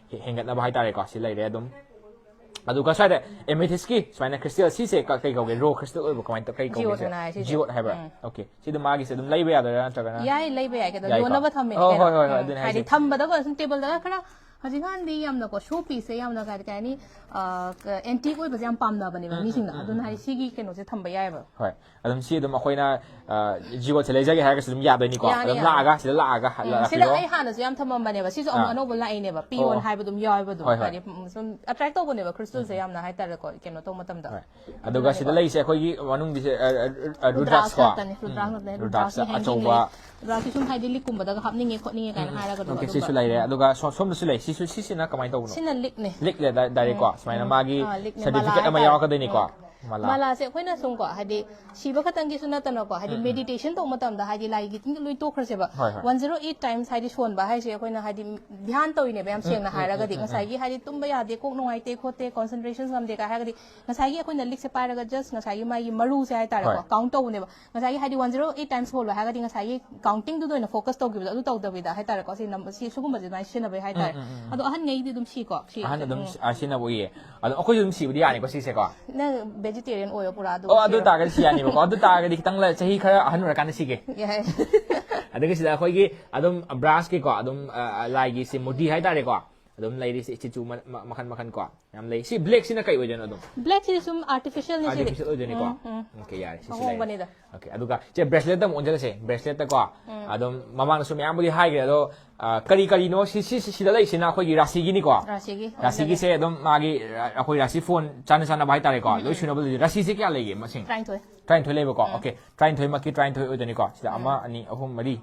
ꯍꯦꯟꯒꯠꯅꯕ ꯍꯥꯏꯇꯥꯔꯦꯀꯣ, ꯁꯤ ꯂꯩꯔꯦ ꯑꯗꯨꯝ. ꯑꯗꯨꯒ ꯁ꯭ꯋꯥꯏꯗ ꯑꯦꯃꯦꯊꯤꯁꯀꯤ ꯁꯨꯃꯥꯏꯅ ꯀ꯭ꯔꯤꯁꯇꯦꯜ ꯁꯤꯁꯦ ꯀ- ꯀꯩ ꯀꯧꯒꯦ? ꯔꯣ ꯀ꯭ꯔꯤꯁꯇꯦꯜ ꯑꯣꯏꯕ ꯀꯃꯥꯏꯅ ꯇꯧ- ꯀꯩ ꯀꯧꯒꯦ? ꯖꯤꯑꯣꯠ ꯍꯥꯏꯅ ꯍꯥꯏ ꯁꯤꯁꯦ. ꯖꯤꯑꯣꯠ ꯍꯥꯏꯕ꯭ꯔꯥ? ꯎꯝ. Okay. ꯁꯤꯗ ꯃꯥꯒꯤꯁꯦ ꯑꯗꯨꯝ ꯂꯩꯕ ꯌꯥꯗꯣꯏꯔꯥ ꯅꯠꯇ꯭ꯔꯒꯅ? ꯌꯥꯏ, ꯂꯩꯕ ꯌꯥꯏ, ꯀꯩꯗꯧ- ꯌꯥꯏꯀꯣ? ꯌꯣꯟꯅꯕ ꯊꯝꯃꯤꯅꯦ ꯑꯣ, ꯀꯩꯅꯣ. ꯍꯣꯏ, ꯍꯣꯏ, ꯍꯣꯏ, ꯎꯝ, ꯑꯗꯨꯅꯦ ꯍꯥꯏꯗꯤ ꯍꯥꯏꯁꯦ. ꯊꯝꯕꯗꯀꯣ ꯁꯨꯝ ꯇꯦꯕꯜꯗꯒ ꯈꯔ ꯍꯧꯖꯤꯛꯀꯥꯟꯗꯤ ꯌꯥꯝꯅꯀꯣ ꯁꯣ ꯄꯤꯁꯁꯦ ꯌꯥꯝꯅ ꯀꯩ ꯀꯩ ꯍꯥꯏꯅꯤ, ꯑꯦꯟꯇꯤꯛ ꯑꯣꯏꯕꯁꯦ ꯌꯥꯝ ꯄꯥꯝꯅꯕꯅꯦꯕ ꯎꯝ, ꯃꯤꯁꯤꯡꯅ. ꯎꯝ, ꯎꯝ, ꯑꯗꯨꯅ ꯎꯝ. ꯍꯥꯏꯗꯤ ꯁꯤꯒꯤ ꯀꯩꯅꯣꯁꯦ ꯊꯝꯕ ꯌꯥꯏꯑꯕ. ꯍꯣꯏ. ꯑꯗꯨꯝ ꯁꯤ ꯑꯗꯨꯝ ꯑꯩꯈꯣꯏꯅ ꯑ, ꯖꯤꯑꯣꯠꯁꯦ ꯂꯩꯖꯒꯦ ꯍꯥꯏꯔꯒꯁꯨ ꯑꯗꯨꯝ ꯌꯥꯗꯣꯏꯅꯤꯀꯣ? ꯌꯥꯅꯤ, ꯑꯗꯨꯝ ꯌꯥꯅꯤ. ꯂꯥꯛꯑꯒ ꯁꯤꯗ ꯂꯥꯛꯑꯒ ꯍ- ꯎꯝ, ꯂꯥꯛꯄꯤꯔꯣ. ꯁꯤꯗ ꯑꯩ ꯍꯥꯟꯅꯁꯨ ꯌꯥꯝ ꯊꯝꯃꯝꯕꯅꯦꯕ, ꯁꯤꯁꯨ ꯑꯃꯨꯛ ꯑꯥ. ꯑꯅꯧꯕ ꯂꯥꯛꯏꯅꯦꯕ, ꯄꯤꯌꯣꯟ ꯑꯣ. ꯍꯥꯏꯕ ꯑꯗꯨꯝ ꯌꯥꯎꯋꯦꯕ ꯑꯗꯨꯝ. ꯍꯣꯏ, ꯍꯣꯏ. ꯍꯥꯏꯗꯤ ꯎꯝ, ꯁꯨꯝ ꯑꯦꯇ꯭ꯔꯦꯛ ꯇꯧꯕꯅꯦꯕ ꯀ꯭ꯔꯤꯁꯇꯜꯁꯦ ꯌꯥꯝꯅ ꯍꯥꯏꯇꯥꯔꯦꯀꯣ, ꯀꯩꯅꯣ ꯇꯧꯕ ꯃꯇꯝꯗ. ꯍꯣꯏ. ꯑꯗꯨꯒ ꯁꯤꯗ ꯂꯩꯔꯤꯁꯦ ꯑꯩꯈꯣꯏꯒꯤ ꯃꯅꯨꯡꯒꯤꯁꯦ ꯑ, ꯑ, ꯑ, ꯔꯨꯗ꯭ꯔꯥꯛꯁ ꯔꯨꯗ꯭ꯔꯥꯛꯁꯀꯣ? ꯉꯥꯛꯇꯅꯦ, ꯔꯨꯗ꯭ꯔꯥꯛꯁ ꯎꯝ. ꯉꯥꯛꯇꯅꯦ. ꯔꯨꯗ꯭ꯔꯥꯛꯁ ꯔꯨꯗ꯭ꯔꯥꯛꯁꯀꯤ ꯑꯆꯧꯕ. ꯍꯦꯡꯒꯤꯡ ꯂꯩ. ꯔꯨꯗ꯭ꯔꯥꯛꯁꯀꯤ ꯁꯨꯝ ꯍꯥꯏꯗꯤ ꯂꯤꯛꯀꯨꯝꯕꯗꯒ ꯍꯥꯞꯅꯤꯡꯉꯦ ꯈꯣꯠꯅꯤꯡꯉꯦ ꯀꯥꯏꯅ ꯍꯥꯏꯔꯒ ꯑꯗꯨꯝ Okay, ꯑꯗꯨꯝꯕ. ꯁꯤꯁꯨ ꯂꯩꯔꯦ. ꯑꯗꯨꯒ ꯁꯣ- ꯁꯣꯝꯗꯁꯨ ꯂꯩ. ꯁꯤꯁꯨ ꯁꯤꯁꯤꯅ ꯀꯃꯥꯏꯅ ꯇꯧꯕꯅꯣ? ꯁꯤꯅ ꯂꯤꯛꯅꯦ. ꯂꯤꯛꯂꯦ ꯗꯥꯏ- ꯗꯥꯏꯔꯦꯛꯀꯣ? ꯁꯨꯃꯥꯏꯅ ꯃꯥꯒꯤ ꯑꯥ, ꯂꯤꯛꯅꯦ, ꯁꯔꯇꯤꯐꯤꯀꯦꯠ ꯃꯥꯂꯥ ꯑꯃ ꯌꯥꯎꯔꯛꯀꯗꯣꯏꯅꯤꯀꯣ? ꯍꯥꯏꯇꯥꯔꯦ. ꯃꯥꯂꯥ. ꯃꯥꯂꯥꯁꯦ ꯑꯩꯈꯣꯏꯅ ꯁꯨꯝꯀꯣ ꯍꯥꯏꯗꯤ ꯁꯤꯕ ꯈꯛꯇꯪꯒꯤꯁꯨ ꯅꯠꯇꯅꯀꯣ, ꯍꯥꯏꯗꯤ ꯃꯦꯗꯤꯇꯦꯁꯟ ꯇꯧꯕ ꯃꯇꯝꯗ ꯍꯥꯏꯗꯤ ꯂꯥꯏꯒꯤ ꯇꯤꯟꯒꯤ ꯂꯣꯏ ꯇꯣꯛꯈ꯭ꯔꯁꯦꯕ. ꯍꯣꯏ, ꯍꯣꯏ. ꯋꯥꯟ ꯖꯤꯔꯣ ꯑꯩꯠ ꯇꯥꯏꯝꯁ ꯍꯥꯏꯗꯤ ꯁꯣꯟꯕ ꯍꯥꯏꯁꯦ ꯑꯩꯈꯣꯏꯅ ꯍꯥꯏꯗꯤ ꯙ꯭ꯌꯥꯟ ꯇꯧꯔꯤꯅꯦꯕ ꯌꯥꯝ ꯁꯦꯡꯅ ꯍꯥꯏꯔꯒꯗꯤ. ꯉꯁꯥꯏꯒꯤ ꯍꯥꯏꯗꯤ ꯇꯨꯝꯕ ꯌꯥꯗꯦ, ꯀꯣꯛ ꯅꯨꯡꯉꯥꯏꯇꯦ, ꯀꯣꯟꯁꯦꯟꯇ꯭ꯔꯦꯁꯟ ꯉꯝꯗꯦ ꯀꯥꯏ ꯍꯥꯏꯔꯒꯗꯤ ꯉꯁꯥꯏꯒꯤ ꯑꯩꯈꯣꯏꯅ ꯂꯤꯛꯁꯦ ꯄꯥꯏꯔꯒ ꯖꯁ ꯉꯁꯥꯏꯒꯤ ꯃꯥꯒꯤ ꯃꯔꯨꯁꯦ ꯍꯥꯏꯇꯥꯔꯦꯀꯣ, ꯍꯣꯏ. ꯀꯥꯎꯟ ꯇꯧꯕꯅꯦꯕ. ꯉꯁꯥꯏꯒꯤ ꯍꯥꯏꯗꯤ ꯋꯥꯟ ꯖꯤꯔꯣ ꯑꯩꯠ ꯇꯥꯏꯝꯁ ꯁꯣꯜꯂꯣ ꯍꯥꯏꯔꯒꯗꯤ ꯉꯁꯥꯏꯒꯤ ꯀꯥꯎꯟꯇꯤꯡꯗꯨꯗ ꯑꯣꯏꯅ ꯐꯣꯀꯁ ꯇꯧꯈꯤꯕꯗꯣ, ꯑꯗꯨ ꯇꯧꯗꯕꯤꯗ ꯍꯥꯏꯇꯥꯔꯦꯀꯣ. ꯁꯤ ꯅꯝ- ꯁꯤ ꯁꯤꯒꯨꯝꯕꯁꯦ ꯑꯗꯨꯃꯥꯏꯅ ꯁꯤꯖꯤꯟꯅꯕꯩ ꯍꯥꯏꯇꯥꯔꯦ. ꯑꯗꯣ ꯑꯍꯟꯉꯩꯗꯤ ꯑꯗꯨꯝ ꯁꯤꯀꯣ, ꯁꯤ. ꯑꯍꯟ ꯑꯗꯨꯝ ꯎꯝ. ꯁꯤ- ꯑ, ꯁꯤꯖꯤꯟꯅꯕ ꯎꯏꯌꯦ. ꯑꯗꯣ ꯑꯩꯈꯣꯏꯁꯨ ꯑꯗꯨꯝ ꯁꯤꯕꯗꯤ ꯌꯥꯅꯤꯀꯣ ꯁꯤꯁꯦꯀꯣ? ꯅꯪ ꯚꯦꯖꯤꯇꯦꯔꯤꯌꯟ ꯑꯣꯏꯌꯣ ꯄꯨꯔꯥ ꯑꯗꯨ ꯑꯣ ꯑꯗꯨ ꯇꯥꯔꯒꯗꯤ ꯁꯤ ꯌꯥꯅꯤꯕꯀꯣ꯫ ꯑꯗꯨ ꯇꯥꯔꯒꯗꯤ ꯈꯤꯇꯪ ꯂ- ꯆꯍꯤ ꯈꯔ ꯑꯍꯟ ꯑꯣꯏꯔꯀꯥꯟꯗ ꯁꯤꯒꯦ꯫ ꯌꯥꯏ꯫ ꯑꯗꯒꯤ ꯁꯤꯗ ꯑꯩꯈꯣꯏꯒꯤ ꯑꯗꯨꯝ ꯕ꯭ꯔꯥꯁꯀꯤꯀꯣ ꯑꯗꯨꯝ ꯑ, ꯂꯥꯏꯒꯤ ꯁꯤ ꯃꯨꯔꯇꯤ ꯍꯥꯏꯇꯥꯔꯦꯀꯣ꯫ ꯑꯗꯨꯝ ꯂꯩꯔꯤꯁꯦ ꯏꯁꯇꯦꯆꯨ ꯃꯈꯟ ꯃꯈꯟ ꯀꯣ ꯌꯥꯝ ꯂꯩ꯫ ꯁꯤ ꯕ꯭ꯂꯦꯛꯁꯤꯅ ꯀꯩ ꯑꯣꯏꯗꯣꯏꯅꯣ? ꯑꯗꯨꯝ ꯕ꯭ꯂꯦꯛꯁꯤꯗꯤ ꯁꯨꯝ ꯑꯥꯔꯇꯤꯐꯤꯁꯤꯌꯦꯜꯅꯤ ꯁꯤꯗꯤ꯫ ꯑꯥꯔꯇꯤꯐꯤꯁꯤꯌꯦꯜ ꯑꯣꯏꯗꯣꯏꯅꯤꯀꯣ꯫ ꯎꯝ, ꯎꯝ꯫ ꯑꯣꯀꯦ, ꯌꯥꯔꯦ, ꯁꯤꯁꯨ ꯑꯍꯣꯡꯕꯅꯤꯗ꯫ ꯂꯩꯔꯦ꯫ ꯑꯣꯀꯦ, ꯑꯗꯨꯒ ꯁꯦ ꯕ꯭ꯔꯦꯁꯂꯦꯠꯇ ꯑꯃꯨꯛ ꯑꯣꯟꯁꯤꯜꯂꯁꯦ꯫ ꯕ꯭ꯔꯦꯁꯂꯦꯠꯇꯀꯣ ꯑꯗꯨꯝ ꯃꯃꯥꯡꯗꯁꯨ ꯃꯌꯥꯝꯕꯨꯗꯤ ꯍꯥꯏꯈ꯭ꯔꯦ, ꯑꯗꯣ ꯑ, ꯀꯔꯤ ꯀꯔꯤꯅꯣ ꯁꯤ ꯁꯤ- ꯁꯤꯗ ꯂꯩꯁꯤꯅ ꯑꯩꯈꯣꯏꯒꯤ ꯔꯥꯁꯤꯒꯤꯅꯤꯀꯣ꯫ ꯔꯥꯁꯤꯒꯤ ꯔꯥꯁꯤꯒꯤꯁꯦ ꯑꯗꯨꯝ ꯃꯥꯒꯤ ꯑ, ꯑꯩꯈꯣꯏ ꯔꯥꯁꯤ ꯐꯣꯟ ꯆꯥꯅ ꯆꯥꯅꯕ ꯍꯥꯏꯇꯥꯔꯦꯀꯣ, ꯂꯣꯏ ꯁꯨꯅꯕ ꯂꯩ꯫ ꯔꯥꯁꯤꯁꯦ ꯀꯌꯥ ꯂꯩꯒꯦ ꯃꯁꯤꯡ? ꯇꯔꯥꯅꯤꯊꯣꯏ꯫ ꯇꯔꯥꯅꯤꯊꯣꯏ ꯂꯩꯕꯀꯣ꯫ ꯑꯣꯀꯦ, ꯇꯔꯥꯅꯤꯊꯣꯏꯃꯛꯀꯤ ꯇꯔꯥꯅꯤꯊꯣꯏ ꯑꯣꯏꯗꯣꯏꯅꯤꯀꯣ꯫ ꯁꯤꯗ ꯑꯃ, ꯑꯅꯤ, ꯑꯍꯨꯝ, ꯃꯔꯤ,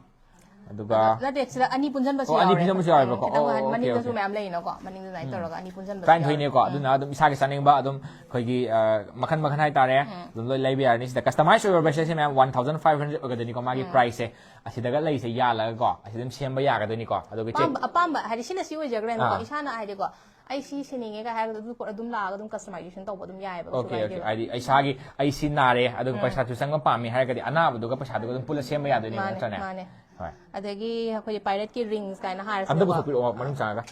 ꯑꯗꯨꯒ ꯅꯠꯇꯦ, ꯁꯤꯗ ꯑꯅꯤ ꯄꯨꯟꯁꯤꯟꯕꯁꯨ ꯑꯣ, ꯑꯅꯤ ꯌꯥꯎꯔꯦ꯫ ꯄꯨꯟꯁꯤꯟꯕꯁꯨ ꯌꯥꯎꯋꯦꯕꯀꯣ꯫ ꯈꯤꯇꯪ ꯑꯣ, ꯑꯣ, ꯃꯅꯤꯡꯗꯁꯨ ꯑꯣꯀꯦ꯫ ꯃꯌꯥꯝ ꯂꯩꯅꯀꯣ, ꯃꯅꯤꯡꯗ ꯑꯗꯨꯃꯥꯏꯅ ꯇꯧꯔꯒ ꯑꯅꯤ ꯄꯨꯟꯁꯤꯟꯕꯁꯨ ꯇꯔꯥꯅꯤꯊꯣꯏꯅꯦꯀꯣ꯫ ꯌꯥꯎꯔꯦ꯫ ꯑꯗꯨꯅ ꯑꯗꯨꯝ ꯏꯁꯥꯒꯤ ꯆꯥꯅꯤꯡꯕ ꯑꯗꯨꯝ ꯑꯩꯈꯣꯏꯒꯤ ꯑ, ꯃꯈꯟ ꯃꯈꯟ ꯍꯥꯏꯇꯥꯔꯦ, ꯑꯗꯨꯝ ꯂꯣꯏ ꯂꯩꯕ ꯌꯥꯔꯅꯤ꯫ ꯁꯤꯗ ꯀꯁꯇꯃꯥꯏꯁ ꯑꯣꯏꯕ ꯕ꯭ꯔꯦꯁꯂꯦꯠꯁꯦ ꯃꯌꯥꯝ ꯋꯥꯟ ꯊꯥꯎꯖꯟ ꯐꯥꯏꯚ ꯍꯟꯗ꯭ꯔꯦꯗ ꯑꯣꯏꯒꯗꯣꯏꯅꯤꯀꯣ ꯃꯥꯒꯤ ꯄ꯭ꯔꯥꯏꯁꯁꯦ꯫ ꯑꯁꯤꯗꯒ ꯂꯩꯁꯦ ꯌꯥꯜꯂꯒꯀꯣ ꯑꯁꯤ ꯑꯗꯨꯝ ꯁꯦꯝꯕ ꯌꯥꯒꯗꯣꯏꯅꯤꯀꯣ꯫ ꯑꯗꯨꯒ ꯆꯦ- ꯑꯄꯥꯝꯕ ꯑꯄꯥꯝꯕ ꯍꯥꯏꯗꯤ ꯁꯤꯅ ꯁꯤ ꯑꯣꯏꯖꯈ꯭ꯔꯦꯅꯀꯣ꯫ ꯑꯥ꯫ ꯏꯁꯥꯅ ꯍꯥꯏꯗꯤꯀꯣ, ꯑꯩ ꯁꯤ ꯁꯤꯅꯤꯡꯉꯦꯒ ꯍꯥꯏꯔꯒ ꯑꯗꯨꯝ ꯑꯗꯨꯝ ꯂꯥꯛꯑꯒ ꯑꯗꯨꯝ ꯀꯁꯇꯃꯥꯏꯖꯦꯁꯟ ꯇꯧꯕ ꯑꯗꯨꯝ ꯌꯥꯏꯑꯕ, ꯀꯩꯁꯨ ꯑꯣꯀꯦ, ꯑꯣꯀꯦ꯫ ꯀꯥꯏꯗꯦꯕ꯫ ꯍꯥꯏꯗꯤ ꯑꯩ ꯏꯁꯥꯒꯤ, ꯑꯩ ꯁꯤ ꯅꯥꯔꯦ ꯑꯗꯨꯒ ꯄꯩꯁꯥꯁꯨ ꯆꯪꯕ ꯄꯥꯝꯃꯤ ꯍꯥꯏꯔꯒꯗꯤ ꯑꯅꯥꯕꯗꯨꯒ ꯄꯩꯁꯥꯗꯨꯒ ꯑꯗꯨꯝ ꯄꯨꯂ ꯁꯦꯝꯕ ꯌꯥꯗꯣꯏꯅꯦꯕ, ꯃꯥꯅꯦ, ꯅꯠꯇ꯭ꯔꯅꯦ? ꯃꯥꯅꯦ꯫ ꯍꯣꯏ꯫ ꯑꯗꯒꯤ ꯑꯩꯈꯣꯏꯒꯤ ꯄꯥꯏꯔꯦꯠꯀꯤ ꯔꯤꯡꯁ ꯀꯥꯏꯅ ꯑꯝꯇ ꯍꯥꯏꯔꯁꯦꯕꯀꯣ꯫ ꯄꯨꯊꯣꯛꯄꯤꯔꯛꯑꯣ ꯃꯅꯨꯡ ꯆꯪꯉꯒ꯫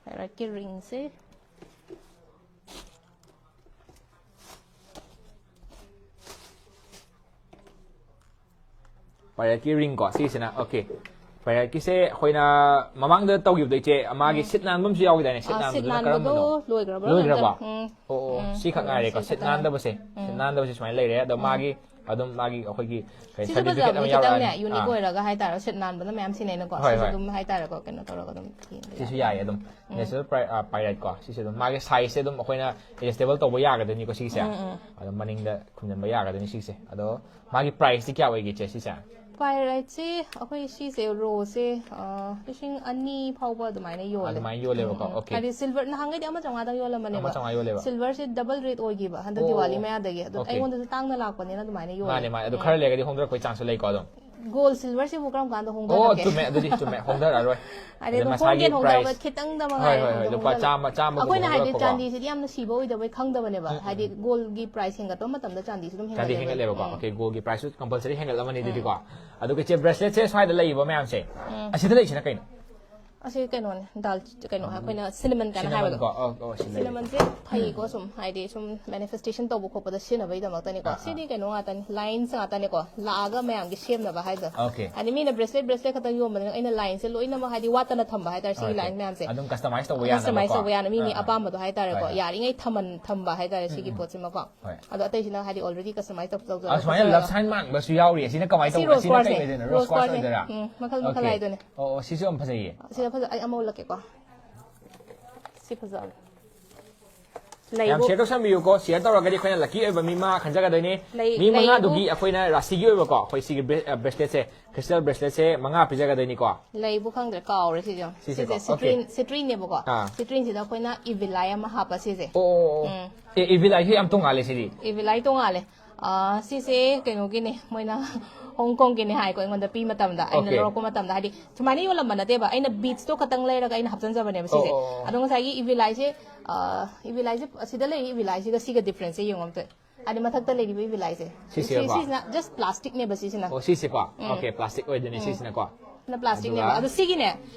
ꯄꯥꯏꯔꯦꯠꯀꯤ ꯔꯤꯡꯁꯦ꯫ ꯄꯥꯏꯔꯦꯠꯀꯤ ꯔꯤꯡ ꯀꯣ ꯁꯤꯁꯤꯅ꯫ ꯑꯣꯀꯦ, ꯄꯥꯏꯔꯦꯠꯀꯤꯁꯦ ꯑꯩꯈꯣꯏꯅ ꯃꯃꯥꯡꯗ ꯇꯧꯈꯤꯕꯗꯣ, ꯏꯆꯦ, ꯃꯥꯒꯤ ꯁꯤꯠ ꯅꯥꯟꯕ ꯑꯃꯁꯨ ꯌꯥꯎꯈꯤꯗꯥꯏꯅꯦ? ꯁꯤꯠ ꯑꯥ, ꯁꯤꯠ ꯅꯥꯟꯕꯗꯨꯅ ꯅꯥꯟꯕꯗꯣ ꯀꯔꯝꯕꯅꯣ? ꯂꯣꯏꯈ꯭ꯔꯕ꯭ꯔꯥ? ꯂꯣꯏꯈ꯭ꯔꯕꯣ? ꯎꯝ, ꯑꯣ, ꯑꯣ, ꯎꯝ, ꯁꯤ ꯈꯛ ꯎꯝ, ꯉꯥꯏꯔꯦꯀꯣ꯫ ꯁꯤ ꯁꯤꯠ ꯈꯛꯇ ꯅꯥꯟꯗꯕꯁꯦ, ꯁꯤꯠ ꯅꯥꯟꯗꯕꯁꯦ ꯁꯨꯃꯥꯏꯅ ꯂꯩꯔꯦ꯫ ꯑꯗꯣ ꯃꯥꯒꯤ ꯑꯗꯨꯝ ꯃꯥꯒꯤ ꯑꯩꯈꯣꯏꯒꯤ ꯀꯩ ꯁꯤꯁꯨ ꯁꯔꯇꯤꯐꯤꯀꯦꯠ ꯐꯖꯕꯅꯤ ꯑꯃ ꯈꯤꯇꯪꯅꯦ, ꯌꯥꯎꯔꯛꯑꯅꯤ꯫ ꯌꯨꯅꯤꯛ ꯑꯥ꯫ ꯑꯣꯏꯔꯒ ꯍꯥꯏꯇꯥꯔꯦ, ꯁꯤꯠ ꯅꯥꯟꯕꯅ ꯃꯌꯥꯝ ꯁꯤꯟꯅꯩꯅꯀꯣ꯫ ꯍꯣꯏ, ꯁꯤꯁꯨ ꯍꯣꯏ꯫ ꯑꯗꯨꯝ ꯍꯥꯏꯇꯥꯔꯦꯀꯣ, ꯀꯩꯅꯣ ꯇꯧꯔꯒ ꯑꯗꯨꯝ ꯌꯦꯡꯕ ꯁꯤꯁꯨ ꯌꯥꯏ꯫ ꯌꯥꯏꯌꯦ ꯑꯗꯨꯝ꯫ ꯅꯦꯆꯔꯦꯜ ꯄꯥꯏꯔꯦꯠ ꯀꯣ ꯁꯤꯁꯦ ꯑꯗꯨꯝ ꯃꯥꯒꯤ ꯁꯥꯏꯖꯁꯦ ꯑꯗꯨꯝ ꯑꯩꯈꯣꯏꯅ ꯑꯦꯗꯖꯁꯇꯦꯕꯜ ꯇꯧꯕ ꯌꯥꯒꯗꯣꯏꯅꯤꯀꯣ ꯁꯤꯒꯤꯁꯦ꯫ ꯑꯗꯣ ꯃꯅꯤꯡꯗ ꯈꯨꯝꯖꯤꯟꯕ ꯌꯥꯒꯗꯣꯏꯅꯤ ꯁꯤꯒꯤꯁꯦ꯫ ꯑꯗꯣ ꯃꯥꯒꯤ ꯄ꯭ꯔꯥꯏꯁꯇꯤ ꯀꯌꯥ ꯑꯣꯏꯒꯦ, ꯏꯆꯦ, ꯁꯤꯁꯦ? ꯄꯥꯏꯔꯦꯠꯁꯦ ꯑꯩꯈꯣꯏ ꯁꯤꯁꯦ ꯔꯣꯁꯦ, ꯑ, ꯂꯤꯁꯤꯡ ꯑꯅꯤ ꯐꯥꯎꯕ ꯑꯗꯨꯃꯥꯏꯅ ꯌꯣꯜꯂꯦ꯫ ꯑꯗꯨꯃꯥꯏꯅ ꯌꯣꯜꯂꯦꯕꯀꯣ꯫ ꯎꯝ, ꯎꯝ꯫ ꯑꯣꯀꯦ꯫ ꯍꯥꯏꯗꯤ ꯁꯤꯜꯚꯔ ꯅꯍꯥꯟꯒꯩꯗꯤ ꯑꯃ ꯆꯥꯝꯃꯉꯥꯗꯪ ꯌꯣꯜꯂꯝꯕꯅꯦꯕ꯫ ꯑꯃ ꯆꯥꯝꯃꯉꯥ ꯌꯣꯜꯂꯦꯕ꯫ ꯁꯤꯜꯚꯔꯁꯦ ꯗꯕꯜ ꯔꯦꯠ ꯑꯣꯏꯈꯤꯕ ꯍꯟꯗꯛ ꯑꯣ, ꯗꯤꯋꯥꯂꯤ ꯑꯣ꯫ ꯃꯌꯥꯗꯒꯤ꯫ ꯑꯗꯣ ꯑꯣꯀꯦ꯫ ꯑꯩꯉꯣꯟꯗꯁꯨ ꯇꯥꯡꯅ ꯂꯥꯛꯄꯅꯤꯅ ꯑꯗꯨꯃꯥꯏꯅ ꯌꯣꯜꯂꯦ꯫ ꯃꯥꯅꯦ, ꯃꯥꯅꯦ꯫ ꯑꯗꯣ ꯎꯝ꯫ ꯈꯔ ꯂꯩꯔꯒꯗꯤ ꯍꯣꯡꯗꯔꯛꯄꯩ ꯆꯥꯟꯁꯁꯨ ꯂꯩꯀꯣ ꯑꯗꯨꯝ꯫ ꯒꯣꯜ ꯁꯤꯜꯚꯔꯁꯤꯕꯨ ꯀꯔꯝ ꯀꯥꯟꯗ ꯑꯣ, ꯍꯣꯡꯗꯔꯛꯀꯦ? ꯆꯨꯝꯃꯦ꯫ ꯑꯗꯨꯗꯤ ꯆꯨꯝꯃꯦ꯫ ꯍꯣꯡꯗꯔꯛꯑꯔꯣꯏ꯫ ꯍꯥꯏꯗꯤ ꯑꯗꯩ ꯑꯗꯨꯝ ꯃꯁꯥꯒꯤ ꯍꯣꯡꯒꯦꯅ ꯍꯣꯡꯖꯕ ꯄ꯭ꯔꯥꯏꯁ ꯈꯤꯇꯪꯗ ꯍꯣꯏ, ꯃꯉꯥꯏꯔꯦ ꯍꯣꯏ, ꯍꯣꯏ꯫ ꯍꯣꯡꯗ ꯂꯨꯄꯥ ꯍꯣꯡꯗꯕ꯫ ꯆꯥꯝꯃ, ꯆꯥꯝꯃꯒꯨꯝꯕ ꯑꯩꯈꯣꯏꯅ ꯍꯥꯏꯗꯤ ꯍꯣꯡꯗꯔꯛꯄꯀꯣ꯫ ꯆꯥꯟꯗꯤꯁꯤꯗꯤ ꯌꯥꯝꯅ ꯁꯤꯕ ꯑꯣꯏꯗꯕꯩ ꯈꯪꯗꯕꯅꯦꯕ꯫ ꯍꯥꯏꯗꯤ ꯒꯣꯜꯒꯤ ꯄ꯭ꯔꯥꯏꯁ ꯍꯦꯟꯒꯠꯄ ꯃꯇꯝꯗ ꯆꯥꯟꯗꯤꯁꯨ ꯑꯗꯨꯝ ꯆꯥꯟꯗꯤ ꯍꯦꯟꯒꯠꯂꯦꯕ꯫ ꯍꯦꯟꯒꯠꯂꯦꯕꯀꯣ꯫ ꯑꯣꯀꯦ, ꯒꯣꯜꯒꯤ ꯄ꯭ꯔꯥꯏꯁꯁꯨ ꯀꯝꯄꯜꯁꯔꯤ ꯍꯦꯟꯒꯠꯂꯝꯃꯅꯤ ꯑꯗꯨꯗꯤꯀꯣ꯫ ꯑꯗꯨꯒ ꯏꯆꯦ, ꯕ꯭ꯔꯦꯁꯂꯦꯠꯁꯦ ꯁ꯭ꯋꯥꯏꯗ ꯂꯩꯔꯤꯕ ꯃꯌꯥꯝꯁꯦ, ꯑꯁꯤꯗ ꯂꯩꯔꯤꯁꯤꯅ ꯀꯩꯅꯣ? ꯑꯁꯤ ꯀꯩꯅꯣꯅꯦ, ꯗꯥꯜ, ꯀꯩꯅꯣ, ꯑꯩꯈꯣꯏꯅ ꯁꯤꯅꯃꯟ ꯀꯥꯏꯅ ꯍꯥꯏꯕꯗꯣ꯫ ꯀꯣ ꯑꯣ ꯑꯣ ꯁꯤꯅꯃꯟ ꯁꯤꯅꯃꯟꯁꯦ ꯐꯩꯀꯣ, ꯁꯨꯝ ꯍꯥꯏꯗꯤ ꯁꯨꯝ ꯃꯦꯅꯤꯐꯦꯁꯇꯦꯁꯟ ꯇꯧꯕ ꯈꯣꯠꯄꯗ ꯁꯤꯖꯤꯟꯅꯕꯒꯤꯗꯃꯛꯇꯅꯤꯀꯣ꯫ ꯁꯤꯗꯤ ꯀꯩꯅꯣ ꯉꯥꯛꯇꯅꯤ, ꯂꯥꯏꯟꯁ ꯉꯥꯛꯇꯅꯤꯀꯣ, ꯂꯥꯛꯑꯒ ꯃꯌꯥꯝꯒꯤ ꯁꯦꯝꯅꯕ ꯍꯥꯏꯗꯣ꯫ Okay. ꯍꯥꯏꯗꯤ ꯃꯤꯅ ꯕ꯭ꯔꯦꯁꯂꯦꯠ ꯕ꯭ꯔꯦꯁꯂꯦꯠ ꯈꯛꯇꯪ ꯌꯣꯟꯕꯅꯤꯅ ꯑꯩꯅ ꯂꯥꯏꯟꯁꯦ ꯂꯣꯏꯅꯃꯛ ꯍꯥꯏꯗꯤ ꯋꯥꯠꯇꯅ ꯊꯝꯕ ꯍꯥꯏꯇꯥꯔꯦ, ꯁꯤꯒꯤ Okay. ꯂꯥꯏꯟ ꯃꯌꯥꯝꯁꯦ꯫ ꯑꯗꯨꯝ customize ꯇꯧꯕ ꯀꯁꯇꯃꯥꯏꯁ ꯌꯥꯅꯕꯀꯣ? ꯇꯧꯕ ꯌꯥꯅ ꯃꯤ ꯃꯤ ꯑꯥ, ꯑꯥ. ꯑꯄꯥꯝꯕꯗꯣ ꯍꯥꯏꯇꯥꯔꯦꯀꯣ꯫ ꯍꯣꯏ, ꯍꯣꯏ. ꯌꯥꯔꯤꯉꯩ ꯊꯝꯍꯟ ꯊꯝꯕ ꯍꯥꯏꯇꯥꯔꯦ ꯁꯤꯒꯤ ꯄꯣꯠꯁꯤꯃꯀꯣ꯫ ꯍꯣꯏ. ꯑꯗꯣ ꯑꯇꯩꯁꯤꯅ ꯍꯥꯏꯗꯤ already customize ꯇꯧ ꯑ, ꯁꯨꯃꯥꯏꯅ ꯂꯞ ꯁꯥꯏꯟ ꯃꯥꯟꯕꯁꯨ ꯌꯥꯎꯔꯤ꯫ ꯑꯁꯤꯅ ꯀꯃꯥꯏꯅ ꯁꯤ ꯇꯧꯕ? ꯔꯣꯁ ꯑꯁꯤꯅ ꯀꯩ ꯀ꯭ꯋꯥꯔꯁꯅꯦ꯫ ꯑꯣꯏꯗꯣꯏꯅꯣ? ꯔꯣꯁ ꯔꯣꯁ ꯀ꯭ꯋꯥꯔꯁ ꯀ꯭ꯋꯥꯔꯁꯅꯦ꯫ ꯑꯣꯏꯗꯣꯏꯔꯥ? ꯎꯝ, ꯃꯈꯜ ꯃꯈꯜ Okay. ꯍꯥꯏꯗꯨꯅꯦ꯫ ꯑꯣ ꯑꯣ, ꯁꯤꯁꯨ ꯌꯥꯝ ꯐꯖꯩꯌꯦ꯫ ꯁꯤꯗ ꯐꯖ ꯑꯩ ꯑꯃ ꯎꯠꯂꯛꯀꯦꯀꯣ꯫ ꯁꯤ ꯐꯖꯕꯅꯦ꯫ ꯌꯥꯝ ꯂꯩꯕꯨ ꯁꯤꯌꯔ ꯇꯧꯁꯟꯕꯤꯌꯨꯀꯣ꯫ ꯁꯤꯌꯔ ꯇꯧꯔꯒꯗꯤ ꯑꯩꯈꯣꯏꯅ ꯂꯛꯀꯤ ꯑꯣꯏꯕ ꯃꯤ ꯃꯉꯥ ꯈꯟꯖꯒꯗꯣꯏꯅꯦ꯫ ꯂꯩ- ꯃꯤ ꯂꯩꯕꯨ- ꯃꯉꯥꯗꯨꯒꯤ ꯑꯩꯈꯣꯏꯅ ꯔꯥꯁꯤꯒꯤ ꯑꯣꯏꯕꯀꯣ, ꯑꯩꯈꯣꯏ ꯁꯤꯒꯤ ꯕ꯭ꯔꯦꯁꯂꯦꯠꯁꯦ, ꯈ꯭ꯔꯤꯁꯇꯦꯜ ꯕ꯭ꯔꯦꯁꯂꯦꯠꯁꯦ ꯃꯉꯥ ꯄꯤꯖꯒꯗꯣꯏꯅꯤꯀꯣ꯫ ꯂꯩꯕꯨ ꯈꯪꯗ꯭ꯔꯦ, ꯀꯥꯎꯔꯦ ꯁꯤꯁꯦ꯫ ꯁꯤꯁꯦꯀꯣ, ꯁꯤꯁꯦ ꯁꯤꯇ꯭ꯔꯤꯟ ꯁꯤꯇ꯭ꯔꯤꯟꯅꯦꯕꯀꯣ꯫ ꯑꯥ. ꯁꯤꯇ꯭ꯔꯤꯟꯁꯤꯗ ꯑꯩꯈꯣꯏꯅ ꯏꯚꯤꯂꯥꯏ ꯑꯃ ꯍꯥꯞꯄ ꯁꯤꯁꯦ꯫ ꯑꯣ ꯑꯣ, ꯑꯣ. ꯎꯝ. ꯑꯦ, ꯏꯚꯤꯂꯥꯏꯁꯦ ꯌꯥꯝ ꯇꯣꯡꯉꯥꯜꯂꯦ ꯁꯤꯗꯤ꯫ ꯏꯚꯤꯂꯥꯏ ꯇꯣꯡꯉꯥꯜꯂꯦ꯫ ꯑꯥ, ꯁꯤꯁꯦ ꯀꯩꯅꯣꯒꯤꯅꯦ, ꯃꯣꯏꯅ ꯍꯣꯡ ꯀꯣꯡꯒꯤꯅꯦ ꯍꯥꯏꯀꯣ ꯑꯩꯉꯣꯟꯗ ꯄꯤ ꯃꯇꯝꯗ, ꯑꯩꯅ Okay. ꯂꯧꯔꯛꯄ ꯃꯇꯝꯗ, ꯍꯥꯏꯗꯤ ꯁꯨꯃꯥꯏꯅ ꯌꯣꯜꯂꯝꯕ ꯅꯠꯇꯦꯕ, ꯑꯩꯅ ꯕꯤꯠꯁꯇꯣ ꯈꯛꯇꯪ ꯂꯩꯔꯒ ꯑꯩꯅ ꯍꯥꯞꯆꯤꯟꯖꯕꯅꯦꯕ ꯁꯤꯁꯦ꯫ ꯑꯣ, ꯑꯣ, ꯑꯣ. ꯑꯗꯣ ꯉꯁꯥꯏꯒꯤ ꯏꯚꯤꯂꯥꯏꯁꯦ, ꯑꯥ, ꯏꯚꯤꯂꯥꯏꯁꯦ ꯑꯁꯤꯗ ꯂꯩꯔꯤ ꯏꯚꯤꯂꯥꯏꯁꯤꯒ ꯁꯤꯒ ꯗꯤꯐ꯭ꯔꯦꯟꯁꯁꯦ ꯌꯦꯡꯉꯣ ꯑꯝꯇ꯫ ꯍꯥꯏꯗꯤ ꯃꯊꯛꯇ ꯂꯩꯔꯤꯕ ꯏꯚꯤꯂꯥꯏꯁꯦ꯫ ꯁꯤꯁꯦꯕ? ꯁꯤ- ꯁꯤꯁꯤꯅ ꯖꯁ ꯄ꯭ꯂꯥꯁꯇꯤꯛꯅꯦꯕ ꯁꯤꯁꯤꯅ꯫ ꯑꯣ, ꯁꯤꯁꯦꯀꯣ꯫ Okay, plastic ꯑꯣꯏꯗꯣꯏꯅꯦ ꯁꯤꯁꯤꯅꯀꯣ꯫ ꯁꯤꯅ ꯄ꯭ꯂꯥꯁꯇꯤꯛꯅꯦꯕ꯫ ꯑꯗꯨꯒ- ꯑꯗꯣ ꯁꯤꯒꯤꯅꯦ,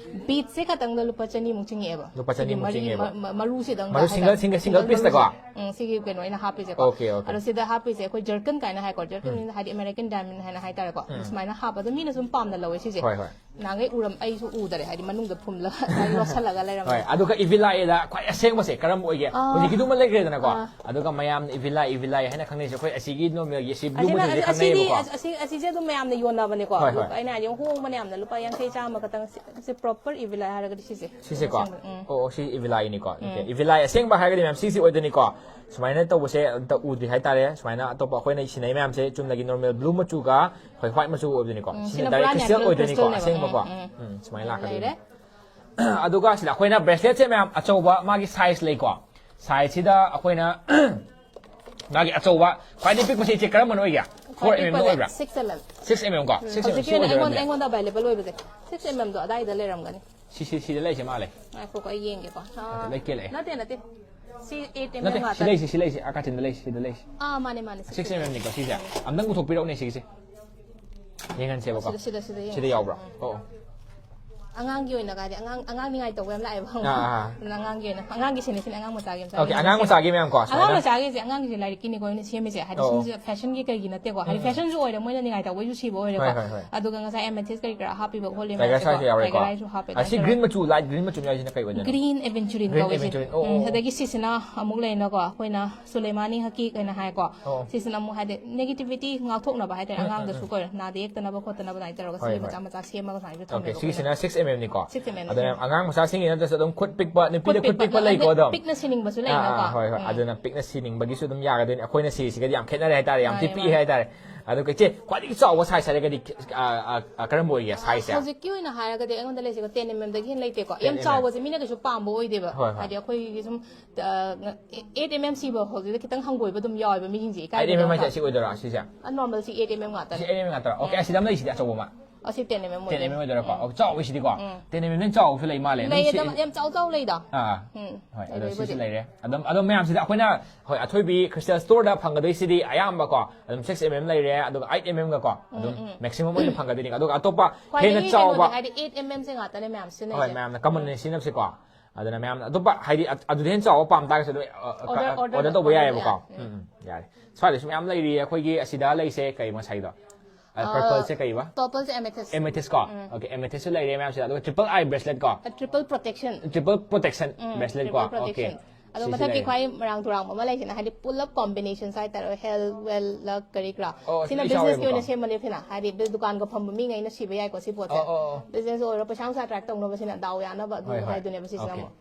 ꯕꯤꯠꯁꯦ ꯈꯛꯇꯪꯗ ꯂꯨꯄꯥ ꯆꯅꯤꯃꯨꯛ ꯆꯤꯡꯉꯛꯑꯦꯕ꯫ ꯂꯨꯄꯥ ꯁꯤꯒꯤ ꯆꯅꯤꯃꯨꯛ ꯃꯔꯤ- ꯆꯤꯡꯉꯦꯕ꯫ ꯃ- ꯃ- ꯃꯔꯨꯁꯤꯗꯪ ꯃꯔꯨ single- single- single piece ꯇꯀꯣ? ꯎꯝ, ꯁꯤꯒꯤ ꯀꯩꯅꯣ ꯑꯩꯅ ꯍꯥꯞꯄꯤꯁꯦꯀꯣ꯫ Okay, okay. ꯑꯗꯣ ꯁꯤꯗ ꯍꯥꯞꯄꯤꯁꯦ ꯑꯩꯈꯣꯏ ꯖꯔꯀꯟ ꯀꯥꯏꯅ ꯍꯥꯏꯀꯣ, ꯖꯔꯀꯟ ꯍꯥꯏꯗꯤ ꯑꯃꯦꯔꯤꯀꯟ ꯗꯥꯏꯃꯟ ꯍꯥꯏꯅ ꯍꯥꯏꯇꯥꯔꯦꯀꯣ꯫ ꯁꯨꯃꯥꯏꯅ ꯍꯥꯞꯄꯗꯣ ꯃꯤꯅ ꯁꯨꯝ ꯄꯥꯝꯅ ꯂꯧꯋꯦ ꯁꯤꯁꯦ꯫ ꯍꯣꯏ, ꯍꯣꯏ. ꯅꯍꯥꯟꯈꯩ ꯎꯔꯝ ꯑꯩꯁꯨ ꯎꯗꯔꯦ, ꯍꯥꯏꯗꯤ ꯃꯅꯨꯡꯗ ꯐꯨꯝꯂꯒ ꯑꯗꯨꯃꯥꯏꯅ ꯂꯣꯠꯁꯜꯂꯒ ꯂꯩꯔꯝꯃꯦ꯫ ꯍꯣꯏ, ꯑꯗꯨꯒ ꯏꯚꯤꯂꯥꯏꯗ ꯈ꯭ꯋꯥꯏ ꯑꯁꯦꯡꯕꯁꯦ ꯀꯔꯝꯕ ꯑꯣꯏꯒꯦ? ꯑꯥ. ꯍꯧꯖꯤꯛꯀꯤꯗꯨꯃ ꯂꯩꯈ꯭ꯔꯦꯗꯅꯀꯣ꯫ ꯑꯥ. ꯑꯗꯨꯒ ꯃꯌꯥꯝꯅ ꯏꯚꯤꯂꯥꯏ ꯏꯚꯤꯂꯥꯏ ꯍꯥꯏꯅ ꯈꯪꯅꯩꯁꯦ ꯑꯩꯈꯣꯏ ꯑꯁꯤꯒꯤ ꯅꯣꯔꯃꯦꯜꯒꯤ ꯑꯁꯤ ꯕ꯭ꯂꯨ ꯑꯁꯤꯅ- ꯃꯆꯨꯁꯦ ꯑꯁꯤꯗꯤ ꯈꯪꯅꯩꯌꯦꯕꯀꯣ꯫ ꯑꯁꯤ- ꯑꯁꯤ- ꯑꯁꯤꯁꯦ ꯑꯗꯨꯝ ꯃꯌꯥꯝꯅ ꯌꯣꯟꯅꯕꯅꯦꯀꯣ꯫ ꯍꯣꯏ, ꯍꯣꯏ. ꯑꯩꯅ ꯍꯥꯏꯗꯤ ꯍꯣꯡꯕꯅꯦ ꯌꯥꯝꯅ, ꯂꯨꯄꯥ ꯌꯥꯡꯈꯩ ꯆꯥꯝꯃ ꯈꯛꯇꯪ꯫ ꯁꯤ- ꯁꯤ ꯄ꯭ꯔꯣꯄꯔ ꯏꯚꯤꯂꯥꯏ ꯍꯥꯏꯔꯒꯗꯤ ꯁꯤꯁꯦ꯫ ꯁꯤꯁꯦꯀꯣ? ꯑꯁꯦꯡꯕ, ꯎꯝ. ꯑꯣ ꯑꯣ, ꯁꯤ ꯏꯚꯤꯂꯥꯏꯅꯤꯀꯣ꯫ Okay, ꯏꯚꯤꯂꯥꯏ ꯑꯁꯦꯡꯕ ꯍꯥꯏꯔꯒꯗꯤ ꯃꯌꯥꯝ ꯁꯤꯁꯦ ꯑꯣꯏꯗꯣꯏꯅꯤꯀꯣ꯫ ꯁꯨꯃꯥꯏꯅ ꯇꯧꯕꯁꯦ ꯑꯝꯇ ꯎꯗ꯭ꯔꯤ ꯍꯥꯏꯇꯥꯔꯦ꯫ ꯁꯨꯃꯥꯏꯅ ꯑꯇꯣꯞꯄ ꯑꯩꯈꯣꯏꯅ ꯁꯤꯟꯅꯩ ꯃꯌꯥꯝꯁꯦ ꯆꯨꯝꯅꯒꯤ ꯅꯣꯔꯃꯦꯜ ꯕ꯭ꯂꯨ ꯃꯆꯨꯒ ꯑꯩꯈꯣꯏ ꯋꯥꯏꯠ ꯃꯆꯨ ꯑꯣꯏꯕꯗꯨꯅꯤꯀꯣ꯫ ꯎꯝ, ꯁꯤꯅ ꯁꯤꯅ ꯗꯥꯏꯔꯦꯛ ꯄꯨꯔꯥ ꯈ꯭ꯔꯤꯁꯇꯦꯜ natural ꯑꯣꯏꯗꯣꯏꯅꯤꯀꯣ, ꯈ꯭ꯔꯤꯁꯇꯦꯜꯅꯦꯕ꯫ ꯑꯁꯦꯡꯕꯀꯣ꯫ ꯎꯝ, ꯎꯝ. ꯎꯝ, ꯁꯨꯃꯥꯏꯅ ꯂꯥꯛꯀꯗꯣꯏꯅꯤ꯫ ꯂꯩꯔꯦ꯫ ꯑꯗꯨꯒ ꯑꯗꯨꯒ ꯁꯤꯗ ꯑꯩꯈꯣꯏꯅ ꯕ꯭ꯔꯦꯁꯂꯦꯠꯁꯦ ꯃꯌꯥꯝ ꯑꯆꯧꯕ ꯃꯥꯒꯤ ꯁꯥꯏꯖ ꯂꯩꯀꯣ꯫ ꯁꯥꯏꯖꯁꯤꯗ ꯑꯩꯈꯣꯏꯅ ꯃꯥꯒꯤ ꯑꯆꯧꯕ ꯈ꯭ꯋꯥꯏꯗꯒꯤ ꯄꯤꯛꯄꯁꯤ ꯏꯆꯦ ꯀꯔꯝꯕꯅ ꯑꯣꯏꯒꯦ? ꯐꯣꯔ ꯑꯦꯝ ꯑꯦꯝꯅ ꯑꯣꯏꯕ꯭ꯔꯥ? Six M M. Six M M ꯀꯣ? ꯁꯤꯛꯁ ꯑꯦꯝ ꯑꯦꯝ ꯍꯧꯖꯤꯛꯀꯤ ꯁꯤ ꯑꯣꯏꯅ ꯑꯩꯉꯣꯟꯗ ꯑꯣꯏꯗꯣꯏꯔꯝꯅꯦ꯫ ꯑꯩꯉꯣꯟꯗ ꯑꯦꯚꯥꯏꯂꯦꯕꯜ ꯑꯣꯏꯕꯁꯦ ꯁꯤꯛꯁ ꯑꯦꯝ ꯑꯦꯝꯗꯣ ꯑꯗꯥꯏꯗ ꯂꯩꯔꯝꯒꯅꯤ꯫ ꯁꯤ ꯁꯤ ꯁꯤꯗ ꯂꯩꯁꯦ ꯃꯥꯜꯂꯦ꯫ ꯉꯥꯏꯈꯣꯀꯣ, ꯑꯩ ꯌꯦꯡꯒꯦꯀꯣ꯫ ꯑꯥ, ꯂꯩꯀꯦꯜꯂꯛꯑꯦ꯫ ꯅꯠꯇꯦ ꯅꯠꯇꯦ, ꯁꯤ ꯑꯦꯠ ꯑꯦꯝ ꯑꯦꯝ ꯅꯠꯇꯦ, ꯉꯥꯛꯇ꯫ ꯁꯤ ꯂꯩꯁꯦ, ꯁꯤ ꯂꯩꯁꯦ, ꯑꯥ ꯀꯥꯆꯤꯟꯗ ꯂꯩꯁꯦ, ꯁꯤꯗ ꯂꯩꯁꯦ꯫ ꯑꯥ, ꯃꯥꯅꯦ ꯃꯥꯅꯦ, ꯁꯤꯛꯁ ꯑꯦꯝ ꯑꯦꯝꯅꯤꯀꯣ ꯁꯤꯁꯦ꯫ ꯑꯝꯇꯪ ꯄꯨꯊꯣꯛꯄꯤꯔꯛꯎꯅꯦ ꯁꯤꯒꯤꯁꯦ꯫ ꯌꯦꯡꯍꯟꯁꯦꯕꯀꯣ꯫ ꯁꯤꯗ- ꯁꯤꯗ- ꯁꯤꯗ ꯌꯦꯡꯉꯣ꯫ ꯁꯤꯗ ꯌꯥꯎꯕ꯭ꯔꯣ? ꯑꯣ ꯑꯣ꯫ ꯑꯉꯥꯡꯒꯤ ꯑꯣꯏꯅ ꯀꯥꯏꯗꯤ ꯑꯉꯥꯡ ꯑꯉꯥꯡ ꯅꯤꯡꯉꯥꯏ ꯇꯧꯕ ꯌꯥꯝ ꯂꯥꯛꯑꯦꯕ, ꯈꯪꯕ꯭ꯔꯥ? ꯑꯥ, ꯑꯥ꯫ ꯑꯗꯨꯅ ꯑꯉꯥꯡꯒꯤ ꯑꯣꯏꯅ, ꯑꯉꯥꯡꯒꯤ ꯁꯤꯅ ꯁꯤꯅ ꯑꯉꯥꯡ ꯃꯆꯥꯒꯤ ꯌꯥꯝ Okay, ꯑꯉꯥꯡ ꯃꯆꯥꯒꯤ ꯃꯌꯥꯝ ꯀꯣ, ꯑꯉꯥꯡ ꯁꯨꯃꯥꯏꯅ? ꯃꯆꯥꯒꯤꯁꯦ, ꯑꯉꯥꯡꯒꯤꯁꯦ ꯂꯥꯏꯔꯤꯛꯀꯤꯅꯤꯀꯣ ꯑꯩꯅ ꯁꯦꯝꯃꯤꯁꯦ, ꯍꯥꯏꯗꯤ ꯑꯣ꯫ ꯁꯨꯝ ꯐꯦꯁꯟꯒꯤ ꯀꯩꯒꯤ ꯅꯠꯇꯦꯀꯣ, ꯍꯥꯏꯗꯤ ꯎꯝ꯫ ꯐꯦꯁꯟꯁꯨ ꯑꯣꯏꯔꯦ, ꯃꯣꯏꯅ ꯅꯤꯡꯉꯥꯏ ꯇꯧꯕꯩꯁꯨ ꯁꯤꯕ ꯑꯣꯏꯔꯦꯀꯣ꯫ ꯍꯣꯏ, ꯍꯣꯏ, ꯍꯣꯏ꯫ ꯑꯗꯨꯒ ꯉꯁꯥꯏ ꯑꯦꯃꯦꯊꯤꯁ ꯀꯔꯤ ꯀꯔꯥ ꯍꯥꯞꯄꯤꯕ ꯈꯣꯠꯂꯤꯕ Tiger ꯃꯌꯥꯝꯁꯦꯀꯣ, Eye ꯁꯦ ꯌꯥꯎꯔꯦꯀꯣ? Tiger Eye ꯁꯨ ꯍꯥꯞꯄꯦ, ꯑꯁꯤ ꯅꯠꯇ꯭ꯔꯒ green ꯃꯆꯨ, light green ꯃꯆꯨ ꯌꯥꯎꯔꯤꯁꯤꯅ ꯀꯩ ꯑꯣꯏꯗꯣꯏꯅꯣ? Green aventurine Green ꯀꯧꯋꯦ ꯁꯤꯁꯦ꯫ aventurine, ꯑꯣ, ꯎꯝ, ꯑꯣ, ꯑꯣ꯫ ꯑꯗꯒꯤ ꯁꯤꯁꯤꯅ ꯑꯃꯨꯛ ꯂꯩꯅꯀꯣ, ꯑꯩꯈꯣꯏꯅ ꯁꯨꯂꯦꯃꯥꯅꯤ ꯍꯀꯤ ꯀꯩꯅ ꯍꯥꯏꯀꯣ, ꯑꯣ꯫ ꯁꯤꯁꯤꯅ ꯑꯃꯨꯛ ꯍꯥꯏꯗꯤ negativity ꯉꯥꯛꯊꯣꯛꯅꯕ ꯍꯥꯏꯇꯥꯔꯦ, ꯎꯝ, ꯎꯝ, ꯑꯉꯥꯡꯗꯁꯨ ꯎꯝ꯫ ꯀꯣ ꯅꯥꯗ ꯌꯦꯛꯇꯅꯕ ꯈꯣꯠꯇꯅꯕ ꯑꯗꯨꯃꯥꯏꯅ ꯇꯧꯔꯒ ꯍꯣꯏ, ꯁꯤ ꯍꯣꯏ꯫ ꯃꯆꯥ ꯃꯆꯥ ꯁꯦꯝꯃꯒ ꯁꯨꯃꯥꯏꯅꯁꯨ Okay, ꯊꯝꯃꯦꯕ ꯁꯤꯒꯤꯁꯤꯅ ꯑꯩꯈꯣꯏꯅ꯫ six M M ꯅꯤꯀꯣ? Six M M ꯅꯤ, ꯑꯗꯨꯅ six M M꯫ ꯑꯉꯥꯡ ꯃꯆꯥꯁꯤꯡꯒꯤ ꯅꯠꯇ꯭ꯔꯁꯨ ꯑꯗꯨꯝ ꯈꯨꯠ ꯄꯤꯛꯄ, ꯅꯨꯄꯤꯗ ꯈꯨꯠ ꯄꯤꯛꯄ ꯈꯨꯠ ꯂꯩꯀꯣ ꯄꯤꯛꯄ, ꯑꯗꯨꯝ? ꯄꯤꯛꯅ ꯁꯤꯅꯤꯡꯕꯁꯨ ꯑꯥ, ꯂꯩꯅꯀꯣ꯫ ꯑꯥ, ꯍꯣꯏ, ꯍꯣꯏ꯫ ꯎꯝ꯫ ꯑꯗꯨꯅ ꯄꯤꯛꯅ ꯁꯤꯅꯤꯡꯕꯒꯤꯁꯨ ꯑꯗꯨꯝ ꯌꯥꯒꯗꯣꯏꯅꯤ꯫ ꯑꯩꯈꯣꯏꯅ ꯁꯤꯁꯤꯒꯗꯤ ꯌꯥꯝ ꯈꯦꯠꯅꯔꯦ ꯍꯥꯏꯇꯥꯔꯦ, ꯌꯥꯝ ꯊꯤ ꯃꯥꯅꯦ, ꯄꯤꯛꯑꯦ ꯃꯥꯅꯦ꯫ ꯍꯥꯏꯇꯥꯔꯦ꯫ ꯑꯗꯨꯒ ꯏꯆꯦ, ꯈ꯭ꯋꯥꯏꯗꯒꯤ ꯆꯥꯎꯕ size ꯍꯥꯏꯔꯒꯗꯤ, ꯑꯥ, ꯑꯥ, ꯑꯥ, ꯀꯔꯝꯕ ꯑꯣꯏꯒꯦ size ꯁꯦ? ꯍꯧꯖꯤꯛꯀꯤ ꯑꯣꯏꯅ ꯍꯥꯏꯔꯒꯗꯤ ꯑꯩꯉꯣꯟꯗ ꯂꯩꯁꯦꯀꯣ, ten M M ꯗꯒꯤ ꯍꯦꯟꯅ ꯂꯩꯇꯦꯀꯣ꯫ ten ꯌꯥꯝ M M꯫ ꯆꯥꯎꯕꯁꯦ ꯃꯤꯅ ꯀꯩꯁꯨ ꯄꯥꯝꯕ ꯑꯣꯏꯗꯦꯕ꯫ ꯍꯣꯏ, ꯍꯣꯏ꯫ ꯍꯥꯏꯗꯤ ꯑꯩꯈꯣꯏꯒꯤ ꯁꯨꯝ, ꯑ, eight M M ꯁꯤꯕ ꯍꯧꯖꯤꯛꯇ ꯈꯤꯇꯪ ꯍꯪꯒꯣꯏꯕ ꯑꯗꯨꯝ ꯌꯥꯎꯋꯦꯕ ꯃꯤꯁꯤꯡꯁꯦ, ꯏꯀꯥꯏꯕ Eight M M ꯍꯥꯏꯁꯦ ꯌꯥꯎꯕ꯫ ꯑꯁꯤ ꯑꯣꯏꯗꯣꯏꯔꯥ, ꯁꯤꯁꯦ? ꯑ, normal ꯁꯤ eight M M ꯉꯥꯛꯇꯅꯦ꯫ ꯁꯤ eight M M ꯉꯥꯛꯇꯔꯣ? Okay, ꯑꯁꯤꯗ ꯑꯃ ꯂꯩꯁꯤꯗꯤ ꯑꯆꯧꯕ ꯑꯃ꯫ ꯑꯁꯤ ten M M ten M M ꯑꯣꯏꯗꯣꯏꯅꯦ꯫ ꯑꯣꯏꯗꯣꯏꯔꯥꯀꯣ? ꯎꯝ꯫ ꯑꯣ, ꯆꯥꯎꯕꯁꯤꯗꯤꯀꯣ? ꯎꯝ꯫ Ten M M ꯅ ꯆꯥꯎꯕꯁꯨ ꯂꯩ ꯃꯥꯜꯂꯦ꯫ ꯑꯗꯨꯝ ꯂꯩꯌꯦ, ꯁꯤ- ꯑꯗꯨꯝ ꯌꯥꯝ ꯆꯥꯎ ꯆꯥꯎ ꯂꯩꯗ꯫ ꯑꯥ꯫ ꯎꯝ꯫ ꯍꯣꯏ, ꯂꯩ, ꯑꯗꯣ ꯁꯤꯁꯨ ꯂꯩꯕꯨꯗꯤ꯫ ꯂꯩꯔꯦ꯫ ꯑꯗꯨꯝ, ꯑꯗꯣ ꯃꯌꯥꯝꯁꯤꯗ ꯑꯩꯈꯣꯏꯅ, ꯍꯣꯏ, ꯑꯊꯣꯏꯕꯤ Crystal Store ꯗ ꯐꯪꯒꯗꯣꯏꯁꯤꯗꯤ ꯑꯌꯥꯝꯕꯀꯣ, ꯑꯗꯨꯝ six M M ꯂꯩꯔꯦ, ꯑꯗꯨꯒ eight M M ꯒꯀꯣ, ꯑꯗꯨꯝ ꯎꯝ, ꯎꯝ꯫ maximum ꯑꯣꯏꯅ ꯐꯪꯒꯗꯣꯏꯅꯤꯀꯣ꯫ ꯑꯗꯨꯒ ꯑꯇꯣꯞꯄ ꯍꯦꯟꯅ ꯈ꯭ꯋꯥꯏꯗꯒꯤ ꯆꯥꯎꯕ, ꯀꯩꯅꯣꯗꯤ ꯍꯥꯏꯗꯤ eight M M ꯁꯦ ꯉꯥꯛꯇꯅꯦ ꯃꯌꯥꯝ ꯍꯣꯏ, ꯁꯤꯖꯤꯟꯅꯩꯁꯦ꯫ ꯃꯌꯥꯝꯅ common ꯑꯣꯏꯅ ꯁꯤꯖꯤꯟꯅꯕꯁꯦꯀꯣ꯫ ꯑꯗꯨꯅ ꯃꯌꯥꯝꯅ ꯑꯇꯣꯞꯄ, ꯍꯥꯏꯗꯤ, ꯑ-, ꯑꯗꯨꯗꯩ ꯍꯦꯟꯅ ꯆꯥꯎꯕ ꯄꯥꯝ ꯇꯥꯔꯒꯁꯨ ꯑꯗꯨꯝ, ꯑ, ꯑ, Order, ꯑ, order order ꯇꯧꯕ ꯇꯧꯕ ꯌꯥꯏꯑꯕꯀꯣ꯫ ꯌꯥꯏ꯫ ꯎꯝ, ꯎꯝ, ꯌꯥꯔꯦ꯫ ꯁ꯭ꯋꯥꯏꯗꯁꯨ ꯃꯌꯥꯝ ꯂꯩꯔꯤ꯫ ꯑꯩꯈꯣꯏꯒꯤ ꯑꯁꯤꯗ ꯂꯩꯁꯦ ꯀꯩ ꯉꯁꯥꯏꯗꯣ? ꯑ, purple ꯁꯦ ꯀꯩꯕ? Purple ꯁꯦ amethyst꯫ Amethyst ꯀꯣ? ꯎꯝ꯫ Okay, amethyst ꯁꯨ ꯂꯩꯔꯦ ꯃꯌꯥꯝꯁꯤꯗ꯫ ꯑꯗꯨꯒ triple eye bracelet ꯀꯣ? ꯑ, triple protection꯫ Triple protection ꯎꯝ, bracelet ꯀꯣ? triple protection꯫ Okay. ꯑꯗꯣ ꯁꯤꯁꯨ ꯃꯊꯛꯀꯤ ꯂꯩꯔꯦ꯫ ꯈ꯭ꯋꯥꯏ ꯃꯔꯥꯡ ꯇꯨꯔꯥꯡꯕ ꯑꯃ ꯂꯩꯁꯤꯅ ꯍꯥꯏꯗꯤ ꯄꯨꯂꯞ combination ꯍꯥꯏꯇꯥꯔꯦ, health, wealth, luck, ꯀꯔꯤ ꯀꯔꯥ꯫ ꯑꯣ, ꯁꯤꯅ ꯁꯤ business ꯀꯤ ꯌꯥꯎꯋꯦꯕꯀꯣ? ꯑꯣꯏꯅ ꯁꯦꯝꯕꯅꯦ ꯁꯤꯅ, ꯍꯥꯏꯗꯤ ꯗꯨꯀꯥꯟꯒ ꯐꯝꯕ ꯃꯤꯉꯩꯅ ꯁꯤꯕ ꯌꯥꯏꯀꯣ ꯁꯤ ꯄꯣꯠꯁꯦ꯫ ꯑꯣ, ꯑꯣ, ꯑꯣ꯫ Business ꯑꯣꯏꯔꯣ, ꯄꯩꯁꯥ ꯅꯨꯡꯁꯥ attract ꯇꯧꯅꯕ ꯁꯤꯅ, ꯗꯥꯎ ꯌꯥꯅꯕ ꯑꯗꯨ ꯍꯣꯏ, ꯍꯣꯏ꯫ ꯍꯥꯏꯗꯨꯅꯦꯕ ꯁꯤꯁꯤꯅ Okay. ꯑꯃꯨꯛ꯫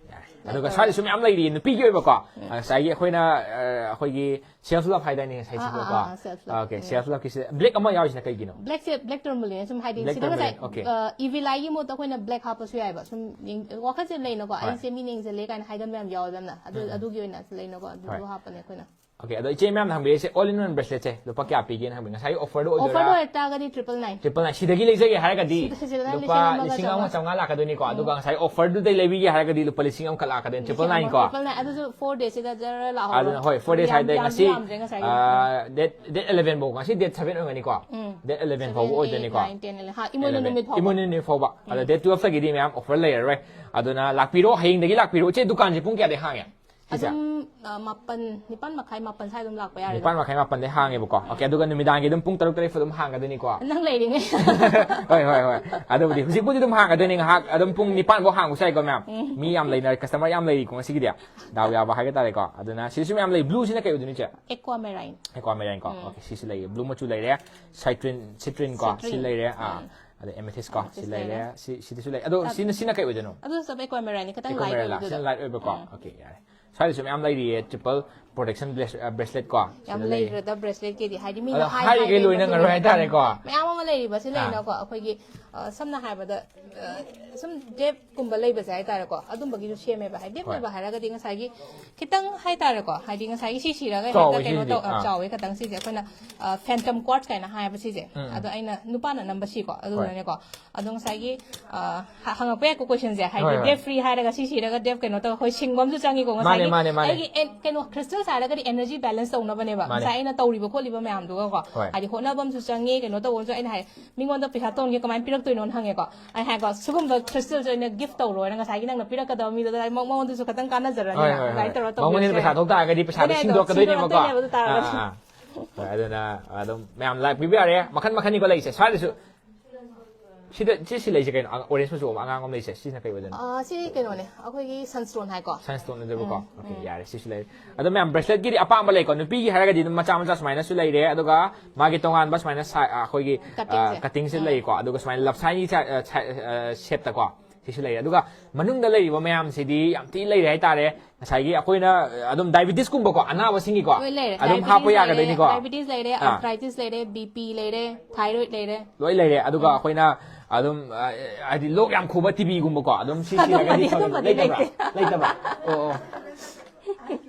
ꯑꯗꯨꯒ ꯁ꯭ꯋꯥꯏꯗꯁꯨ ꯃꯌꯥꯝ ꯂꯩꯔꯤ ꯅꯨꯄꯤꯒꯤ ꯑꯣꯏꯕꯀꯣ꯫ ꯉꯁꯥꯏꯒꯤ ꯑꯩꯈꯣꯏꯅ, ꯑ, ꯑꯩꯈꯣꯏꯒꯤ self love ꯍꯥꯏꯗꯥꯏꯅꯦ ꯉꯁꯥꯏ ꯑꯥ, ꯁꯤꯕꯣ ꯑꯥ, ꯀꯣ? ꯑꯥ, self love꯫ Okay, ꯎꯝ꯫ self love ꯀꯤꯁꯦ black ꯑꯃ ꯌꯥꯎꯔꯤꯁꯤꯅ ꯀꯩꯒꯤꯅꯣ? Black ꯁꯦ black tourmaline ꯁꯨꯝ ꯍꯥꯏꯗꯤ Black ꯁꯤꯗ ꯉꯁꯥꯏ, tourmaline, okay꯫ ꯑ, evil eye ꯒꯤ ꯃꯍꯨꯠꯇ ꯑꯩꯈꯣꯏꯅ black ꯍꯥꯞꯄꯁꯨ ꯌꯥꯏꯕ꯫ ꯁꯨꯝ ꯌꯦꯡ-, ꯋꯥꯈꯜꯁꯦ ꯂꯩꯅꯀꯣ, ꯍꯣꯏ꯫ ꯑꯩꯁꯦ ꯃꯤꯅ ꯌꯦꯡꯁꯤꯜꯂꯦ ꯀꯥꯏꯅ ꯍꯥꯏꯒꯟꯕ ꯌꯥꯝ ꯌꯥꯎꯋꯦꯕ ꯌꯥꯝꯅ꯫ ꯑꯗꯨ, ꯎꯝ, ꯎꯝ꯫ ꯑꯗꯨꯒꯤ ꯑꯣꯏꯅ ꯂꯩꯅꯀꯣ, ꯑꯗꯨ, ꯍꯣꯏ꯫ ꯑꯗꯨ ꯍꯥꯞꯄꯅꯦ ꯑꯩꯈꯣꯏꯅ꯫ Okay, ꯑꯗꯣ ꯏꯆꯦ ꯃꯌꯥꯝꯅ ꯍꯪꯕꯤꯔꯤꯁꯦ all in one bracelet ꯁꯦ ꯂꯨꯄꯥ ꯀꯌꯥ ꯄꯤꯒꯦꯅ ꯍꯪꯕꯤ, ꯉꯁꯥꯏ offer ꯗꯣ ꯑꯣꯏꯗꯣꯏꯔꯥ? Offer ꯗꯣ ꯑꯣꯏꯇꯥꯔꯒꯗꯤ triple nine. Triple nine, ꯁꯤꯗꯒꯤ ꯂꯩꯖꯒꯦ ꯍꯥꯏꯔꯒꯗꯤ ꯁꯤꯗ- ꯁꯤꯗꯅ ꯂꯨꯄꯥ ꯂꯤꯁꯤꯡ ꯑꯃꯒ ꯂꯤꯁꯤꯡ ꯑꯃ ꯆꯥꯝꯃꯉꯥ. ꯆꯥꯝꯃꯉꯥ ꯂꯥꯛꯀꯗꯣꯏꯅꯤꯀꯣ, ꯑꯗꯨꯒ ꯉꯁꯥꯏ offer ꯗꯨꯗꯩ ꯂꯩꯕꯤꯒꯦ ꯍꯥꯏꯔꯒꯗꯤ ꯂꯨꯄꯥ ꯂꯤꯁꯤꯡ ꯑꯃꯈꯛ ꯂꯥꯛꯀꯗꯣꯏꯅꯤ, triple nine ꯀꯣ. Triple nine. ꯑꯗꯨꯁꯨ four days ꯁꯤꯗ ꯖꯔ ꯂꯥꯛꯍꯧꯔꯣ. ꯑꯗꯨꯅ ꯍꯣꯏ, four days ꯌꯥꯝ- ꯍꯥꯏꯗꯤ ꯌꯥꯝꯗꯤ ꯉꯁꯤ ꯌꯥꯝꯗ꯭ꯔꯦ ꯉꯁꯥꯏꯒꯤ. ꯑꯥ, date date eleven ꯐꯥꯎ, ꯉꯁꯤ date seven ꯑꯣꯏꯒꯅꯤꯀꯣ. Date eleven ꯐꯥꯎꯕ Seven, eight, ꯑꯣꯏꯗꯣꯏꯅꯤꯀꯣ. Nine, ten, eleven. ꯍꯥ, ꯏꯃꯣꯏꯅꯨ Eleven. ꯅꯨꯃꯤꯠ ꯐꯥꯎꯕ. ꯏꯃꯣꯏꯅꯨ ꯅꯨꯃꯤꯠ ꯐꯥꯎꯕ. ꯑꯗꯣ date twelve ꯇꯒꯤꯗꯤ ꯃꯌꯥꯝ offer ꯂꯩꯔꯔꯣꯏ. ꯑꯗꯨꯅ ꯂꯥꯛꯄꯤꯔꯣ, ꯍꯌꯦꯡꯗꯒꯤ ꯂꯥꯛꯄꯤꯔꯣ꯫ ꯏꯆꯦ, ꯗꯨꯀꯥꯟꯁꯦ ꯄꯨꯡ ꯀꯌꯥꯗꯩ ꯍꯥꯡꯉꯦ? ꯁꯤꯁꯦ? ꯑꯗꯨꯝ ꯑ, ꯃꯥꯄꯟ, ꯅꯤꯄꯥꯟ ꯃꯈꯥꯏ, ꯃꯥꯄꯟ ꯁ꯭ꯋꯥꯏ ꯑꯗꯨꯝ ꯂꯥꯛꯄ ꯌꯥꯔꯦ. ꯅꯤꯄꯥꯟ ꯃꯈꯥꯏ, ꯃꯥꯄꯟꯗꯩ ꯍꯥꯡꯉꯦꯕꯀꯣ. Okay, ꯑꯗꯨꯒ ꯅꯨꯃꯤꯗꯥꯡꯒꯤ ꯑꯗꯨꯝ ꯄꯨꯡ ꯇꯔꯨꯛ, ꯇꯔꯦꯠ ꯐꯥꯎ ꯑꯗꯨꯝ ꯍꯥꯡꯒꯗꯣꯏꯅꯤꯀꯣ. ꯅꯪ ꯂꯩꯔꯤꯉꯩ. ꯍꯣꯏ, ꯍꯣꯏ, ꯍꯣꯏ. ꯑꯗꯨꯕꯨꯗꯤ ꯍꯧꯖꯤꯛꯄꯨꯗꯤ ꯑꯗꯨꯝ ꯍꯥꯡꯒꯗꯣꯏꯅꯤ, ꯉꯥꯏꯍꯥꯛ ꯑꯗꯨꯝ ꯄꯨꯡ ꯅꯤꯄꯥꯟ ꯐꯥꯎ ꯍꯥꯡꯕꯁꯨ ꯌꯥꯏꯀꯣ, ma'am. ꯃꯤ ꯌꯥꯝ ꯂꯩꯅꯔꯦ, customer ꯌꯥꯝ ꯂꯩꯔꯤꯀꯣ ꯉꯁꯤꯒꯤꯗꯤ꯫ ꯗꯥꯎ ꯌꯥꯕ ꯍꯥꯏꯒ ꯇꯥꯔꯦꯀꯣ꯫ ꯑꯗꯨꯅ ꯁꯤꯁꯨ ꯃꯌꯥꯝ ꯂꯩ꯫ Blue ꯁꯤꯅ ꯀꯩ ꯑꯣꯏꯗꯣꯏꯅꯣ, ꯏꯆꯦ? Aquamarine. Aquamarine ꯀꯣ꯫ Okay, ꯁꯤꯁꯨ ꯂꯩꯌꯦ꯫ Blue ꯃꯆꯨ ꯂꯩꯔꯦ, citrine, citrine ꯀꯣ, ꯁꯤ Citrine. ꯂꯩꯔꯦ꯫ ꯑꯥ, ꯑꯗ amethyst ꯀꯣ, ꯁꯤ Amethyst ꯂꯩꯔꯦ꯫ ꯂꯩꯔꯦ. ꯁꯤ, ꯁꯤꯗꯁꯨ ꯂꯩ꯫ ꯑꯗꯣ ꯁꯤꯅ, ꯁꯤꯅ ꯀꯩ ꯑꯣꯏꯗꯣꯏꯅꯣ? ꯑꯗꯨꯁꯨ aquamarine ꯅꯤ, ꯈꯤꯇꯪ light Aquamarine ꯂꯥ? ꯑꯣꯏꯕꯗꯨꯗ. ꯁꯤꯅ light ꯑꯣꯏꯕꯀꯣ꯫ Okay, ꯌꯥꯔꯦ꯫ ꯁ꯭ꯋꯥꯏꯗꯁꯨ ꯃꯌꯥꯝ ꯂꯩꯔꯤꯌꯦ, triple protection brace-, ꯑ, bracelet ꯀꯣ꯫ ꯌꯥꯝ ꯁꯤꯗ ꯂꯩꯔꯦ꯫ ꯂꯩꯈ꯭ꯔꯦꯗ bracelet ꯀꯤꯗꯤ, ꯍꯥꯏꯗꯤ ꯃꯤꯅ ꯑꯗꯣ ꯍꯥꯏ- ꯍꯥꯏꯔꯤꯈꯩ ꯍꯥꯏꯕ ꯂꯣꯏꯅ ꯃꯇꯨꯡ ꯉꯔꯣꯏ ꯏꯟꯅ ꯍꯥꯏꯇꯥꯔꯦꯀꯣ꯫ ꯃꯌꯥꯝ ꯑꯃ ꯂꯩꯔꯤꯕꯁꯤ ꯑꯥ꯫ ꯂꯩꯅꯀꯣ, ꯑꯩꯈꯣꯏꯒꯤ ꯑ, ꯁꯝꯅ ꯍꯥꯏꯔꯕꯗ ꯑ, ꯁꯨꯝ debt ꯀꯨꯝꯕ ꯂꯩꯕꯁꯦ ꯍꯥꯏꯇꯥꯔꯦꯀꯣ, ꯑꯗꯨꯝꯕꯒꯤꯁꯨ ꯁꯦꯝꯃꯦꯕ꯫ ꯍꯥꯏꯗꯤ debt ꯍꯣꯏ꯫ ꯂꯩꯕ ꯍꯥꯏꯔꯒꯗꯤ ꯉꯁꯥꯏꯒꯤ ꯈꯤꯇꯪ ꯍꯥꯏꯇꯥꯔꯦꯀꯣ, ꯍꯥꯏꯗꯤ ꯉꯁꯥꯏꯒꯤ ꯁꯤ ꯁꯤꯔꯒ ꯆꯥꯎꯋꯦ ꯍꯦꯛꯇ ꯀꯩꯅꯣ ꯁꯤꯁꯤꯗꯤ, ꯇꯧ ꯑ, ꯑꯥ꯫ ꯆꯥꯎꯋꯦ ꯈꯇꯪ ꯁꯤꯁꯦ ꯑꯩꯈꯣꯏꯅ ꯑ, phantom quartz ꯀꯥꯏꯅ ꯍꯥꯏꯕ ꯁꯤꯁꯦ꯫ ꯎꯝ꯫ ꯑꯗꯣ ꯑꯩꯅ ꯅꯨꯄꯥꯅ ꯑꯅꯝꯕ ꯁꯤꯀꯣ, ꯑꯗꯨꯗꯨꯅꯅꯦꯀꯣ꯫ ꯑꯗꯣ ꯉꯁꯥꯏꯒꯤ ꯑ, ꯍ- ꯍꯪꯉꯛꯄ ꯌꯥꯏꯀꯣ question ꯁꯦ, ꯍꯥꯏꯗꯤ ꯍꯣꯏ, ꯍꯣꯏ꯫ Debt free ꯍꯥꯏꯔꯒ ꯁꯤ ꯁꯤꯔꯒ debt ꯀꯩꯅꯣ ꯇꯧ, ꯍꯣꯏ, ꯁꯤꯡꯕ ꯑꯃꯁꯨ ꯆꯪꯉꯤꯀꯣ ꯃꯥꯅꯦ, ꯉꯁꯥꯏꯒꯤ꯫ ꯃꯥꯅꯦ, ꯃꯥꯅꯦ꯫ ꯑꯩꯒꯤ ꯑꯦꯟ- ꯀꯩꯅꯣ crystals ꯍꯥꯏꯔꯒꯗꯤ energy balance ꯇꯧꯅꯕꯅꯦꯕ꯫ ꯃꯥꯅꯦ꯫ ꯉꯁꯥꯏ ꯑꯩꯅ ꯇꯧꯔꯤꯕ ꯈꯣꯠꯂꯤꯕ ꯃꯌꯥꯝꯗꯨꯒꯀꯣ, ꯍꯣꯏ꯫ ꯍꯥꯏꯗꯤ ꯍꯣꯠꯅꯕ ꯑꯃꯁꯨ ꯆꯪꯉꯦ, ꯀꯩꯅꯣ ꯇꯧꯕ ꯑꯃꯁꯨ꯫ ꯑꯩꯅ ꯍꯥꯏ, ꯃꯤꯉꯣꯟꯗ ꯄꯩꯁꯥ ꯇꯣꯟꯒꯦ ꯀꯃꯥꯏꯅ ꯄꯤꯔꯛꯇꯣꯏꯅꯣꯅ ꯍꯪꯉꯦꯀꯣ꯫ ꯑꯩ ꯍꯥꯏꯀꯣ, ꯁꯤꯒꯨꯝꯕ crystals ꯑꯣꯏꯅ gift ꯇꯧꯔꯣꯅ ꯉꯁꯥꯏꯒꯤ ꯅꯪꯅ ꯄꯤꯔꯛꯀꯗꯕ ꯃꯤꯗꯨꯗ ꯃꯉꯣꯟꯗꯁꯨ ꯈꯤꯇꯪ ꯀꯥꯟꯅꯖꯔꯅꯤ꯫ ꯍꯣꯏ, ꯍꯣꯏ, ꯑꯗꯨꯃꯥꯏꯅ ꯍꯣꯏ꯫ ꯇꯧꯔ ꯃꯉꯣꯟꯗ ꯇꯧꯕꯤꯔꯁꯨ ꯄꯩꯁꯥ ꯌꯥꯏ꯫ ꯊꯣꯛ ꯇꯥꯔꯒꯗꯤ ꯄꯩꯁꯥꯗꯣ ꯑꯗꯨꯅꯦ, ꯑꯗꯣ ꯁꯤꯡꯗꯣꯛꯀꯗꯣꯏꯅꯦꯕꯀꯣ꯫ ꯁꯤꯡꯗꯣꯛꯇꯣꯏꯅꯦꯕ ꯑꯗꯨ ꯇꯥꯔꯒꯗꯤ꯫ ꯑꯥ, ꯑꯥ, ꯑꯥ꯫ ꯍꯣꯏ, ꯑꯗꯨꯅ ꯑꯗꯨꯝ ꯃꯌꯥꯝ ꯂꯥꯛꯄꯤꯕ ꯌꯥꯔꯦ꯫ ꯃꯈꯟ ꯃꯈꯟꯅꯤꯀꯣ ꯂꯩꯁꯦ꯫ ꯁ꯭ꯋꯥꯏꯗꯁꯨ ꯁꯤꯗ, ꯁꯤ, ꯁꯤ ꯂꯩꯁꯦ ꯀꯩꯅꯣ? ꯑ, orange ꯃꯆꯨ ꯑꯃ ꯑꯉꯥꯡꯕ ꯑꯃ ꯂꯩꯁꯦ꯫ ꯁꯤꯅ ꯀꯩ ꯑꯣꯏꯗꯣꯏꯅꯣ? ꯑ, ꯁꯤ ꯀꯩꯅꯣꯅꯦ, ꯑꯩꯈꯣꯏꯒꯤ sunstone ꯍꯥꯏꯀꯣ꯫ Sunstone ꯑꯣꯏꯗꯣꯏꯕꯀꯣ? Okay, ꯌꯥꯔꯦ, ꯁꯤꯁꯨ ꯂꯩꯔꯦ꯫ ꯑꯗꯣ ꯃꯌꯥꯝ bracelet ꯀꯤꯗꯤ ꯑꯄꯥꯝꯕ ꯂꯩꯀꯣ꯫ ꯅꯨꯄꯤꯒꯤ ꯍꯥꯏꯔꯒꯗꯤ ꯑꯗꯨꯝ ꯃꯆꯥ ꯃꯆꯥ ꯁꯨꯃꯥꯏꯅꯁꯨ ꯂꯩꯔꯦ, ꯑꯗꯨꯒ ꯃꯥꯒꯤ ꯇꯣꯉꯥꯟꯕ ꯁꯨꯃꯥꯏꯅ ꯁꯥ-, ꯑ, ꯑꯩꯈꯣꯏꯒꯤ, ꯑ, Cutting ꯁꯦ꯫ cutting ꯁꯦ ꯑꯥ꯫ ꯂꯩꯀꯣ꯫ ꯑꯗꯨꯒ ꯁꯨꯃꯥꯏꯅ love sign ꯒꯤ ꯁꯥ-, ꯑ, ꯁꯥ-, ꯑ, shape ꯇꯀꯣ꯫ ꯁꯤꯁꯨ ꯂꯩꯔꯦ꯫ ꯑꯗꯨꯒ ꯃꯅꯨꯡꯗ ꯂꯩꯔꯤꯕ ꯃꯌꯥꯝꯁꯤꯗꯤ ꯌꯥꯝ ꯊꯤ ꯂꯩꯔꯦ ꯍꯥꯏꯇꯥꯔꯦ꯫ ꯉꯁꯥꯏꯒꯤ ꯑꯩꯈꯣꯏꯅ, ꯑ, ꯑꯗꯨꯝ diabetes ꯀꯨꯝꯕꯀꯣ, ꯑꯅꯥꯕꯁꯤꯡꯒꯤꯀꯣ, ꯂꯣꯏ ꯂꯩꯔꯦ꯫ ꯑꯗꯨꯝ ꯍꯥꯞꯄ Diabetes ꯂꯩꯔꯦ, ꯌꯥꯒꯗꯣꯏꯅꯤꯀꯣ꯫ Diabetes ꯂꯩꯔꯦ, ꯑꯥ꯫ Arthritis ꯂꯩꯔꯦ, BP ꯂꯩꯔꯦ, thyroid ꯂꯩꯔꯦ꯫ ꯂꯣꯏ ꯂꯩꯔꯦ꯫ ꯑꯗꯨꯒ ꯑꯩꯈꯣꯏꯅ ꯑꯗꯨꯝ, ꯑ, ꯍꯥꯏꯗꯤ ꯂꯣꯛ ꯌꯥꯝ ꯈꯨꯕ, TB ꯒꯨꯝꯕꯀꯣ, ꯑꯗꯨꯝ ꯁꯤ ꯁꯤꯔꯒꯗꯤ ꯑꯗꯨꯝꯕꯗꯤ, ꯐꯒꯅꯤ꯫ ꯑꯗꯨꯝꯕꯗꯤ ꯂꯩꯇꯕ꯭ꯔꯥ? ꯂꯩꯇꯦ꯫ ꯂꯩꯇꯕ꯭ꯔꯥ? ꯑꯣ, ꯑꯣ꯫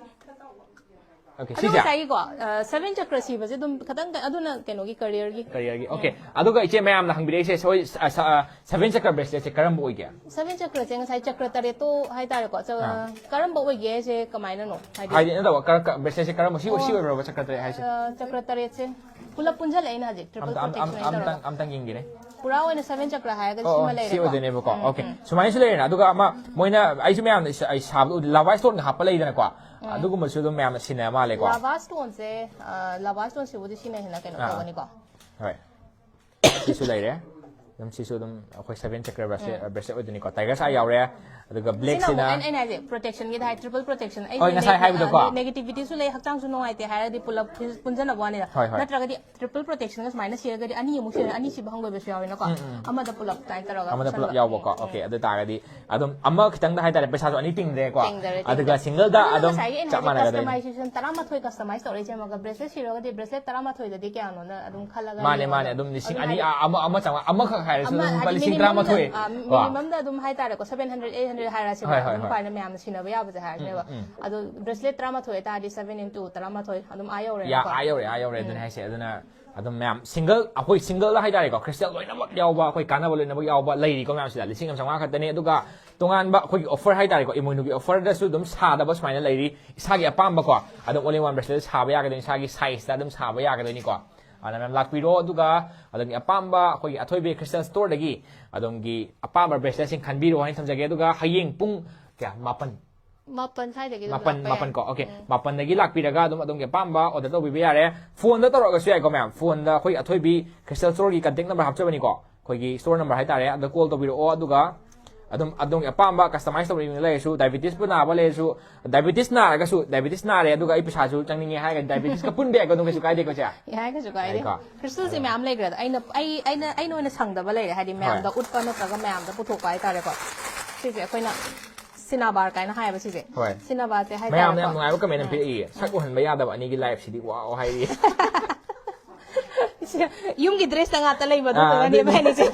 Okay, ꯑꯗꯣ ꯁꯤꯁꯦ ꯉꯁꯥꯏꯒꯤꯀꯣ ꯁꯚꯦꯟ ꯆꯀ꯭ꯔ ꯁꯤꯕꯁꯦ ꯑꯗꯨꯝ ꯈꯤꯇꯪ ꯑꯗꯨꯅ ꯀꯩꯅꯣꯒꯤ ꯀꯔꯤꯌꯔꯒꯤ ꯀꯔꯤꯌꯔꯒꯤ꯫ Okay, ꯑꯗꯨꯒ ꯏꯆꯦ ꯃꯌꯥꯝꯅ ꯍꯪꯕꯤꯔꯛꯏꯁꯦ ꯁꯣꯏ ꯁꯚꯦꯟ ꯆꯀ꯭ꯔ ꯕ꯭ꯔꯦꯁꯂꯦꯠꯁꯦ ꯀꯔꯝꯕ ꯑꯣꯏꯒꯦ? ꯁꯚꯦꯟ ꯆꯀ꯭ꯔꯁꯦ ꯉꯁꯥꯏ ꯆꯀ꯭ꯔ ꯇꯔꯦꯠꯇꯣ ꯍꯥꯏꯇꯥꯔꯦꯀꯣ ꯆ- ꯑꯥ꯫ ꯀꯔꯝꯕ ꯑꯣꯏꯒꯦ ꯍꯥꯏꯁꯦ ꯀꯃꯥꯏꯅꯅꯣ? ꯍꯥꯏꯗꯤ ꯅꯠꯇꯕ ꯕ꯭ꯔꯦꯁꯂꯦꯠꯁꯦ ꯀꯔꯝꯕ ꯁꯤ ꯁꯤ ꯑꯣ꯫ ꯑꯣꯏꯕ꯭ꯔꯕ ꯆꯀ꯭ꯔ ꯇꯔꯦꯠ ꯍꯥꯏꯁꯦ? ꯑ, ꯆꯀ꯭ꯔ ꯇꯔꯦꯠꯁꯦ ꯄꯨꯂꯞ ꯄꯨꯟꯁꯤꯜꯂꯦ ꯑꯩꯅ ꯍꯧꯖꯤꯛ ꯇ꯭ꯔꯤꯄꯜ ꯑꯝꯇ- ꯑꯝ- ꯑꯝ- ꯇꯔꯦꯠꯁꯤꯅ ꯑꯝꯇꯪ ꯑꯝꯇꯪ ꯌꯦꯡꯒꯦꯅꯦ꯫ ꯄꯨꯔꯥ ꯑꯣꯏꯅ ꯁꯚꯦꯟ ꯆꯀ꯭ꯔ ꯍꯥꯏꯔꯒꯗꯤ ꯑꯣ ꯁꯤꯃ ꯑꯣ, ꯁꯤ ꯂꯩꯔꯦꯀꯣ꯫ ꯑꯣꯏꯗꯣꯏꯅꯦꯕꯀꯣ꯫ ꯎꯝ, Okay, ꯎꯝ꯫ ꯁꯨꯃꯥꯏꯅꯁꯨ ꯂꯩꯔꯦꯅ꯫ ꯑꯗꯨꯒ ꯑꯃ ꯃꯣꯏꯅ ꯑꯩꯁꯨ ꯃꯌꯥꯝꯅ ꯏꯁ- ꯑꯩ ꯁꯥꯕꯗ ꯎꯗꯦ, ꯂꯚ ꯕꯥꯏꯠ ꯁ꯭ꯇꯣꯟꯒ ꯍꯥꯞꯄ ꯂꯩꯗꯅꯀꯣ꯫ ꯑꯗꯨꯒꯨꯝꯕꯁꯨ ꯑꯗꯨꯝ ꯃꯌꯥꯝꯅ ꯁꯤꯟꯅ ꯃꯥꯜꯂꯦꯀꯣ꯫ ꯂꯚꯥ ꯁ꯭ꯇꯣꯟꯁꯦ ꯑ, ꯂꯚꯥ ꯁ꯭ꯇꯣꯟꯁꯤꯕꯨꯗꯤ ꯁꯤꯅ ꯍꯦꯟꯅ ꯀꯩꯅꯣ ꯑꯥ꯫ ꯇꯧꯒꯅꯤꯀꯣ꯫ ꯍꯣꯏ꯫ ꯁꯤꯁꯨ ꯂꯩꯔꯦ꯫ ꯑꯗꯨꯝ ꯁꯤꯁꯨ ꯑꯗꯨꯝ ꯑꯩꯈꯣꯏ ꯁꯚꯦꯟ ꯆꯀ꯭ꯔ ꯕ꯭ꯔꯦꯁꯂꯦꯠ ꯕ꯭ꯔꯦꯁꯂꯦꯠ ꯑꯣꯏꯗꯣꯏꯅꯤꯀꯣ꯫ ꯇꯥꯏꯒꯔꯁ ꯑꯥꯏ ꯌꯥꯎꯔꯦ꯫ ꯑꯗꯨꯒ ꯁꯤꯅ ꯑꯃꯨꯛ ꯕ꯭ꯂꯦꯛꯁꯤꯅ ꯑꯩꯅ ꯑꯩꯅ ꯍꯥꯏꯁꯦ ꯄ꯭ꯔꯣꯇꯦꯛꯁꯟꯒꯤꯗ ꯍꯥꯏ, ꯇ꯭ꯔꯤꯄꯜ ꯄ꯭ꯔꯣꯇꯦꯛꯁꯟ꯫ ꯍꯣꯏ, ꯉꯁꯥꯏ ꯍꯥꯏꯕꯗꯣꯀꯣ꯫ ꯅꯦꯒꯦꯇꯤꯚꯤꯇꯤꯁꯨ ꯂꯩ, ꯍꯛꯆꯥꯡꯁꯨ ꯅꯨꯡꯉꯥꯏꯇꯦ ꯍꯥꯏꯔꯗꯤ ꯄꯨꯂꯞ ꯄꯨꯟꯁꯤꯟꯅꯕ ꯋꯥꯅꯤꯗ꯫ ꯍꯣꯏ, ꯍꯣꯏ꯫ ꯅꯠꯇ꯭ꯔꯒꯗꯤ ꯇ꯭ꯔꯤꯄꯜ ꯄ꯭ꯔꯣꯇꯦꯛꯁꯟꯒ ꯁꯨꯃꯥꯏꯅ ꯁꯤꯔꯒꯗꯤ ꯑꯅꯤ ꯑꯃꯨꯛ ꯁꯤꯔ ꯑꯅꯤ ꯁꯤꯕ ꯍꯪꯒꯣꯏꯕꯁꯨ ꯌꯥꯎꯋꯤꯅꯀꯣ꯫ ꯑꯃꯗ ꯄꯨꯂꯞ ꯑꯗꯨꯃꯥꯏꯅ ꯇꯧꯔꯒ ꯑꯃꯗ ꯄꯨꯂꯞ ꯄꯨꯟꯁꯟꯕ꯫ ꯌꯥꯎꯕꯀꯣ꯫ ꯎꯝ, ꯎꯝ꯫ Okay, ꯑꯗꯨ ꯇꯥꯔꯒꯗꯤ ꯑꯗꯨꯝ ꯑꯃ ꯈꯤꯇꯪꯗ ꯍꯥꯏꯇꯥꯔꯦ, ꯄꯩꯁꯥꯁꯨ ꯑꯅꯤ ꯇꯤꯡꯗ꯭ꯔꯦꯀꯣ꯫ ꯇꯤꯡꯗꯔꯦ, ꯑꯗꯨꯒ ꯇꯤꯡꯗꯔꯦ꯫ ꯁꯤꯡꯒꯜꯗ ꯑꯗꯨꯅ ꯑꯗꯨꯝ ꯉꯁꯥꯏꯒꯤ ꯑꯩꯅ ꯆꯞ ꯍꯥꯏꯁꯦ ꯃꯥꯟꯅꯒꯗꯣꯏꯅꯤ꯫ ꯀꯁꯇꯃꯥꯏꯖꯦꯁꯟ ꯇꯔꯥꯃꯥꯊꯣꯏ ꯀꯁꯇꯃꯥꯏꯖ ꯇꯧꯔꯛꯏꯁꯦ ꯌꯦꯡꯉꯒ ꯕ꯭ꯔꯦꯁꯂꯦꯠ ꯁꯤꯔꯒꯗꯤ ꯕ꯭꯭ꯔꯦꯁꯂꯦꯠ ꯇꯔꯥꯃꯥꯊꯣꯏꯗꯗꯤ ꯀꯌꯥꯅꯣꯅ ꯑꯗꯨꯝ ꯈꯜꯂꯒ ꯃꯥꯅꯦ, ꯌꯦꯡꯉꯒ ꯃꯥꯅꯦ꯫ ꯑꯗꯨꯝ ꯂꯤꯁꯤꯡ ꯑꯗꯨꯝ ꯑꯅꯤ ꯍꯥꯏꯗꯤ ꯑ- ꯑꯃ ꯑꯃ ꯆꯥꯝꯃꯉꯥ ꯑꯃꯈꯛ ꯍꯥꯏꯔꯁꯨ ꯑꯃ ꯑꯗꯨꯝ ꯂꯨꯄꯥ ꯍꯥꯏꯗꯤ ꯂꯤꯁꯤꯡ ꯃꯤꯅꯤꯃꯝꯗ ꯇꯔꯥꯃꯥꯊꯣꯏ ꯑ, ꯀꯣ꯫ ꯃꯤꯅꯤꯃꯝꯗ ꯑꯗꯨꯝ ꯍꯥꯏꯇꯥꯔꯦꯀꯣ ꯁꯚꯦꯟ ꯍꯟꯗ꯭ꯔꯦꯗ ꯑꯩꯠ ꯍꯟꯗ꯭ꯔꯦꯗ ꯍꯥꯏꯔꯁꯦꯕ ꯍꯣꯏ, ꯍꯣꯏ, ꯑꯗꯨꯝ ꯍꯣꯏ꯫ ꯄꯥꯏꯅ ꯃꯌꯥꯝꯅ ꯁꯤꯟꯅꯕ ꯌꯥꯕꯁꯦ ꯍꯥꯏꯔꯁꯦꯕ꯫ ꯎꯝ꯫ ꯑꯗꯣ ꯕ꯭ꯔꯦꯁꯂꯦꯠ ꯇꯔꯥꯃꯥꯊꯣꯏ ꯑꯣꯏꯇꯥꯔꯗꯤ ꯁꯚꯦꯟ ꯏꯟꯇꯨ ꯇꯔꯥꯃꯥꯊꯣꯏ ꯑꯗꯨꯝ ꯑꯥ ꯌꯥ ꯌꯧꯔꯦꯕꯀꯣ꯫ ꯑꯥ ꯌꯧꯔꯦ ꯑꯥ ꯌꯧꯔꯦ ꯑꯗꯨꯅ ꯍꯥꯏꯁꯦ꯫ ꯑꯗꯨꯅ ꯑꯗꯨꯝ ꯃꯌꯥꯝ ꯁꯤꯡꯒꯜ ꯑꯩꯈꯣꯏ ꯁꯤꯡꯒꯜꯗ ꯍꯥꯏꯇꯥꯔꯦꯀꯣ, ꯈ꯭ꯔꯤꯁꯇꯦꯜ ꯂꯣꯏꯅꯃꯛ ꯌꯥꯎꯕ, ꯑꯩꯈꯣꯏ ꯀꯥꯟꯅꯕ ꯂꯣꯏꯅꯃꯛ ꯌꯥꯎꯕ ꯂꯩꯔꯤꯀꯣ ꯃꯌꯥꯝꯁꯤꯗ꯫ ꯂꯤꯁꯤꯡ ꯑꯃ ꯆꯥꯝꯃꯉꯥ ꯈꯛꯇꯅꯦ꯫ ꯑꯗꯨꯒ ꯇꯣꯉꯥꯟꯕ ꯑꯩꯈꯣꯏꯒꯤ ꯑꯣꯐꯔ ꯍꯥꯏꯇꯥꯔꯦꯀꯣ, ꯏꯃꯣꯏꯅꯨꯒꯤ ꯑꯣꯐꯔꯗꯁꯨ ꯑꯗꯨꯝ ꯁꯥꯗꯕ ꯁꯨꯃꯥꯏꯅ ꯂꯩꯔꯤ꯫ ꯏꯁꯥꯒꯤ ꯑꯄꯥꯝꯕꯀꯣ ꯑꯗꯨꯝ all in one ꯕ꯭ꯔꯦꯁꯂꯦꯠ ꯁꯥꯕ ꯌꯥꯒꯗꯣꯏꯅꯤ, ꯏꯁꯥꯒꯤ ꯁꯥꯏꯖꯇ ꯑꯗꯨꯝ ꯁꯥꯕ ꯌꯥꯒꯗꯣꯏꯅꯤꯀꯣ꯫ ꯑꯗꯨꯅ ꯃꯌꯥꯝ ꯂꯥꯛꯄꯤꯔꯣ, ꯑꯗꯨꯒ ꯑꯗꯣꯝꯒꯤ ꯑꯄꯥꯝꯕ ꯑꯩꯈꯣꯏꯒꯤ ꯑꯊꯣꯏꯕꯤ ꯈ꯭ꯔꯤꯁꯇꯦꯜ ꯁ꯭ꯇꯣꯔꯗꯒꯤ ꯑꯗꯣꯝꯒꯤ ꯑꯄꯥꯝꯕ ꯕ꯭ꯔꯦꯁꯂꯦꯠꯁꯤꯡ ꯈꯟꯕꯤꯔꯣ ꯍꯥꯏꯅ ꯊꯝꯖꯒꯦ꯫ ꯑꯗꯨꯒ ꯍꯌꯦꯡ ꯄꯨꯡ ꯀꯌꯥ? ꯃꯥꯄꯟ꯫ ꯃꯥꯄꯟ ꯁ꯭ꯋꯥꯏꯗꯒꯤ ꯑꯗꯨꯝ ꯃꯥꯄꯟ ꯂꯥꯛꯄ ꯃꯥꯄꯟ ꯌꯥꯏ꯫ ꯀꯣ꯫ Okay, ꯎꯝ꯫ ꯃꯥꯄꯟꯗꯒꯤ ꯂꯥꯛꯄꯤꯔꯒ ꯑꯗꯨꯝ ꯑꯗꯣꯝꯒꯤ ꯑꯄꯥꯝꯕ ꯑꯣꯔꯗꯔ ꯇꯧꯕꯤꯕ ꯌꯥꯔꯦ꯫ ꯐꯣꯟꯗ ꯇꯧꯔꯛꯑꯒꯁꯨ ꯌꯥꯏꯀꯣ ꯃꯌꯥꯝ꯫ ꯐꯣꯟꯗ ꯑꯩꯈꯣꯏ ꯑꯊꯣꯏꯕꯤ ꯈ꯭ꯔꯤꯁꯇꯦꯜ ꯁ꯭ꯇꯣꯔꯒꯤ ꯀꯟꯇꯦꯛ ꯅꯝꯕꯔ ꯍꯥꯞꯆꯕꯅꯤꯀꯣ, ꯑꯩꯈꯣꯏꯒꯤ ꯁ꯭ꯇꯣꯔ ꯅꯝꯕꯔ ꯍꯥꯏꯇꯥꯔꯦ꯫ ꯑꯗ ꯀꯣꯜ ꯇꯧꯕꯤꯔꯛꯑꯣ, ꯑꯗꯨꯒ ꯑꯗꯨꯝ ꯑꯗꯣꯝꯒꯤ ꯑꯄꯥꯝꯕ ꯀꯁꯇꯃꯥꯏꯁ ꯇꯧꯕꯤꯅꯤꯡꯕ ꯂꯩꯔꯁꯨ, ꯗꯥꯏꯕꯤꯇꯤꯁꯄꯨ ꯅꯥꯕ ꯂꯩꯔꯁꯨ, ꯗꯥꯏꯕꯤꯇꯤꯁ ꯅꯥꯔꯒꯁꯨ, ꯗꯥꯏꯕꯤꯇꯤꯁ ꯅꯥꯔꯦ ꯑꯗꯨꯒ ꯑꯩ ꯄꯩꯁꯥꯁꯨ ꯆꯪꯅꯤꯡꯉꯦ ꯍꯥꯏꯔꯒꯗꯤ ꯗꯥꯏꯕꯤꯇꯤꯁꯀ ꯄꯨꯟꯕ ꯌꯥꯏꯀꯣ, ꯑꯗꯨꯝ ꯀꯩꯁꯨ ꯀꯥꯏꯗꯦꯀꯣ ꯆꯦ? ꯌꯥꯏ, ꯀꯩꯁꯨ ꯀꯥꯏꯗꯦ꯫ ꯌꯥꯏꯀꯣ? ꯈ꯭ꯔꯤꯁꯇꯦꯜꯁꯦ ꯃꯌꯥꯝ ꯂꯩꯈ꯭ꯔꯦ꯫ ꯑꯗꯣ ꯑꯩꯅ ꯑꯩ ꯑꯩꯅ ꯑꯩꯅ ꯑꯣꯏꯅ ꯁꯪꯗꯕ ꯂꯩꯔꯦ, ꯍꯥꯏꯗꯤ ꯃꯌꯥꯝꯗ ꯎꯠꯄ ꯅꯠꯇ꯭ꯔꯒ ꯃꯌꯥꯝꯗ ꯄꯨꯊꯣꯛꯄ ꯍꯥꯏꯇꯥꯔꯦꯀꯣ꯫ ꯁꯤꯁꯦ ꯑꯩꯈꯣꯏꯅ ꯁꯤꯅꯥꯕꯥꯔ ꯀꯥꯏꯅ ꯍꯥꯏꯌꯦꯕ ꯁꯤꯁꯦ꯫ ꯍꯣꯏ꯫ ꯁꯤꯅꯥꯕꯥꯔꯁꯦ ꯃꯌꯥꯝꯅ ꯌꯥꯝ ꯍꯥꯏꯇꯥꯔꯦꯀꯣ꯫ ꯅꯨꯡꯉꯥꯏꯕ ꯀꯃꯦꯟ ꯑꯃ ꯎꯝ꯫ ꯄꯤꯔꯛꯏꯌꯦ, "ꯁꯛ ꯎꯍꯟꯕ ꯌꯥꯗꯕ ꯑꯅꯤꯒꯤ ꯂꯥꯏꯐꯁꯤꯗꯤ ꯋꯥꯎ" ꯍꯥꯏꯔꯤ꯫ ꯌꯨꯝꯒꯤ ꯗ꯭ꯔꯦꯁꯇ ꯉꯥꯛꯇ ꯂꯩꯕ ꯑꯥ, ꯑꯗꯨꯗꯨꯅꯅꯦꯕ ꯑꯗꯨꯅꯤ꯫ ꯍꯥꯏꯅꯁꯦ꯫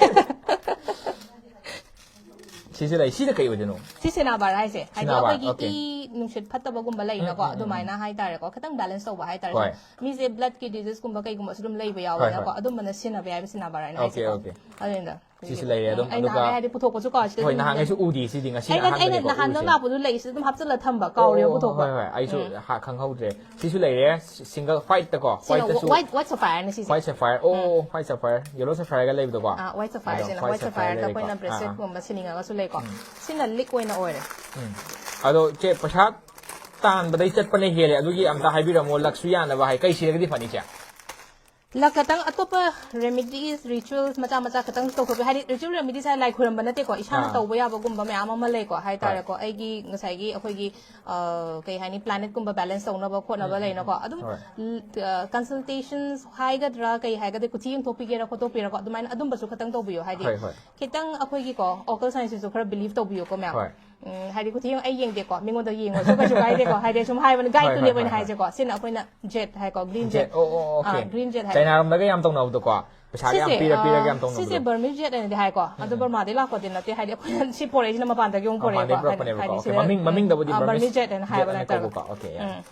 ꯁꯤꯁꯦ ꯂꯩ꯫ ꯁꯤꯅ ꯀꯩ ꯑꯣꯏꯗꯣꯏꯅꯣ? ꯁꯤ ꯁꯤꯅꯥꯕꯥꯔ ꯍꯥꯏꯁꯦ, ꯍꯥꯏꯗꯤ ꯁꯤꯅꯥꯕꯥꯔ, ꯑꯩꯈꯣꯏꯒꯤ okay꯫ ꯏ ꯅꯨꯡꯁꯤꯠ ꯐꯠꯇꯕꯒꯨꯝꯕ ꯂꯩꯅꯀꯣ, ꯎꯝ, ꯎꯝ, ꯑꯗꯨꯃꯥꯏꯅ ꯍꯥꯏꯇꯥꯔꯦꯀꯣ, ꯈꯤꯇꯪ ꯕꯦꯂꯦꯟꯁ ꯇꯧꯕ ꯍꯥꯏꯇꯥꯔꯦ꯫ ꯍꯣꯏ꯫ ꯁꯨꯝ ꯃꯤꯁꯦ ꯕ꯭ꯂꯗꯀꯤ ꯗꯤꯖꯤꯁꯀꯨꯝꯕ ꯀꯩꯒꯨꯝꯕꯁꯨ ꯑꯗꯨꯝ ꯂꯩꯕ ꯍꯣꯏ, ꯌꯥꯎꯋꯦꯅꯀꯣ, ꯍꯣꯏ꯫ ꯑꯗꯨꯝꯕꯅ ꯁꯤꯖꯤꯟꯅꯕ ꯌꯥꯏꯕ ꯁꯤꯅꯥꯕꯥꯔꯥꯏꯅ Okay, ꯍꯥꯏꯁꯦꯀꯣ꯫ okay. ꯑꯗꯨꯅꯤꯗ꯫ ꯁꯤꯁꯨ ꯂꯩꯔꯦ ꯑꯗꯨꯝ꯫ ꯑꯩ ꯑꯗꯨꯒ ꯅꯍꯥꯟꯒꯩ ꯍꯥꯏꯗꯤ ꯄꯨꯊꯣꯛꯄꯁꯨ ꯀꯣ, ꯁꯤꯗ ꯍꯣꯏ, ꯑꯗꯨꯝ ꯅꯍꯥꯟꯉꯩꯁꯨ ꯎꯗꯤ ꯁꯤꯗꯤ ꯉꯁꯤꯅ ꯑꯩꯅ, ꯑꯩꯅ ꯑꯍꯥꯟꯕꯅꯤꯀꯣ ꯅꯍꯥꯟ ꯅꯪ ꯎꯔꯤꯁꯦ꯫ ꯂꯥꯛꯄꯗꯨ ꯂꯩ, ꯁꯤꯗ ꯑꯗꯨꯝ ꯍꯥꯞꯆꯜꯂ ꯊꯝꯕ ꯑꯣ, ꯀꯥꯎꯔꯦꯕ ꯑꯣ, ꯄꯨꯊꯣꯛꯄ꯫ ꯍꯣꯏ, ꯍꯣꯏ, ꯑꯩꯁꯨ ꯎꯝ꯫ ꯍꯥ-, ꯈꯪꯍꯧꯗ꯭ꯔꯦ꯫ ꯁꯤꯁꯨ ꯂꯩꯔꯦ, ꯁꯤ-, single whiteꯇꯀꯣ, ꯁꯤꯅ whiteꯇꯁꯨ꯫ white, white sapphireꯅꯦ ꯁꯤꯁꯦ꯫ White sapphire, ꯑꯣ, white sapphireꯒ ꯂꯩꯕꯗꯣꯀꯣ꯫ ꯑꯥ, white sapphire, ꯑꯗꯣ ꯁꯤꯅ white white sapphire sapphireꯗ ꯂꯩꯔꯦꯀꯣ꯫ ꯑꯩꯈꯣꯏꯅ ꯑꯥ, ꯑꯥ꯫ braceletꯀꯨꯝꯕ ꯁꯤꯅꯤꯡꯉꯒꯁꯨ ꯂꯩꯀꯣ꯫ ꯁꯤꯅ ꯂꯤꯛ ꯑꯣꯏꯅ ꯑꯣꯏꯔꯦ꯫ ꯎꯝ꯫ ꯑꯗꯣ ꯆꯦ, ꯄꯩꯁꯥ ꯇꯥꯟꯕꯗꯩ ꯆꯠꯄꯅ ꯍꯦꯜꯂꯦ, ꯑꯗꯨꯒꯤ ꯑꯝꯇ ꯍꯥꯏꯕꯤꯔꯝꯃꯣ, luckꯁꯨ ꯌꯥꯅꯕ ꯍꯥꯏ, ꯀꯩ ꯁꯤꯔꯒꯗꯤ ꯐꯅꯤ ꯆꯦ? Luck ꯈꯇꯪ ꯑꯇꯣꯞꯄ remedies, rituals ꯃꯆꯥ ꯃꯆꯥ ꯈꯇꯪ ꯇꯧꯊꯣꯛꯄ, ꯍꯥꯏꯗꯤ ritual remedies ꯍꯥꯏ ꯂꯥꯏ ꯈꯣꯏꯔꯝꯕ ꯅꯠꯇꯦꯀꯣ, ꯏꯁꯥꯅ ꯑꯥ꯫ ꯇꯧꯕ ꯌꯥꯕꯒꯨꯝꯕ ꯃꯌꯥꯝ ꯑꯃ ꯂꯩꯀꯣ, ꯍꯣꯏ꯫ ꯍꯥꯏꯇꯥꯔꯦꯀꯣ꯫ ꯑꯩꯒꯤ ꯉꯁꯥꯏꯒꯤ ꯑꯩꯈꯣꯏꯒꯤ, ꯑ, ꯀꯩ ꯍꯥꯏꯅꯤ, planetꯀꯨꯝꯕ balance ꯇꯧꯅꯕ ꯈꯣꯠꯅꯕ ꯎꯝ, ꯎꯝ, ꯂꯩꯅꯀꯣ, ꯎꯝ꯫ ꯑꯗꯨꯝ ꯍꯣꯏ꯫ ꯂ-, ꯑ, consultations ꯍꯥꯏꯒꯗ꯭ꯔꯥ, ꯀꯩ ꯍꯥꯏꯒꯗ꯭ꯔꯥ, ꯀꯨꯊꯤ ꯌꯦꯡꯊꯣꯛꯄꯤꯒꯦꯔꯥ ꯈꯣꯠꯇꯣꯛꯄꯤꯔꯥꯀꯣ, ꯑꯗꯨꯃꯥꯏꯅ ꯑꯗꯨꯝꯕꯁꯨ ꯈꯇꯪ ꯇꯧꯕꯤꯌꯣ꯫ ꯍꯥꯏꯗꯤ ꯍꯣꯏ, ꯍꯣꯏ꯫ ꯈꯤꯇꯪ ꯑꯩꯈꯣꯏꯒꯤꯀꯣ, occult scienceꯁꯤꯁꯨ ꯈꯔ believe ꯇꯧꯕꯤꯌꯣꯀꯣ ꯃꯌꯥꯝ꯫ ꯍꯣꯏ꯫ ꯎꯝ, ꯍꯥꯏꯗꯤ ꯀꯨꯊꯤ ꯑꯩ ꯌꯦꯡꯗꯦꯀꯣ, ꯃꯤꯉꯣꯟꯗ ꯌꯦꯡꯉꯁꯨ ꯀꯩꯁꯨ ꯀꯥꯏꯗꯦꯀꯣ, ꯍꯥꯏꯗꯤ ꯁꯨꯝ ꯍꯥꯏꯕꯅꯤ, guide ꯍꯣꯏ, to ꯍꯣꯏ, live ꯑꯣꯏꯅ ꯍꯣꯏ, ꯍꯣꯏ꯫ ꯍꯥꯏꯁꯦꯀꯣ꯫ ꯁꯤꯅ ꯑꯩꯈꯣꯏꯅ jade ꯍꯥꯏꯀꯣ, green jade꯫ Jade, ꯑꯣ, ꯑꯣ, okay꯫ ꯑꯥ, green jade ꯍꯥꯏ꯫ ꯆꯥꯏꯅꯥꯔꯣꯝꯗꯒ ꯌꯥꯝ ꯇꯧꯅꯕꯗꯣꯀꯣ, ꯄꯩꯁꯥꯒ ꯌꯥꯝ ꯁꯤꯁꯦ, ꯄꯤꯔ ꯄꯤꯔꯒ ꯑꯥ, ꯌꯥꯝ ꯇꯧꯅꯕꯗꯣ꯫ ꯁꯤꯁꯦ Burmese jadeꯅꯗꯤ ꯍꯥꯏꯀꯣ, ꯑꯗꯣ ꯎꯝ꯫ Burmaꯗꯩ ꯂꯥꯛꯄꯗꯤ ꯅꯠꯇꯦ, ꯍꯥꯏꯗꯤ ꯑꯩꯈꯣꯏꯅ ꯁꯤ ꯄꯣꯔꯛꯏꯁꯤꯅ ꯃꯄꯥꯟꯗꯒꯤ ꯑꯃꯨꯛ ꯃꯄꯥꯟꯗꯩ ꯄꯣꯔꯛꯑꯦꯀꯣ, ꯍꯥꯏꯗꯤ, ꯄꯨꯔꯛꯄꯅꯦꯕꯀꯣ꯫ ꯍꯥꯏꯗꯤ Okay, ꯁꯤꯗ, ꯃꯃꯤꯡ, ꯎꯝ, ꯃꯃꯤꯡꯗꯕꯨꯗꯤ ꯑꯥ, Burmese Burmese jade, jadeꯅ ꯍꯥꯏꯕ jadeꯑꯅ ꯅꯠꯇꯕ꯫ ꯀꯧꯕꯀꯣ꯫ Okay, yeah꯫ ꯎꯝ꯫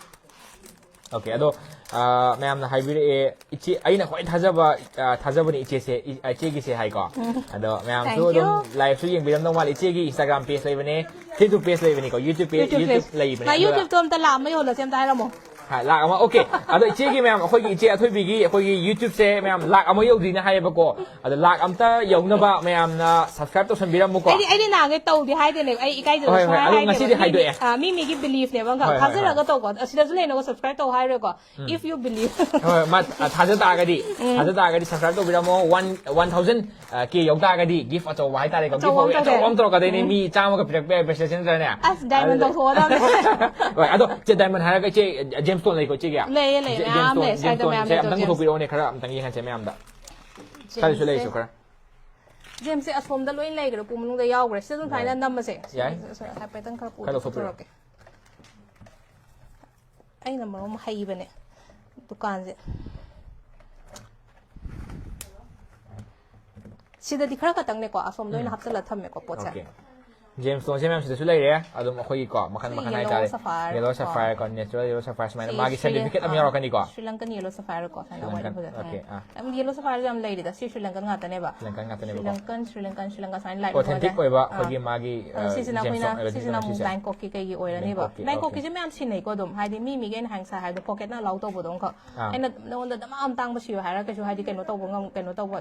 Okay, ꯑꯗꯣ, ꯑ, ꯃꯌꯥꯝꯅ ꯍꯥꯏꯕꯤꯔꯛꯑꯦ, ꯏꯆꯦ, ꯑꯩꯅ ꯈ꯭ꯋꯥꯏ ꯊꯥꯖꯕ, ꯑ, ꯊꯥꯖꯕꯅꯤ ꯏꯆꯦꯁꯦ, ꯏ-, ꯏꯆꯦꯒꯤꯁꯦ ꯍꯥꯏꯀꯣ꯫ ꯑꯗꯣ ꯃꯌꯥꯝꯁꯨ Thank you꯫ ꯑꯗꯨꯝ liveꯁꯨ ꯌꯦꯡꯕꯤꯔꯝꯗꯧ ꯃꯥꯜꯂꯦ꯫ ꯏꯆꯦꯒꯤ Instagram page ꯂꯩꯕꯅꯦ, Facebook page ꯂꯩꯕꯅꯤꯀꯣ, YouTube page, YouTube YouTube page꯫ ꯂꯩꯕꯅꯦ꯫ ꯃꯥ ꯑꯗꯨꯒ YouTubeꯇꯣ ꯑꯝꯇ ꯂꯥꯛ ꯑꯃ ꯌꯧꯍꯜꯂꯁꯦ ꯑꯝꯇ ꯍꯥꯏꯔꯝꯃꯣ꯫ ꯍꯥ, ꯂꯥꯛ ꯑꯃ, okay꯫ ꯑꯗꯣ ꯏꯆꯦꯒꯤ ꯃꯌꯥꯝ, ꯑꯩꯈꯣꯏꯒꯤ ꯏꯆꯦ ꯑꯊꯣꯏꯕꯤꯒꯤ ꯑꯩꯈꯣꯏꯒꯤ YouTubeꯁꯦ ꯃꯌꯥꯝ ꯂꯥꯛ ꯑꯃ ꯌꯧꯗ꯭ꯔꯤꯅ ꯍꯥꯏꯌꯦꯕꯀꯣ꯫ ꯑꯗꯣ ꯂꯥꯛ ꯑꯝꯇ ꯌꯧꯅꯕ ꯃꯌꯥꯝꯅ subscribe ꯇꯧꯁꯟꯕꯤꯔꯝꯃꯨꯀꯣ꯫ ꯑꯩꯗꯤ, ꯑꯩꯗꯤ ꯅꯍꯥꯟꯒꯩ ꯇꯧꯗꯦ ꯍꯥꯏꯗꯦꯅꯦ, ꯑꯩ ꯏꯀꯥꯏꯖꯕ ꯍꯣꯏ, ꯁꯨꯃꯥꯏꯅ ꯍꯣꯏ, ꯑꯗꯣ ꯍꯥꯏꯅꯦꯕ꯫ ꯉꯁꯤꯗꯤ ꯃꯤ, ꯍꯥꯏꯗꯣꯛꯑꯦ꯫ ꯑ, ꯃꯤ ꯃꯤꯒꯤ beliefꯅꯦꯕ, ꯑꯃꯈꯛ ꯍꯣꯏ, ꯍꯣꯏ, ꯊꯥꯖꯔꯒ ꯍꯣꯏ꯫ ꯇꯧꯀꯣ꯫ ꯑꯁꯤꯗꯁꯨ ꯂꯩꯅꯕ subscribe ꯇꯧ ꯍꯥꯏꯔꯣꯏꯀꯣ꯫ ꯎꯝ꯫ If you believe꯫ ꯍꯣꯏ, ꯃꯥ, ꯑ, ꯊꯥꯖ ꯇꯥꯔꯒꯗꯤ, ꯊꯥꯖ ꯇꯥꯔꯒꯗꯤ subscribe ꯇꯧꯕꯤꯔꯝꯃꯣ꯫ One, one thousand, ꯑ, K ꯌꯧ ꯇꯥꯔꯒꯗꯤ gift ꯑꯆꯧꯕ ꯍꯥꯏꯇꯥꯔꯦꯀꯣ꯫ ꯑꯆꯧꯕ ꯑꯃ Gift ꯑꯆꯧꯕ ꯇꯧꯗꯣꯏꯅꯦ꯫ ꯑꯃ ꯇꯧꯔꯛꯀꯗꯣꯏꯅꯦ꯫ ꯃꯤ ꯆꯥꯝꯃꯒ ꯄꯤꯔꯛꯄ ꯌꯥꯏ, ꯄꯩꯁꯥ ꯅꯠꯇ꯭ꯔꯅꯦ? ꯑꯁ, diamond ꯑꯗꯨꯗ ꯇꯧꯊꯣꯛꯑꯗꯕꯅꯦ꯫ ꯍꯣꯏ, ꯑꯗꯣ ꯆꯦ, diamond ꯍꯥꯏꯔꯒ ꯏꯆꯦ, gemstone ꯂꯩꯀꯣ ꯏꯆꯦꯒꯤ? ꯂꯩꯌꯦ, ꯂꯩꯌꯦ, ꯏꯆꯦ, ꯃꯌꯥꯝ gemstone, ꯂꯩ꯫ ꯁ꯭ꯋꯥꯏꯗ gemstoneꯁꯦ ꯃꯌꯥꯝ ꯂꯩ, ꯑꯝꯇꯪ gems꯫ ꯄꯨꯊꯣꯛꯄꯤꯔꯛꯑꯣꯅꯦ, ꯈꯔ ꯑꯝꯇꯪ ꯌꯦꯡꯍꯟꯁꯦ ꯃꯌꯥꯝꯗ꯫ ꯁ꯭ꯋꯥꯏꯗꯁꯨ ꯂꯩꯔꯤꯁꯨ ꯈꯔ꯫ Gemꯁꯦ ꯑꯁꯣꯝꯗ ꯂꯣꯏ ꯂꯩꯈ꯭ꯔꯦ, ꯄꯨ ꯃꯅꯨꯡꯗ ꯌꯥꯎꯈ꯭ꯔꯦ꯫ ꯁꯤꯗ ꯑꯗꯨꯝ ꯁꯨꯃꯥꯏꯅ ꯌꯥꯏ꯫ ꯅꯝꯃꯁꯦ꯫ ꯌꯥꯏ꯫ ꯍꯥꯏꯐꯦꯠꯇꯪ ꯈꯔ ꯈꯔ ꯂꯧꯊꯣꯛꯄꯤꯔꯣ꯫ ꯄꯨꯊꯣꯔꯛꯀꯦ꯫ ꯑꯩꯅ ꯃꯔꯣꯝ ꯍꯩꯕꯅꯦ ꯗꯨꯀꯥꯟꯁꯦ꯫ ꯁꯤꯗꯗꯤ ꯈꯔ ꯈꯛꯇꯪꯅꯦꯀꯣ, ꯑꯁꯣꯝꯗ ꯑꯣꯏꯅ ꯎꯝ꯫ ꯍꯥꯞꯆꯤꯜꯂ ꯊꯝꯃꯦꯀꯣ ꯄꯣꯠꯁꯦ꯫ Okay꯫ Gemstoneꯁꯦ ꯃꯌꯥꯝ ꯁꯤꯗꯁꯨ ꯂꯩꯔꯦ꯫ ꯑꯗꯨꯝ ꯑꯩꯈꯣꯏꯒꯤ ꯀꯣ ꯃꯈꯜ ꯁꯤ ꯃꯈꯜ yellow ꯍꯥꯏꯇꯥꯔꯦ, sapphire yellow ꯀꯣ꯫ Sapphire ꯀꯣ, natural yellow sapphire ꯁꯨꯃꯥꯏꯅ ꯁꯤ ꯃꯥꯒꯤ Sri Lan- certificate ꯑꯃ ꯑꯥ, ꯌꯥꯎꯔꯛꯀꯅꯤꯀꯣ꯫ Sri Lankan yellow sapphire ꯀꯣ, ꯁꯨꯃꯥꯏꯅ Sri Lankan, ꯋꯥꯔꯤ ꯐꯖꯅ꯫ Okay, ꯑꯥ꯫ ꯌꯥꯝ yellow sapphire ꯌꯥꯝ ꯂꯩꯔꯤꯗ, ꯁꯤ Sri Lankan ꯉꯥꯛꯇꯅꯦꯕ꯫ Sri Lankan ꯉꯥꯛꯇꯅꯦꯕꯀꯣ꯫ Sri Lankan, Sri Lankan, Sri Lanka ꯁꯨꯃꯥꯏꯅ ꯂꯥꯛꯏ꯫ Authentic ꯑꯣꯏꯕ ꯑꯥ꯫ ꯑꯩꯈꯣꯏꯒꯤ ꯃꯥꯒꯤ, ꯑꯗꯣ ꯑ, ꯁꯤꯁꯤꯅ ꯑꯩꯈꯣꯏꯅ, gemstone ꯑꯣꯏꯕ ꯁꯤꯁꯤꯅ ꯑꯃꯨꯛ ꯁꯤꯁꯦ꯫ Bangkokꯀꯤ ꯀꯩꯒꯤ ꯑꯣꯏꯔꯅꯦꯕ꯫ Bangkokꯀꯤ, Bangkokꯀꯤꯁꯦ okay꯫ ꯃꯌꯥꯝ ꯁꯤꯟꯅꯩꯀꯣ ꯑꯗꯨꯝ, ꯍꯥꯏꯗꯤ ꯃꯤ ꯃꯤꯒꯤ ꯑꯩꯅ ꯍꯥꯏ ꯉꯁꯥꯏ ꯍꯥꯏꯕꯗꯣ pocketꯅ allow ꯇꯧꯕꯗꯣ ꯑꯃꯈꯛ꯫ ꯑꯥ꯫ ꯑꯩꯅ ꯅꯉꯣꯟꯗ ꯗꯃꯥ ꯑꯃ ꯇꯥꯡꯕ ꯁꯤꯌꯨ ꯍꯥꯏꯔꯒ ꯀꯩꯁꯨ ꯍꯥꯏꯗꯤ ꯀꯩꯅꯣ ꯇꯧꯕ ꯉꯝ-, ꯀꯩꯅꯣ ꯇꯧꯕ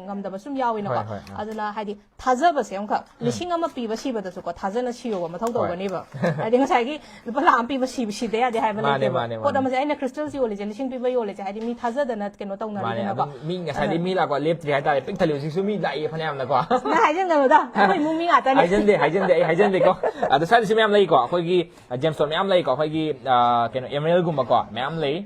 ꯉꯝꯗꯕ ꯁꯨꯝ ꯌꯥꯎꯋꯤꯅꯀꯣ꯫ ꯍꯣꯏ, ꯍꯣꯏ, ꯑꯥ꯫ ꯑꯗꯨꯅ ꯍꯥꯏꯗꯤ ꯊꯥꯖꯕꯁꯦ ꯑꯃꯈꯛ, ꯎꯝ꯫ ꯂꯤꯁꯤꯡ ꯑꯃ ꯄꯤꯕ ꯁꯤꯕꯗꯁꯨꯀꯣ ꯊꯥꯖꯅ ꯁꯤꯌꯣꯕ ꯃꯊꯧ ꯍꯣꯏ꯫ ꯇꯧꯒꯅꯦꯕ꯫ ꯍꯥꯏꯗꯤ ꯉꯁꯥꯏꯒꯤ ꯂꯨꯄꯥ ꯂꯥꯛ ꯑꯃ ꯄꯤꯕ ꯁꯤꯕ ꯁꯤꯗ ꯌꯥꯗꯦ ꯍꯥꯏꯕ ꯃꯥꯅꯦ, ꯂꯩꯇꯦꯕ꯫ ꯃꯥꯅꯦ, ꯄꯣꯠ ꯃꯥꯅꯦ꯫ ꯑꯃꯁꯦ ꯑꯩꯅ crystalꯁꯤ ꯌꯣꯜꯂꯤꯁꯦ ꯂꯤꯁꯤꯡ ꯄꯤꯕ ꯌꯣꯜꯂꯤꯁꯦ ꯍꯥꯏꯗꯤ ꯃꯤ ꯊꯥꯖꯗꯅ ꯀꯩꯅꯣ ꯃꯥꯅꯦ, ꯇꯧꯅꯔꯤꯗꯅꯀꯣ꯫ ꯑꯗꯨꯝ ꯃꯤ ꯉꯁꯥꯏꯗꯤ ꯑꯗꯨꯅ ꯃꯤ ꯂꯥꯛꯄ ꯂꯦꯞꯇ꯭ꯔꯤ ꯍꯥꯏꯇꯥꯔꯦ, ꯄꯤꯛ ꯊꯜꯂꯤ ꯍꯧꯖꯤꯛꯁꯨ ꯃꯤ ꯂꯥꯛꯏ ꯐꯅꯌꯥꯝꯅꯀꯣ꯫ ꯅꯪ ꯍꯥꯏꯖꯟꯒꯅꯨꯗ, ꯑꯩꯈꯣꯏ ꯏꯃꯨꯡ ꯃꯤ ꯉꯥꯛꯇꯅꯦ꯫ ꯍꯥꯏꯖꯟꯗꯦ, ꯍꯥꯏꯖꯟꯗꯦ, ꯑꯩ ꯍꯥꯏꯖꯟꯗꯦꯀꯣ꯫ ꯑꯗꯣ ꯁ꯭ꯋꯥꯏꯗꯁꯨ ꯃꯌꯥꯝ ꯂꯩꯀꯣ, ꯑꯩꯈꯣꯏꯒꯤ, ꯑ, gemstone ꯃꯌꯥꯝ ꯂꯩꯀꯣ, ꯑꯩꯈꯣꯏꯒꯤ, ꯑ, ꯀꯩꯅꯣ, emeraldꯒꯨꯝꯕꯀꯣ ꯃꯌꯥꯝ ꯂꯩ꯫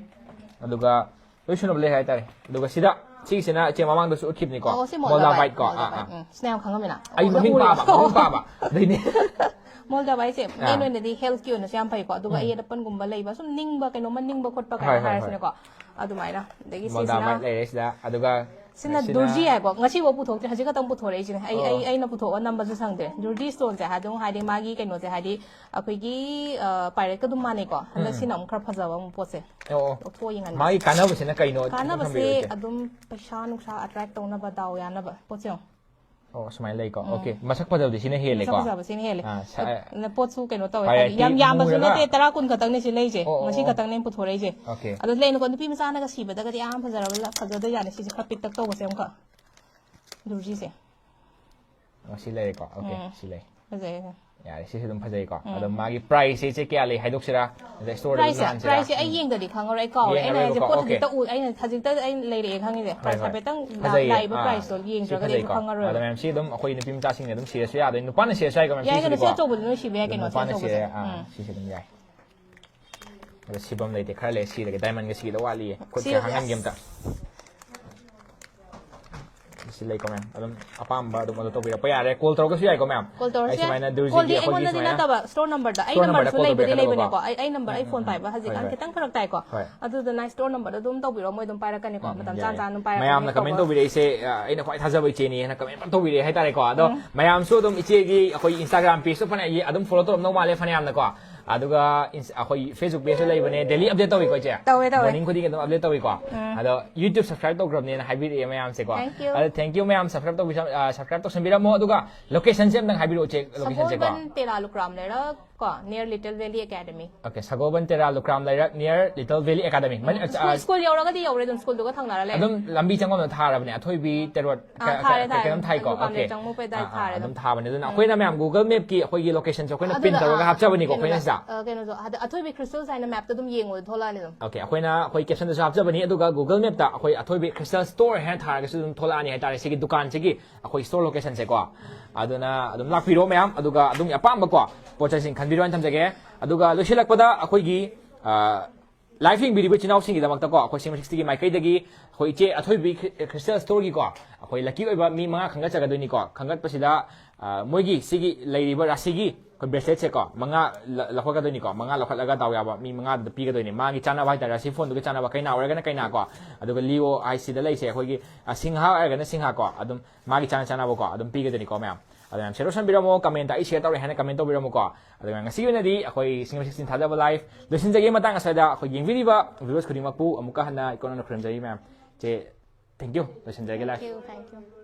ꯑꯗꯨꯒ ꯂꯣꯏ ꯁꯨꯅꯕ ꯂꯩ ꯍꯥꯏꯇꯥꯔꯦ꯫ ꯑꯗꯨꯒ ꯁꯤꯗ, ꯁꯤꯒꯤꯁꯤꯅ ꯏꯆꯦ ꯃꯃꯥꯡꯗꯁꯨ ꯎꯠꯈꯤꯕꯅꯤꯀꯣ꯫ ꯑꯣ, ꯁꯤ Moldavite, Moldavite ꯀꯣ꯫ Moldavite꯫ ꯑꯥ, ꯑꯥ꯫ ꯎꯝ, ꯁꯤꯅ ꯌꯥꯝ ꯈꯪꯉꯝꯃꯤꯅ꯫ ꯑꯩ ꯑꯣ, ꯃꯃꯤꯡ ꯎꯔꯦ꯫ ꯄꯥꯕ, ꯃꯃꯤꯡ ꯄꯥꯕ꯫ ꯑꯗꯨꯏꯅꯦ꯫ Moldaviteꯁꯦ ꯑꯥ꯫ Main ꯑꯣꯏꯅꯗꯤ healthꯀꯤ ꯑꯣꯏꯅꯁꯨ ꯌꯥꯝ ꯐꯩꯀꯣ꯫ ꯑꯗꯨꯒ ꯎꯝ꯫ ꯑꯌꯦꯠ ꯑꯄꯟꯒꯨꯝꯕ ꯂꯩꯕ, ꯁꯨꯝ ꯅꯤꯡꯕ, ꯀꯩꯅꯣꯝꯃ ꯅꯤꯡꯕ ꯈꯣꯠꯄ ꯀꯥꯏꯅ ꯍꯣꯏ, ꯍꯣꯏ, ꯍꯣꯏ꯫ ꯍꯥꯏꯔꯁꯤꯅꯦꯀꯣ꯫ ꯑꯗꯨꯃꯥꯏꯅ꯫ ꯑꯗꯒꯤ ꯁꯤꯁꯤꯅ Moldavite ꯂꯩꯔꯦ ꯁꯤꯗ꯫ ꯑꯗꯨꯒ ꯁꯤꯅ ꯁꯤꯅ Durji ꯍꯥꯏꯀꯣ꯫ ꯉꯁꯤꯐꯥꯎ ꯄꯨꯊꯣꯛꯇ꯭ꯔꯤ, ꯍꯧꯖꯤꯛ ꯈꯛꯇꯪ ꯄꯨꯊꯣꯔꯛꯏꯁꯤꯅꯦ꯫ ꯑꯩ, ꯑꯣ꯫ ꯑꯩ, ꯑꯩꯅ ꯄꯨꯊꯣꯛꯑ ꯅꯝꯕꯁꯨ ꯁꯪꯗꯦ꯫ Durji stoneꯁꯦ ꯑꯗꯨꯝ ꯍꯥꯏꯗꯤ ꯃꯥꯒꯤ ꯀꯩꯅꯣꯁꯦ ꯍꯥꯏꯗꯤ ꯑꯩꯈꯣꯏꯒꯤ, ꯑ, pirateꯀ ꯑꯗꯨꯝ ꯃꯥꯟꯅꯩꯀꯣ꯫ ꯍꯟꯗꯛ ꯎꯝ꯫ ꯁꯤꯅ ꯑꯃꯨꯛ ꯈꯔ ꯐꯖꯕ ꯑꯃꯨꯛ ꯄꯣꯠꯁꯦ꯫ ꯑꯣ, ꯑꯣ꯫ ꯂꯧꯊꯣꯛꯑ ꯌꯦꯡꯍꯟꯒꯦ꯫ ꯃꯥꯒꯤ ꯀꯥꯟꯅꯕꯁꯤꯅ ꯀꯩꯅꯣ? ꯈꯤꯇꯪ ꯀꯥꯟꯅꯕꯁꯦ ꯊꯝꯕꯤꯔꯛꯑꯣ, ꯏꯆꯦ꯫ ꯑꯗꯨꯝ ꯄꯩꯁꯥ ꯅꯨꯡꯁꯥ attract ꯇꯧꯅꯕ, ꯗꯥꯎ ꯌꯥꯅꯕ ꯄꯣꯠꯁꯦ ꯌꯦꯡꯉꯣ꯫ ꯑꯣ, ꯁꯨꯃꯥꯏꯅ ꯂꯩꯀꯣ꯫ ꯎꯝ꯫ Okay꯫ ꯃꯁꯛ ꯐꯖꯕꯗꯤ ꯁꯤꯅ ꯍꯦꯜꯂꯦꯀꯣ꯫ ꯃꯁꯛ ꯐꯖꯕ ꯁꯤꯅ ꯍꯦꯜꯂꯦ꯫ ꯑꯥ, ꯁ-, ꯑꯗꯨꯅ ꯄꯣꯠꯁꯨ ꯀꯩꯅꯣ ꯇꯧꯋꯦ꯫ Variety ꯍꯥꯏꯗꯤ ꯌꯥꯝ ꯌꯥꯝꯕꯁꯨ ꯃꯨꯔꯒ? ꯅꯠꯇꯦ, ꯇꯔꯥ ꯀꯨꯟ ꯈꯛꯇꯪꯅꯦ ꯁꯤ ꯂꯩꯁꯦ꯫ ꯑꯣ, ꯑꯣ, ꯉꯁꯤ ꯑꯣ꯫ ꯈꯛꯇꯪꯅꯦ ꯄꯨꯊꯣꯔꯛꯏꯁꯦ꯫ Okay꯫ ꯑꯗꯣ ꯂꯩꯅꯀꯣ, ꯅꯨꯄꯤ ꯃꯆꯥꯅꯒ ꯁꯤꯕꯗꯒꯗꯤ ꯌꯥꯝ ꯐꯖꯔꯕ, ꯐꯖꯗꯣꯏꯖꯥꯠꯅꯤ ꯁꯤꯁꯦ ꯈꯔ ꯄꯤꯛꯇꯛ ꯇꯧꯕꯁꯦ ꯑꯃꯈꯛ꯫ Durjiꯁꯦ꯫ ꯑꯣ, ꯁꯤ ꯂꯩꯔꯦꯀꯣ꯫ Okay, ꯎꯝ꯫ ꯁꯤ ꯂꯩ꯫ ꯐꯖꯩ, ꯐꯖꯩ꯫ ꯌꯥꯔꯦ, ꯁꯤꯁꯨ ꯑꯗꯨꯝ ꯐꯖꯩꯀꯣ꯫ ꯎꯝ꯫ ꯑꯗꯣ ꯃꯥꯒꯤ priceꯁꯦ ꯏꯆꯦ ꯀꯌꯥ ꯂꯩ ꯍꯥꯏꯗꯣꯛꯁꯤꯔꯥ? ꯑꯗ storeꯗ ꯑꯗꯨꯝ priceꯁꯦ, ꯂꯥꯛꯍꯟꯁꯤꯔꯥ? Priceꯁꯦ ꯑꯩ ꯎꯝ꯫ ꯌꯦꯡꯗꯗꯤ ꯈꯪꯉꯔꯣꯏ, ꯑꯩ ꯀꯥꯎꯔꯦ꯫ ꯑꯩꯅ ꯍꯥꯏꯁꯦ ꯌꯦꯡꯉꯔꯣꯏꯕꯀꯣ, ꯄꯣꯠ okay꯫ ꯍꯧꯖꯤꯛꯇ ꯎ-, ꯑꯩꯅ ꯍꯧꯖꯤꯛꯇ ꯑꯩꯅ ꯂꯩꯔꯛꯑꯦ ꯈꯪꯉꯤꯁꯦ꯫ ꯍꯣꯏ, price ꯍꯣꯏ꯫ ꯍꯥꯏꯐꯦꯠꯇꯪ ꯐꯖꯩꯌꯦ꯫ ꯂꯥꯛꯏꯕ ꯑꯥ꯫ priceꯇꯣ ꯁꯤ ꯌꯦꯡꯗ꯭ꯔꯒꯗꯤ ꯑꯩꯁꯨ ꯐꯖꯩꯀꯣ꯫ ꯈꯪꯉꯔꯣꯏꯕ꯫ ꯑꯗ ꯃꯌꯥꯝ ꯁꯤ ꯑꯗꯨꯝ ꯑꯩꯈꯣꯏ ꯅꯨꯄꯤ ꯃꯆꯥꯁꯤꯡꯅ ꯑꯗꯨꯝ ꯁꯤꯔꯁꯨ ꯌꯥꯗꯣꯏꯅꯤ, ꯅꯨꯄꯥꯅ ꯁꯤꯔꯁꯨ ꯌꯥꯏꯀꯣ, ꯃꯌꯥꯝ ꯌꯥꯏ ꯀꯩꯅꯣ, ꯁꯤ ꯁꯤꯗꯤꯀꯣ꯫ ꯑꯆꯧꯕꯗꯨꯅ ꯁꯤꯕ ꯌꯥꯏ ꯑꯗꯨꯝ ꯀꯩꯅꯣ, ꯁꯤ ꯅꯨꯄꯥꯅ ꯑꯆꯧꯕꯁꯦ꯫ ꯁꯤꯔꯦ, ꯑꯥ, ꯎꯝ꯫ ꯁꯤꯁꯦ ꯑꯗꯨꯝ ꯌꯥꯏ꯫ ꯑꯗ ꯁꯤꯐꯝ ꯂꯩꯇꯦ, ꯈꯔ ꯂꯩ ꯁꯤꯔꯒꯦ, diamondꯒ ꯁꯤꯒꯗꯧ ꯋꯥꯠꯂꯤꯌꯦ꯫ ꯈꯨꯠꯁꯦ ꯁꯤ ꯍꯥꯡꯍꯟꯒꯦ ꯑꯁ꯫ ꯑꯝꯇ꯫ ꯁꯤ ꯂꯩꯀꯣ ꯃꯌꯥꯝ, ꯑꯗꯨꯝ ꯑꯄꯥꯝꯕ ꯑꯗꯨꯝ ꯑꯗꯨ ꯇꯧꯕꯤꯔꯛꯄ ꯌꯥꯔꯦ, ꯀꯣꯜ ꯇꯧꯔꯛꯑꯁꯨ ꯌꯥꯏꯀꯣ ꯃꯌꯥꯝ꯫ ꯀꯣꯜ ꯇꯧꯔꯁꯨ ꯑꯩ ꯌꯥꯏ꯫ ꯁꯨꯃꯥꯏꯅ ꯗꯨꯔꯖꯤꯒꯤ ꯀꯣꯜꯗꯤ ꯑꯩꯈꯣꯏꯒꯤ ꯑꯩꯉꯣꯟꯗꯗꯤ ꯁꯨꯃꯥꯏꯅ ꯅꯠꯇꯕ, ꯁ꯭ꯇꯣꯔ ꯅꯝꯕꯔꯗ, ꯑꯩ ꯁ꯭ꯇꯣꯔ ꯅꯝꯕꯔꯁꯨ ꯅꯝꯕꯔꯗ ꯀꯣꯜ ꯂꯩꯕꯗꯤ ꯇꯧꯕꯤꯔꯛꯀꯅꯨꯀꯣ꯫ ꯂꯩꯕꯅꯦꯀꯣ꯫ ꯑꯩ ꯑꯩ ꯅꯝꯕꯔ ꯑꯩ ꯐꯣꯟ ꯄꯥꯏꯕ ꯍꯧꯖꯤꯛꯀꯥꯟ ꯍꯣꯏ, ꯍꯣꯏ꯫ ꯈꯤꯇꯪ ꯐꯔꯛ ꯇꯥꯏꯀꯣ꯫ ꯍꯣꯏ꯫ ꯑꯗꯨꯗꯨꯅ ꯁ꯭ꯇꯣꯔ ꯅꯝꯕꯔꯗ ꯑꯗꯨꯝ ꯇꯧꯕꯤꯔꯣ, ꯃꯣꯏ ꯑꯗꯨꯝ ꯄꯥꯏꯔꯛꯀꯅꯤꯀꯣ꯫ ꯃꯇꯝ ꯆꯥ ꯌꯥꯏ, ꯆꯥꯅ ꯑꯗꯨꯝ ꯌꯥꯏ꯫ ꯄꯥꯏꯔꯛꯀꯅꯤ꯫ ꯃꯌꯥꯝꯅ ꯀꯃꯦꯟ ꯀꯧꯕ꯫ ꯇꯧꯕꯤꯔꯛꯏꯁꯦ, ꯑ, ꯑꯩꯅ ꯈ꯭ꯋꯥꯏ ꯊꯥꯖꯕ ꯏꯆꯦꯅꯤ ꯍꯥꯏꯅ ꯀꯃꯦꯟ ꯐꯖꯅ ꯇꯧꯕꯤꯔꯛꯑꯦ ꯍꯥꯏꯇꯥꯔꯦꯀꯣ꯫ ꯑꯗꯣ ꯃꯌꯥꯝꯁꯨ ꯑꯗꯨꯝ ꯏꯆꯦꯒꯤ ꯑꯩꯈꯣꯏ Instagram pageꯁꯨ ꯐꯅ ꯌꯦ-, ꯑꯗꯨꯝ follow ꯇꯧꯔꯝꯗꯧ ꯃꯥꯜꯂꯦ ꯐꯅꯌꯥꯝꯅꯀꯣ꯫ ꯑꯗꯨꯒ ins-, ꯑꯩꯈꯣꯏ Facebook pageꯁꯨ ꯂꯩꯕꯅꯦ, daily update ꯇꯧꯋꯤꯀꯣ ꯏꯆꯦ? ꯇꯧꯋꯦ, ꯇꯧꯋꯦ꯫ Morning ꯈꯨꯗꯤꯡꯒꯤ ꯑꯗꯨꯝ update ꯇꯧꯋꯤꯀꯣ꯫ ꯑꯗꯣ YouTube subscribe ꯇꯧꯈ꯭ꯔꯕꯅꯦꯅ ꯍꯥꯏꯕꯤꯔꯛꯑꯦ ꯃꯌꯥꯝꯁꯦꯀꯣ꯫ Thank you꯫ ꯑꯗꯣ thank you ꯃꯌꯥꯝ, subscribe ꯇꯧꯕꯤ-, ꯑ, subscribe ꯇꯧꯁꯟꯕꯤꯔꯝꯃꯣ꯫ ꯑꯗꯨꯒ locationꯁꯦ ꯑꯝꯇꯪ ꯍꯥꯏꯕꯤꯔꯛꯑꯣ ꯏꯆꯦ, locationꯁꯦꯀꯣ꯫ ꯁꯒꯣꯜꯕꯟ ꯇꯦꯔꯥ ꯂꯨꯀ꯭ꯔꯥꯝ ꯂꯩꯔꯛ ꯀꯣ, near Little Valley Academy꯫ Okay, ꯁꯒꯣꯜꯕꯟ ꯇꯦꯔꯥ ꯂꯨꯀ꯭ꯔꯥꯝ ꯂꯩꯔꯛ, near Little Valley Academy꯫ ꯃꯅꯤ-, ꯑ, ꯁ꯭ꯀꯨꯜ ꯌꯧꯔꯒꯗꯤ ꯌꯧꯔꯦ ꯑꯗꯨꯝ, ꯁ꯭ꯀꯨꯜꯗꯨꯒ ꯊꯪꯅꯔ ꯂꯩꯔꯦ꯫ ꯑꯗꯨꯝ ꯂꯝꯕꯤ ꯆꯪꯐꯝꯗ ꯊꯥꯔꯕꯅꯦ, ꯑꯊꯣꯏꯕꯤ ꯇꯦꯔꯣꯠ ꯑꯥ, ꯊꯥꯔꯦ, ꯊꯥꯔꯦ꯫ ꯀꯩꯅꯣꯝ ꯊꯥꯏꯀꯣ꯫ ꯂꯨꯀ꯭ꯔꯥꯝ Okay꯫ ꯆꯪꯉꯛꯄꯩ ꯑꯗꯥꯏ ꯑꯥ, ꯑꯥ, ꯊꯥꯔꯦ ꯑꯗꯨꯝ ꯑꯗꯨꯝ꯫ ꯊꯥꯕꯅꯦ꯫ ꯑꯗꯨꯅ ꯑꯩꯈꯣꯏꯅ ꯃꯌꯥꯝ Google Mapꯀꯤ ꯑꯩꯈꯣꯏꯒꯤ locationꯁꯦ ꯑꯩꯈꯣꯏꯅ pin ꯑꯗꯨꯗ, ꯇꯧꯔꯒ ꯑꯥ, ꯍꯥꯞꯆꯕꯅꯤꯀꯣ ꯑꯩꯈꯣꯏꯅ ꯀꯩꯅꯣꯗ, ꯁꯤꯗ꯫ ꯑ, ꯀꯩꯅꯣꯗꯣ, ꯑꯗ ꯑꯊꯣꯏꯕꯤ Crystal ꯍꯥꯏꯅ mapꯇ ꯑꯗꯨꯝ ꯌꯦꯡꯉꯨꯗ ꯊꯣꯛꯂꯛꯑꯅꯤ ꯑꯗꯨꯝ꯫ Okay, ꯑꯩꯈꯣꯏꯅ ꯑꯩꯈꯣꯏ captionꯗꯁꯨ ꯍꯥꯞꯆꯕꯅꯤ, ꯑꯗꯨꯒ Google Mapꯇ ꯑꯩꯈꯣꯏ ꯑꯊꯣꯏꯕꯤ Crystal Store ꯍꯥꯏꯅ ꯊꯥꯔꯒꯁꯨ ꯑꯗꯨꯝ ꯊꯣꯛꯂꯛꯑꯅꯤ ꯍꯥꯏꯇꯥꯔꯦ꯫ ꯁꯤꯒꯤ ꯗꯨꯀꯥꯟꯁꯤꯒꯤ ꯑꯩꯈꯣꯏ store locationꯁꯦꯀꯣ꯫ ꯑꯗꯨꯅ ꯑꯗꯨꯝ ꯂꯥꯛꯄꯤꯔꯣ ꯃꯌꯥꯝ, ꯑꯗꯨꯒ ꯑꯗꯨꯝ ꯑꯄꯥꯝꯕꯀꯣ ꯄꯣꯠ ꯆꯩꯁꯤꯡ ꯈꯟꯕꯤꯔꯣ ꯍꯥꯏꯅ ꯊꯝꯖꯒꯦ꯫ ꯑꯗꯨꯒ ꯂꯣꯏꯁꯤꯜꯂꯛꯄꯗ ꯑꯩꯈꯣꯏꯒꯤ, ꯑ, live ꯌꯦꯡꯕꯤꯔꯤꯕ ꯏꯆꯤꯟ ꯏꯅꯥꯎꯁꯤꯡꯒꯤꯗꯃꯛꯇꯀꯣ, ꯑꯩꯈꯣꯏ Cinema Sixtyꯒꯤ ꯃꯥꯏꯀꯩꯗꯒꯤ ꯑꯩꯈꯣꯏ ꯏꯆꯦ ꯑꯊꯣꯏꯕꯤ Crystal Storeꯒꯤꯀꯣ, ꯑꯩꯈꯣꯏ lucky ꯑꯣꯏꯕ ꯃꯤ ꯃꯉꯥ ꯈꯟꯒꯠꯆꯒꯗꯣꯏꯅꯤꯀꯣ꯫ ꯈꯟꯒꯠꯄꯁꯤꯗ, ꯑ, ꯃꯣꯏꯒꯤ ꯁꯤꯒꯤ ꯂꯩꯔꯤꯕ ꯔꯥꯁꯤꯒꯤ ꯑꯩꯈꯣꯏ braceletꯁꯦꯀꯣ, ꯃꯉꯥ ꯂ-, ꯂꯧꯈꯠꯀꯗꯣꯏꯅꯤꯀꯣ꯫ ꯃꯉꯥ ꯂꯧꯈꯠꯂꯒ ꯗꯥꯎ ꯌꯥꯕ ꯃꯤ ꯃꯉꯥꯗꯨꯗ ꯄꯤꯒꯗꯣꯏꯅꯤ꯫ ꯃꯥꯒꯤ ꯆꯥꯟꯅꯕ ꯍꯥꯏꯇꯥꯔꯦ, ꯔꯥꯁꯤ phoneꯗꯨꯒ ꯆꯥꯟꯅꯕ, ꯀꯩꯅꯥ ꯑꯣꯏꯔꯒꯅ ꯀꯩꯅꯥꯀꯣ, ꯑꯗꯨꯒ Leo ꯍꯥꯏꯁꯤꯗ ꯂꯩꯁꯦ ꯑꯩꯈꯣꯏꯒꯤ, ꯑ, ꯁꯤꯡꯍ ꯑꯣꯏꯔꯒꯅ ꯁꯤꯡꯍꯀꯣ, ꯑꯗꯨꯝ ꯃꯥꯒꯤ ꯆꯥꯅ ꯆꯥꯅꯕꯀꯣ ꯑꯗꯨꯝ ꯄꯤꯒꯗꯣꯏꯅꯤꯀꯣ ꯃꯌꯥꯝ꯫ ꯑꯗꯨ ꯃꯌꯥꯝ share ꯇꯧꯁꯟꯕꯤꯔꯝꯃꯣ, commentꯇ "ꯑꯩ share ꯇꯧꯔꯦ" ꯍꯥꯏꯅ comment ꯇꯧꯕꯤꯔꯝꯃꯨꯀꯣ꯫ ꯑꯗꯨꯒ ꯉꯁꯤꯒꯤ ꯑꯣꯏꯅꯗꯤ ꯑꯩꯈꯣꯏ Cinema Sixty ꯊꯥꯖꯕ live ꯂꯣꯏꯁꯤꯟꯖꯒꯦ꯫ ꯃꯇꯥꯡ ꯑꯁ꯭ꯋꯥꯏꯗ ꯑꯩꯈꯣꯏ ꯌꯦꯡꯕꯤꯔꯤꯕ viewers ꯈꯨꯗꯤꯡꯃꯛꯄꯨ ꯑꯃꯨꯛꯀ ꯍꯟꯅ ꯏꯀꯣꯟꯅꯅ ꯈꯨꯔꯨꯝꯖꯔꯤ ꯃꯌꯥꯝ꯫ ꯆꯦ, thank you꯫ ꯂꯣꯏꯁꯤꯟꯖꯔꯒꯦ live꯫ Thank you, thank you꯫